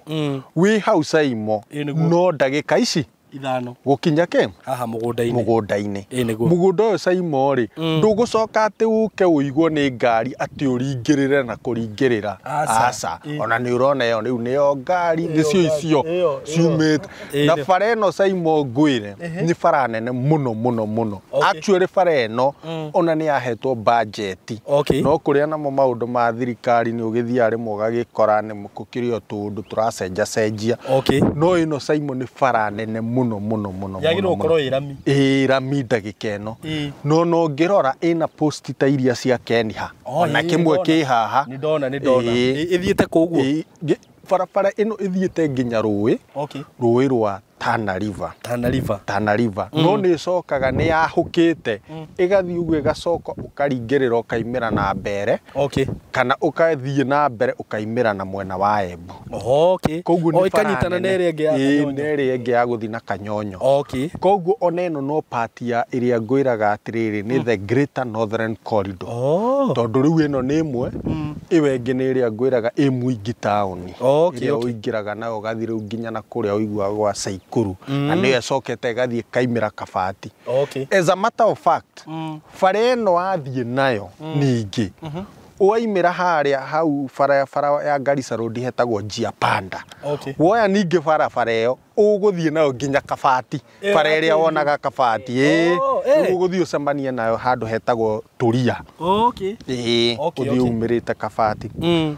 Wĩ hau Saimo Ĩĩ nĩguo. no ndagĩka ici Ithano. gũkinya kĩ Haha mũgũnda-inĩ. mũgũnda-inĩ. Ĩĩ nĩguo. Mũgũnda ũyũ Saimo rĩ, ndũgũcoka atĩ ũke ũigwo nĩ ngari atĩ ũringĩrĩre na kũringĩrĩra. Aca. Aca. Ona nĩ ũrona ĩyo rĩu nĩyo ngari, nĩcio icio ciumĩte. Na bara ĩno Saimo ngwĩre nĩ bara nene mũno mũno mũno. Actually bara ĩno ona nĩ yahetwo budget. No kũrĩa namo maũndũ ma thirikari nĩ ũgĩthiaga rĩmwe ũgagĩkora nĩ gũkĩrĩ o tũũndũ tũracenjacenjia. No ĩno Saimo nĩ bara nene mũno mũno mũno. Yagĩrĩirwo gũkorwo ĩ rami. Ĩ rami ndagĩka ĩno. No no ngĩrora ĩna post ta iria cia Keniha. Ona kĩmwe kĩ haha. Nĩ ndona nĩ ndona. Ĩthiĩte kũ ũguo? Barabara ĩno ĩthiĩte nginya rũĩ. Rũĩ rwa Tana River. Tana River. Tana River. No nĩ ĩcokaga nĩ yahũkĩte ĩgathiĩ ũguo ĩgacoka ũkaringĩrĩra ũkaimĩra na mbere. Kana ũgathiĩ na mbere ũkaimĩra na mwena wa Embu. Koguo nĩ ĩkanyitana na ĩrĩa ĩngĩ ya Kanyonyo. Na ĩrĩa ĩngĩ ya gũthiĩ na Kanyonyo. Koguo ona ĩno no part ya ĩrĩa ngwĩraga atĩrĩrĩ nĩ the Greater Northern Corridor. Tondũ rĩu ĩno nĩ ĩmwe, ĩyo ĩngĩ nĩ ĩrĩa ngwĩraga ĩ Mwingi taũni. Ĩrĩa ũingĩraga nayo ũgathiĩ rĩu nginya na kũrĩa ũiguaga gwa Saikuru. Na nĩyo ĩcokete ĩgathiĩ ĩkaimĩra Kabati. As a matter of fact, bara ĩno wathiĩ nayo ningĩ waimĩra harĩa hau barabara ya Garissa Road hetagwo Njia Panda. Woya ningĩ barabara ĩyo ũgũthiĩ nayo nginya Kabati. Bara ĩrĩa wonaga Kabati. Rĩu ũgũthiĩ ũcemanie nayo handũ hetagwo Turia. Ĩĩ, ũthiĩ umĩrĩte Kabati.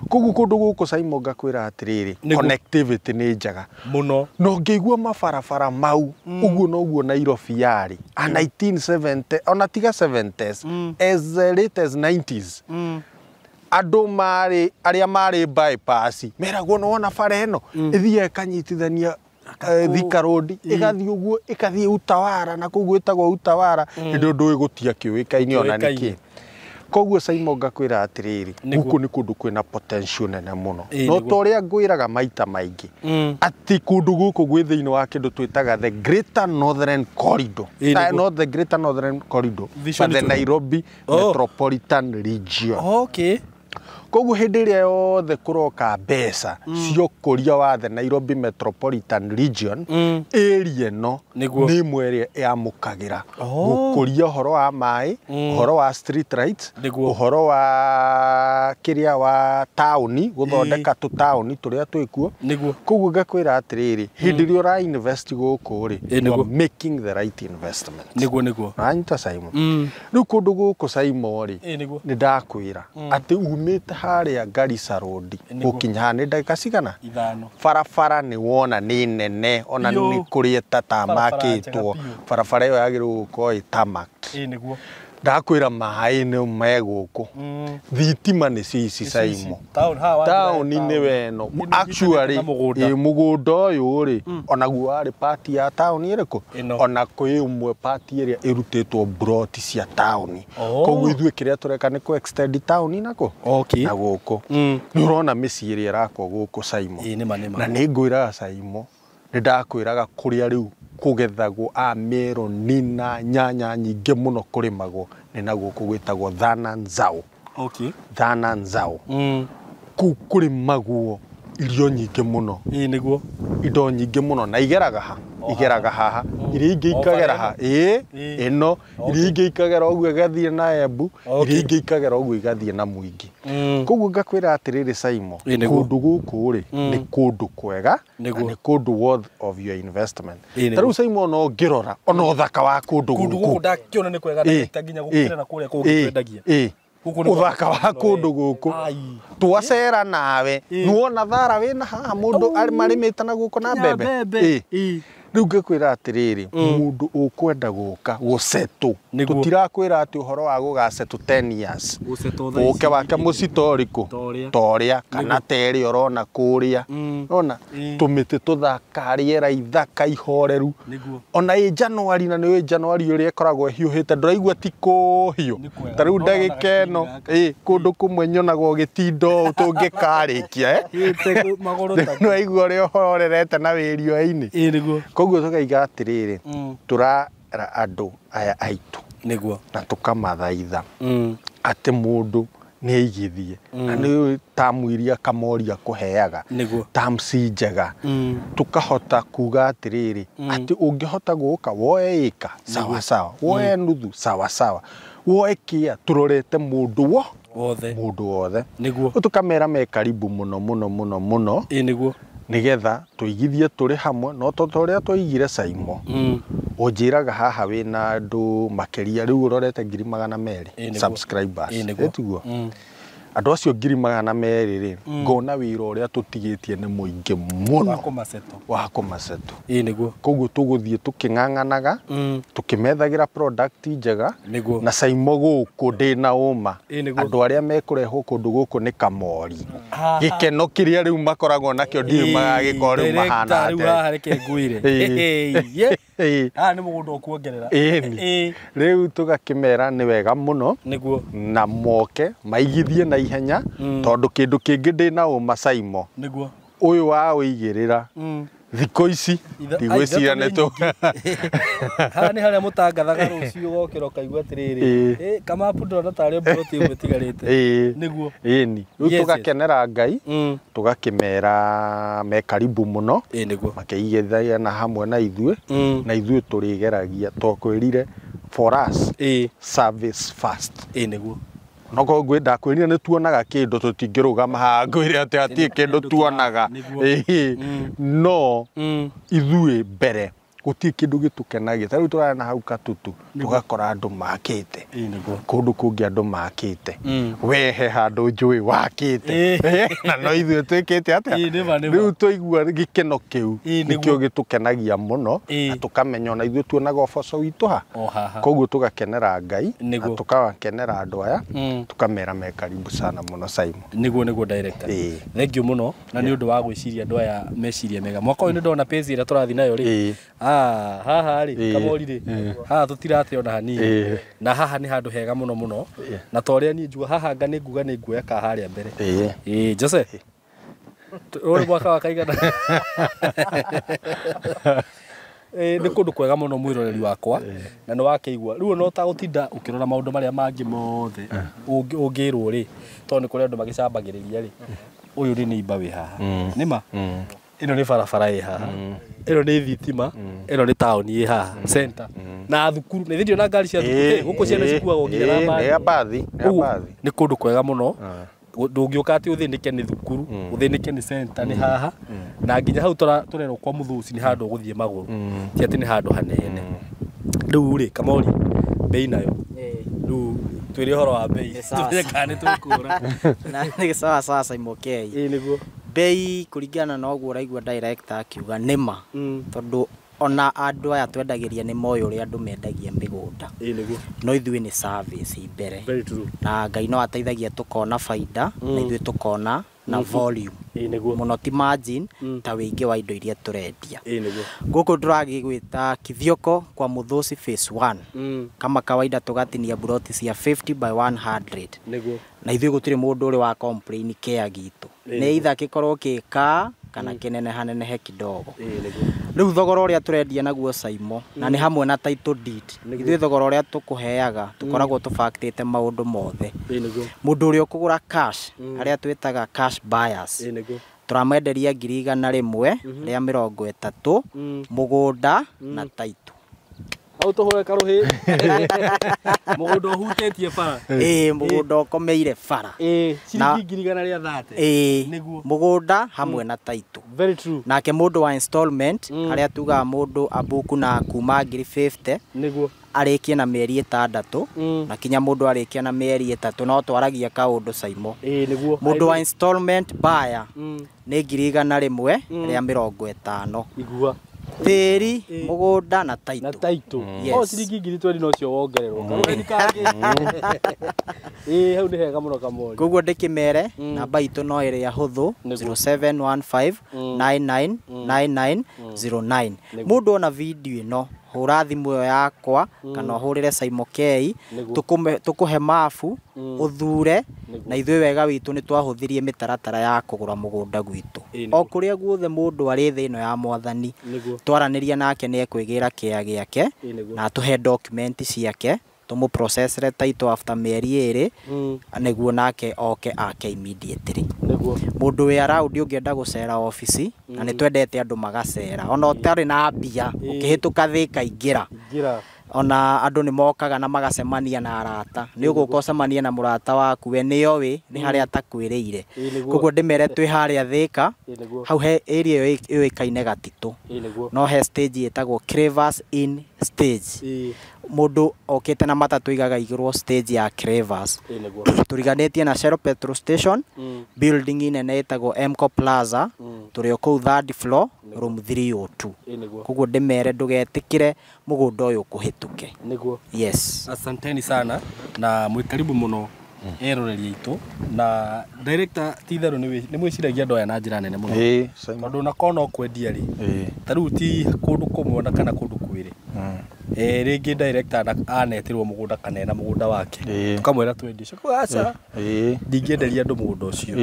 Koguo kũndũ gũkũ Saimo ngakwĩra atĩrĩrĩ, connectivity nĩ njega mũno. Na ũngĩigua mabarabara mau ũguo noguo Nairobi yarĩ a 1970 ona tiga 70s as late as 90s. Andũ marĩ arĩa marĩ bypass meragwo nĩ wona bara ĩno ĩthiaga ĩkanyitithania Thika Road ĩgathiĩ ũguo ĩkathiĩ Utawara na kũu gwĩtagwo Utawara hĩndĩ ĩyo ndũĩ gũtia kĩũĩkaine ona nĩkĩ. Koguo Saimo ngakwĩra atĩrĩrĩ, gũkũ nĩ kũndũ kwĩna potential nene mũno. No ta ũrĩa ngwĩraga maita maingĩ atĩ kũndũ gũkũ gwĩ thĩinĩ wa kĩndũ twĩtaga the Greater Northern Corridor. Not the Greater Northern Corridor, but the Nairobi Metropolitan Region. Koguo hĩndĩ ĩrĩa yothe kũroka mbeca cia ũkũria wa the Nairobi Metropolitan Region, area ĩno nĩ ĩmwe ĩrĩa ĩamũkagĩra gũkũria ũhoro wa maĩ, ũhoro wa street lights, ũhoro wa kĩrĩa wa taũni, gũthondeka tũtaũni tũrĩa twĩkuo. Koguo ngakwĩra atĩrĩrĩ, hĩndĩ ĩrĩa ũra invest gũkũ rĩ, you are making the right investment. Nĩguo nĩguo. Ũranyita Saimo? Rĩu kũndũ gũkũ Saimo rĩ, nĩ ndakwĩra atĩ umĩte harĩa Garissa Road gũkinya haha nĩ ndagĩka cigana? Ithano. Barabara nĩ wona nĩ nene ona nĩ kũrĩ ĩtatamakĩtwo. Barabara ĩyo yagĩrĩirwo gũkorwo ĩ tarmac. Ĩĩ nĩguo. Ndakwĩra maĩ nĩ me gũkũ. Thitima nĩcio ici Saimo. Taũni nĩ weno. Actually mũgũnda ũyũ rĩ, onaguo warĩ part ya taũni ĩrĩkũ? Ona kwĩ ũmwe part ĩrĩa ĩrutĩtwo broti cia taũni. Koguo ithuĩ kĩrĩa tũreka nĩ kũ extend taũni nako? Na gũkũ. Nĩ ũrona mĩciĩ ĩrĩa ĩrakwo gũkũ Saimo. Na nĩ ngwĩraga Saimo, nĩ ndakwĩraga kũrĩa rĩu kũgethagwo a meroni na nyanya nyingĩ mũno kũrĩmagwo nĩ na gũkũ gwĩtagwo Thana Nzau. Thana Nzau. Kũu kũrĩmagwo Irio nyingĩ mũno. Ĩĩ nĩguo. Indo nyingĩ mũno na igeraga ha? Igeraga haha. Iria ingĩ ikagera ha? Ĩĩ, ĩno. Iria ingĩ ikagera ũguo igathiĩ na Embu, iria ingĩ ikagera ũguo igathiĩ na Mwingi. Koguo ngakwĩra atĩrĩrĩ Saimo, kũndũ gũkũ rĩ, nĩ kũndũ kwega, na nĩ kũndũ worth of your investment. Ta rĩu Saimo ona ũngĩrora, ona ũthaka wa kũndũ gũkũ. Kũndũ gũkũ ndakĩona nĩ kwega na nginya gũkĩra na kũrĩa kũngĩ twendagia. Ũthaka wa kũndũ gũkũ twacera nawe nĩwona thara wĩna haha mũndũ marĩmĩte na gũkũ na mbembe. Rĩu ngĩkwĩra atĩrĩrĩ, mũndũ ũkwenda gũka gũcetũ, tũtirakwĩra atĩ ũhoro wa gũgacetũ 10 years, ũke wake mũcito ũrĩkũ ta ũrĩa kana ta ĩrĩa ũrona kũrĩa, ũrona tũmĩtĩ tũthaka, rĩera ithaka ihoreru, ona ĩ Januari na nĩ Januari ũrĩa ĩkoragwo ĩhiũhĩte ndũraigua ti kũhiũ ta rĩu ndagĩka ĩno kũndũ kũmwe nyonaga ũgĩtinda ũũ tũngĩkarĩkia nĩwaigua ũrĩa ũhorerete na wĩ riũa-inĩ. Koguo tũkaiga atĩrĩrĩ, tũrera andũ aya aitũ nĩguo na tũkamathaitha atĩ mũndũ nĩ aigithie, na nĩ tamu iria Kamori akũheaga, tamu ci njega, tũkahota kuga atĩrĩrĩ atĩ ũngĩhota gũka woe ĩka sawa sawa, woe nuthu sawa sawa, woe kĩa, tũrorete mũndũ wothe, mũndũ wothe nĩguo tũkamera me karibu mũno mũno mũno mũno. Ĩĩ nĩguo nĩgetha tũigithie tũrĩ hamwe, no to ũrĩa twaigire Saimo, ũnjĩraga haha wĩna andũ makĩria rĩu ũrorete 200,000 subscribers, ĩtiguo andũ acio 200,000 rĩ, ngona wĩra ũrĩa tũtigĩtie nĩ mũingĩ mũno wa kũmaceto. Ĩĩ nĩguo. Koguo tũgũthiĩ tũkĩng'ang'anaga, tũkĩmethagĩra product njega, na Saimo gũkũ ndĩna ũma andũ arĩa mekũrehwo kũndũ gũkũ nĩ Kamori, gĩkeno kĩrĩa rĩu makoragwo nakĩo ndiũĩ magagĩkorwo rĩu mahana atĩa. Rĩu haha reke ngwĩre haha nĩ mũgũnda ũkuongerera. Rĩu tũgakĩmera nĩ wega mũno nĩguo na moke maigithie na ihenya, tondũ kĩndũ kĩngĩ ndĩna ũma Saimo nĩguo ũyũ wa ũigĩrĩra thikũ ici ndigwĩciria nĩ tũ haha nĩ harĩa mũtangathaga rũciũ ũgokĩra ũkaigua atĩrĩrĩ, kamapu ndĩrona tarĩ mburoti ĩmwe ĩtigarĩte. Nĩguo. Ĩni rĩu tũgakenera Ngai, tũgakĩmera me karibu mũno, makĩigithia na hamwe na ithuĩ, na ithuĩ tũrĩgeragia twakwĩrire for us service first. Ĩĩ nĩguo. No koguo ndakwĩrire nĩ tuonaga kĩndũ tũtingĩrũgama haha ngwĩre atĩ hatirĩ kĩndũ tuonaga, no ithuĩ mbere gũtirĩ kĩndũ gĩtũkenagia. Ta rĩu tũrarĩ na hau Katutu tũgakora andũ makĩte, kũndũ kũngĩ andũ makĩte, we he handũ njũĩ wakĩte, na no ithuĩ twĩkĩte atĩa. Rĩu twaigua gĩkeno kĩu nĩkĩo gĩtũkenagia mũno, na tũkamenya ona ithuĩ tuonaga ũboco witũ ha. Koguo tũgakenera Ngai na tũkakenera andũ aya, tũkamera me karibu sana mũno Saimo. Nĩguo nĩguo director, thank you mũno na nĩ ũndũ wa gwĩciria andũ aya meciria mega. Mwaka ũyũ nĩ ndona page ĩrĩa tũrathiĩ nayo rĩ, haha rĩ Kamori rĩ, haha tũtirate ona hanini, na haha nĩ handũ hega mũno mũno, na ta ũrĩa niĩ njuga haha nga nĩ nguga nĩ nguoya ka harĩa mbere. Ĩĩ Jose, ũrĩ mwaka wa kaigana? Nĩ kũndũ kwega mũno mwĩroreri wakwa, na nĩ wakĩigua rĩu no ta gũtinda ũkĩrora maũndũ marĩa mangĩ mothe ũngĩrwo rĩ, tondũ nĩ kũrĩ andũ magĩcambagĩrĩria rĩ, ũyũ nĩ neighbor wĩ haha nĩma, ĩno nĩ barabara ĩ haha, ĩno nĩ thitima, ĩno nĩ taũni ĩ haha center, na thukuru nĩ thĩinĩ na ngari cia thukuru gũkũ ciana cikuagwo nginya na mbathi. Nĩ kũndũ kwega mũno, ndũngĩũka atĩ ũthĩnĩke nĩ thukuru, ũthĩnĩke nĩ center nĩ haha, na nginya hau tũrerwo kwa Mũthũci nĩ handũ ũgũthiĩ magũrũ, ti atĩ nĩ handũ hanene. Rĩu rĩ Kamori, bei nayo rĩu twĩre ũhoro wa bei tũmenye kana nĩ tũkũra. Na nĩ sawa sawa Saimo K. Ĩĩ nĩguo. Bei kũringana na ũguo ũraigua director akiuga nĩma, tondũ ona andũ aya twendagĩria nĩ moĩ ũrĩa andũ mendagia mĩgũnda. Ĩĩ nĩguo. No ithuĩ nĩ service mbere. Very true. Na Ngai no ateithagia tũkona baida, na ithuĩ tũkona na volume. Ĩĩ nĩguo. Mũno ti margin ta wĩingĩ wa indo iria tũrendia. Ĩĩ nĩguo. Gũkũ tũragĩgwĩta Kithioko kwa Mũthũci phase 1. Kama kawaida tũgatinia buroti cia 50 by 100. Nĩguo. Na ithuĩ gũtirĩ mũndũ ũrĩ wa complain kĩa gitũ. Nĩ either gĩkorwo gĩka kana kĩnenehanenehe kidogo. Rĩu thogora ũrĩa tũrendia naguo Saimo, na nĩ hamwe na title deed, ithuĩ thogora ũrĩa tũkũheaga tũkoragwo tũbactĩte maũndũ mothe. Mũndũ ũrĩa ũkũgũra cash, arĩa twĩtaga cash buyers, Tũramwenderia 130,000 mũgũnda na taitũ. Hau tũhũre karũhĩ. Mũgũnda ũhutĩtie bara. Ĩĩ, mũgũnda ũkomeire bara. Ĩĩ, ciringi 130,000. Ĩĩ, Nĩguo. Mũgũnda hamwe na taitũ. Very true. Nake mũndũ wa installment harĩa tugaga mũndũ abuku na kuma 50,000 Nĩguo. Arĩkie na mĩeri 6 na kinya mũndũ arĩkia na mĩeri 3 no twaragia kaũndũ Saimo. Ĩĩ, nĩguo. Mũndũ wa installment buyer nĩ 150,000. Igua. Tĩri, mũgũnda na taitũ. Na taitũ. Yes. O ciringi 20,000 no cio wongererwo. Karũhĩ kangĩ. Ĩĩ, hau nĩ hega mũno Kamori. Koguo ndĩkĩmere namba itũ no ĩrĩa hũthũ 0715 999909. Mũndũ ona video ĩno hũra thimũ ĩyo yakwa kana ũhũrĩre Saimo K, tũkũhe mabu ũthure, na ithuĩ wega witũ nĩ twahũthirie mĩtaratara ya kũgũra mũgũnda gwitũ. O kũrĩa guothe mũndũ arĩ thĩ ĩno ya mwathani, twaranĩria nake nĩ ekwĩgĩra kĩa gĩake na atũhe document ciake, tũmũprocessre title after mĩeri 2 nĩguo nake oke ake immediately. Mũndũ wĩ around ũngĩenda gũcera obici, na nĩ twendete andũ magacera ona ũtarĩ na mbia, ũkĩhĩtũka Thĩka ingĩra. Ona andũ nĩ mokaga na magacemania na arata, nĩ ũgũka ũcemanie na mũrata waku we nĩoĩ nĩ harĩa atakwĩrĩire. Koguo ndĩmere twĩ harĩa Thĩka, hau he area ĩyo ĩũĩkaine Gatitũ, no he stage ĩtagwo Cravers Inn stage. Mũndũ okĩte na matatũ igaga igĩrwo stage ya Cravers. Tũriganĩtie na Shell petrol station, building nene ĩtagwo Mco Plaza, tũrĩ o kũu third floor room 302. Koguo ndĩmere ndũgetĩkĩre mũgũnda ũyũ ũkũhĩtũke. Nĩguo. Yes. Asanteni sana na mwĩ karibu mũno eroreri aitũ na director ti itherũ nĩ mwĩciragia andũ aya na njĩra nene mũno. Tondũ ona korwo no kwendia rĩ, ta rĩu ti kũndũ kũmwe na kana kũndũ kwĩrĩ. Rĩngĩ director anetĩrwo mũgũnda kana ena mũgũnda wake, tũkamwĩra twendie ũcio. Aca, ndingĩenderia andũ mũgũnda ũcio.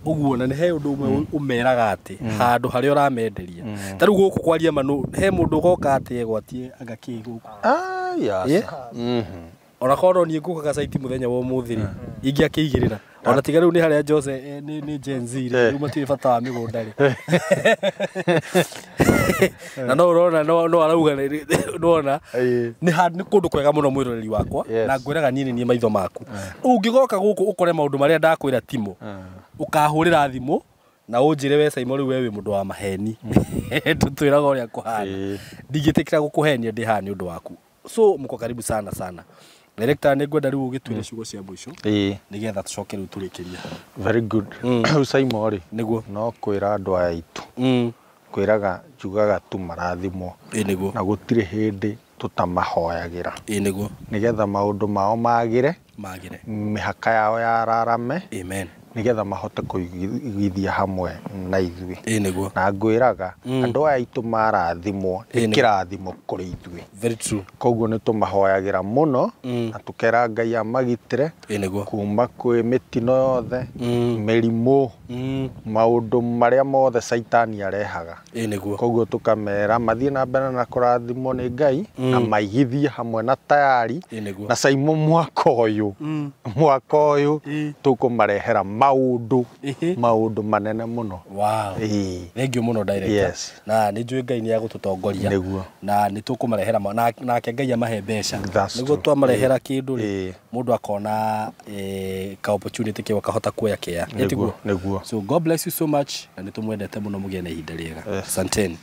Ũguo na nĩ he ũndũ ũmwe ũmeraga atĩ handũ harĩa ũramenderia. Ta rĩu gũkũ kwaria ma he mũndũ ũgoka atĩ egwatie anga kĩ gũkũ. Ona korwo niĩ ngũkaga site mũthenya wa ũmũthĩ rĩ, ingĩakĩigĩrĩra. Ona tiga rĩu nĩ harĩa Jose nĩ Gen Z rĩ, rĩu matirĩ bata wa mĩgũnda rĩ. Na no ũrona no arauga nĩwona nĩ kũndũ kwega mũno mwĩroreri wakwa, na ngwĩraga niĩ nĩ niĩ maitho maku. Ũngĩgoka gũkũ ũkore maũndũ marĩa ndakwĩra timo, ũkahũrĩra thimũ na ũnjĩre we Saimo rĩu we wĩ mũndũ wa maheni. Tũtwĩraga ũrĩa kũhana. Ndingĩtĩkĩra gũkũhenia ndĩ haha nĩ ũndũ waku. So mko karibu sana sana. Director nĩ ngwenda rĩu ũgĩtwĩre ciugo cia mũico nĩgetha tũcoke rĩu tũrĩkĩrie. Very good. Rĩu Saimo rĩ, Nĩguo. no kwĩra andũ aya aitũ, kwĩraga njugaga tu marathimwo. Nĩguo. Na gũtirĩ hĩndĩ tũtamahoyagĩra. Nĩguo. Nĩgetha maũndũ mao magĩre, Magĩre. mĩhaka yao yararame. Amen. Nĩgetha mahote kũigithia hamwe na ithuĩ. Nĩguo. Na ngwĩraga andũ aya aitũ marathimwo nĩ kĩrathimo kũrĩ ithuĩ. Very true. Koguo nĩ tũmahoyagĩra mũno na tũkera Ngai amagitĩre Nĩguo. kuma kwĩ mĩtino yothe, mĩrimũ, maũndũ marĩa mothe Caitani arehaga. Nĩguo. Koguo tũkamera mathiĩ na mbere na kũrathimwo nĩ Ngai na maigithie hamwe na tayari. Nĩguo. Na Saimo mwaka ũyũ, mwaka ũyũ tũkũmarehera maũndũ, maũndũ manene mũno. Wow. Thank you mũno director. Yes. Na nĩ njũĩ Ngai nĩ agũtũtongoria. Nĩguo. Na nĩ tũkũmarehera nake Ngai amahe mbeca. That's Nĩguo true. twamarehera kĩndũ rĩ, mũndũ akona ka opportunity kĩu akahota kuoya kĩa. Nĩguo, nĩguo. So God bless you so much na nĩ tũmwendete mũno mũgĩe na ihinda rĩega. Yes. Asanteni.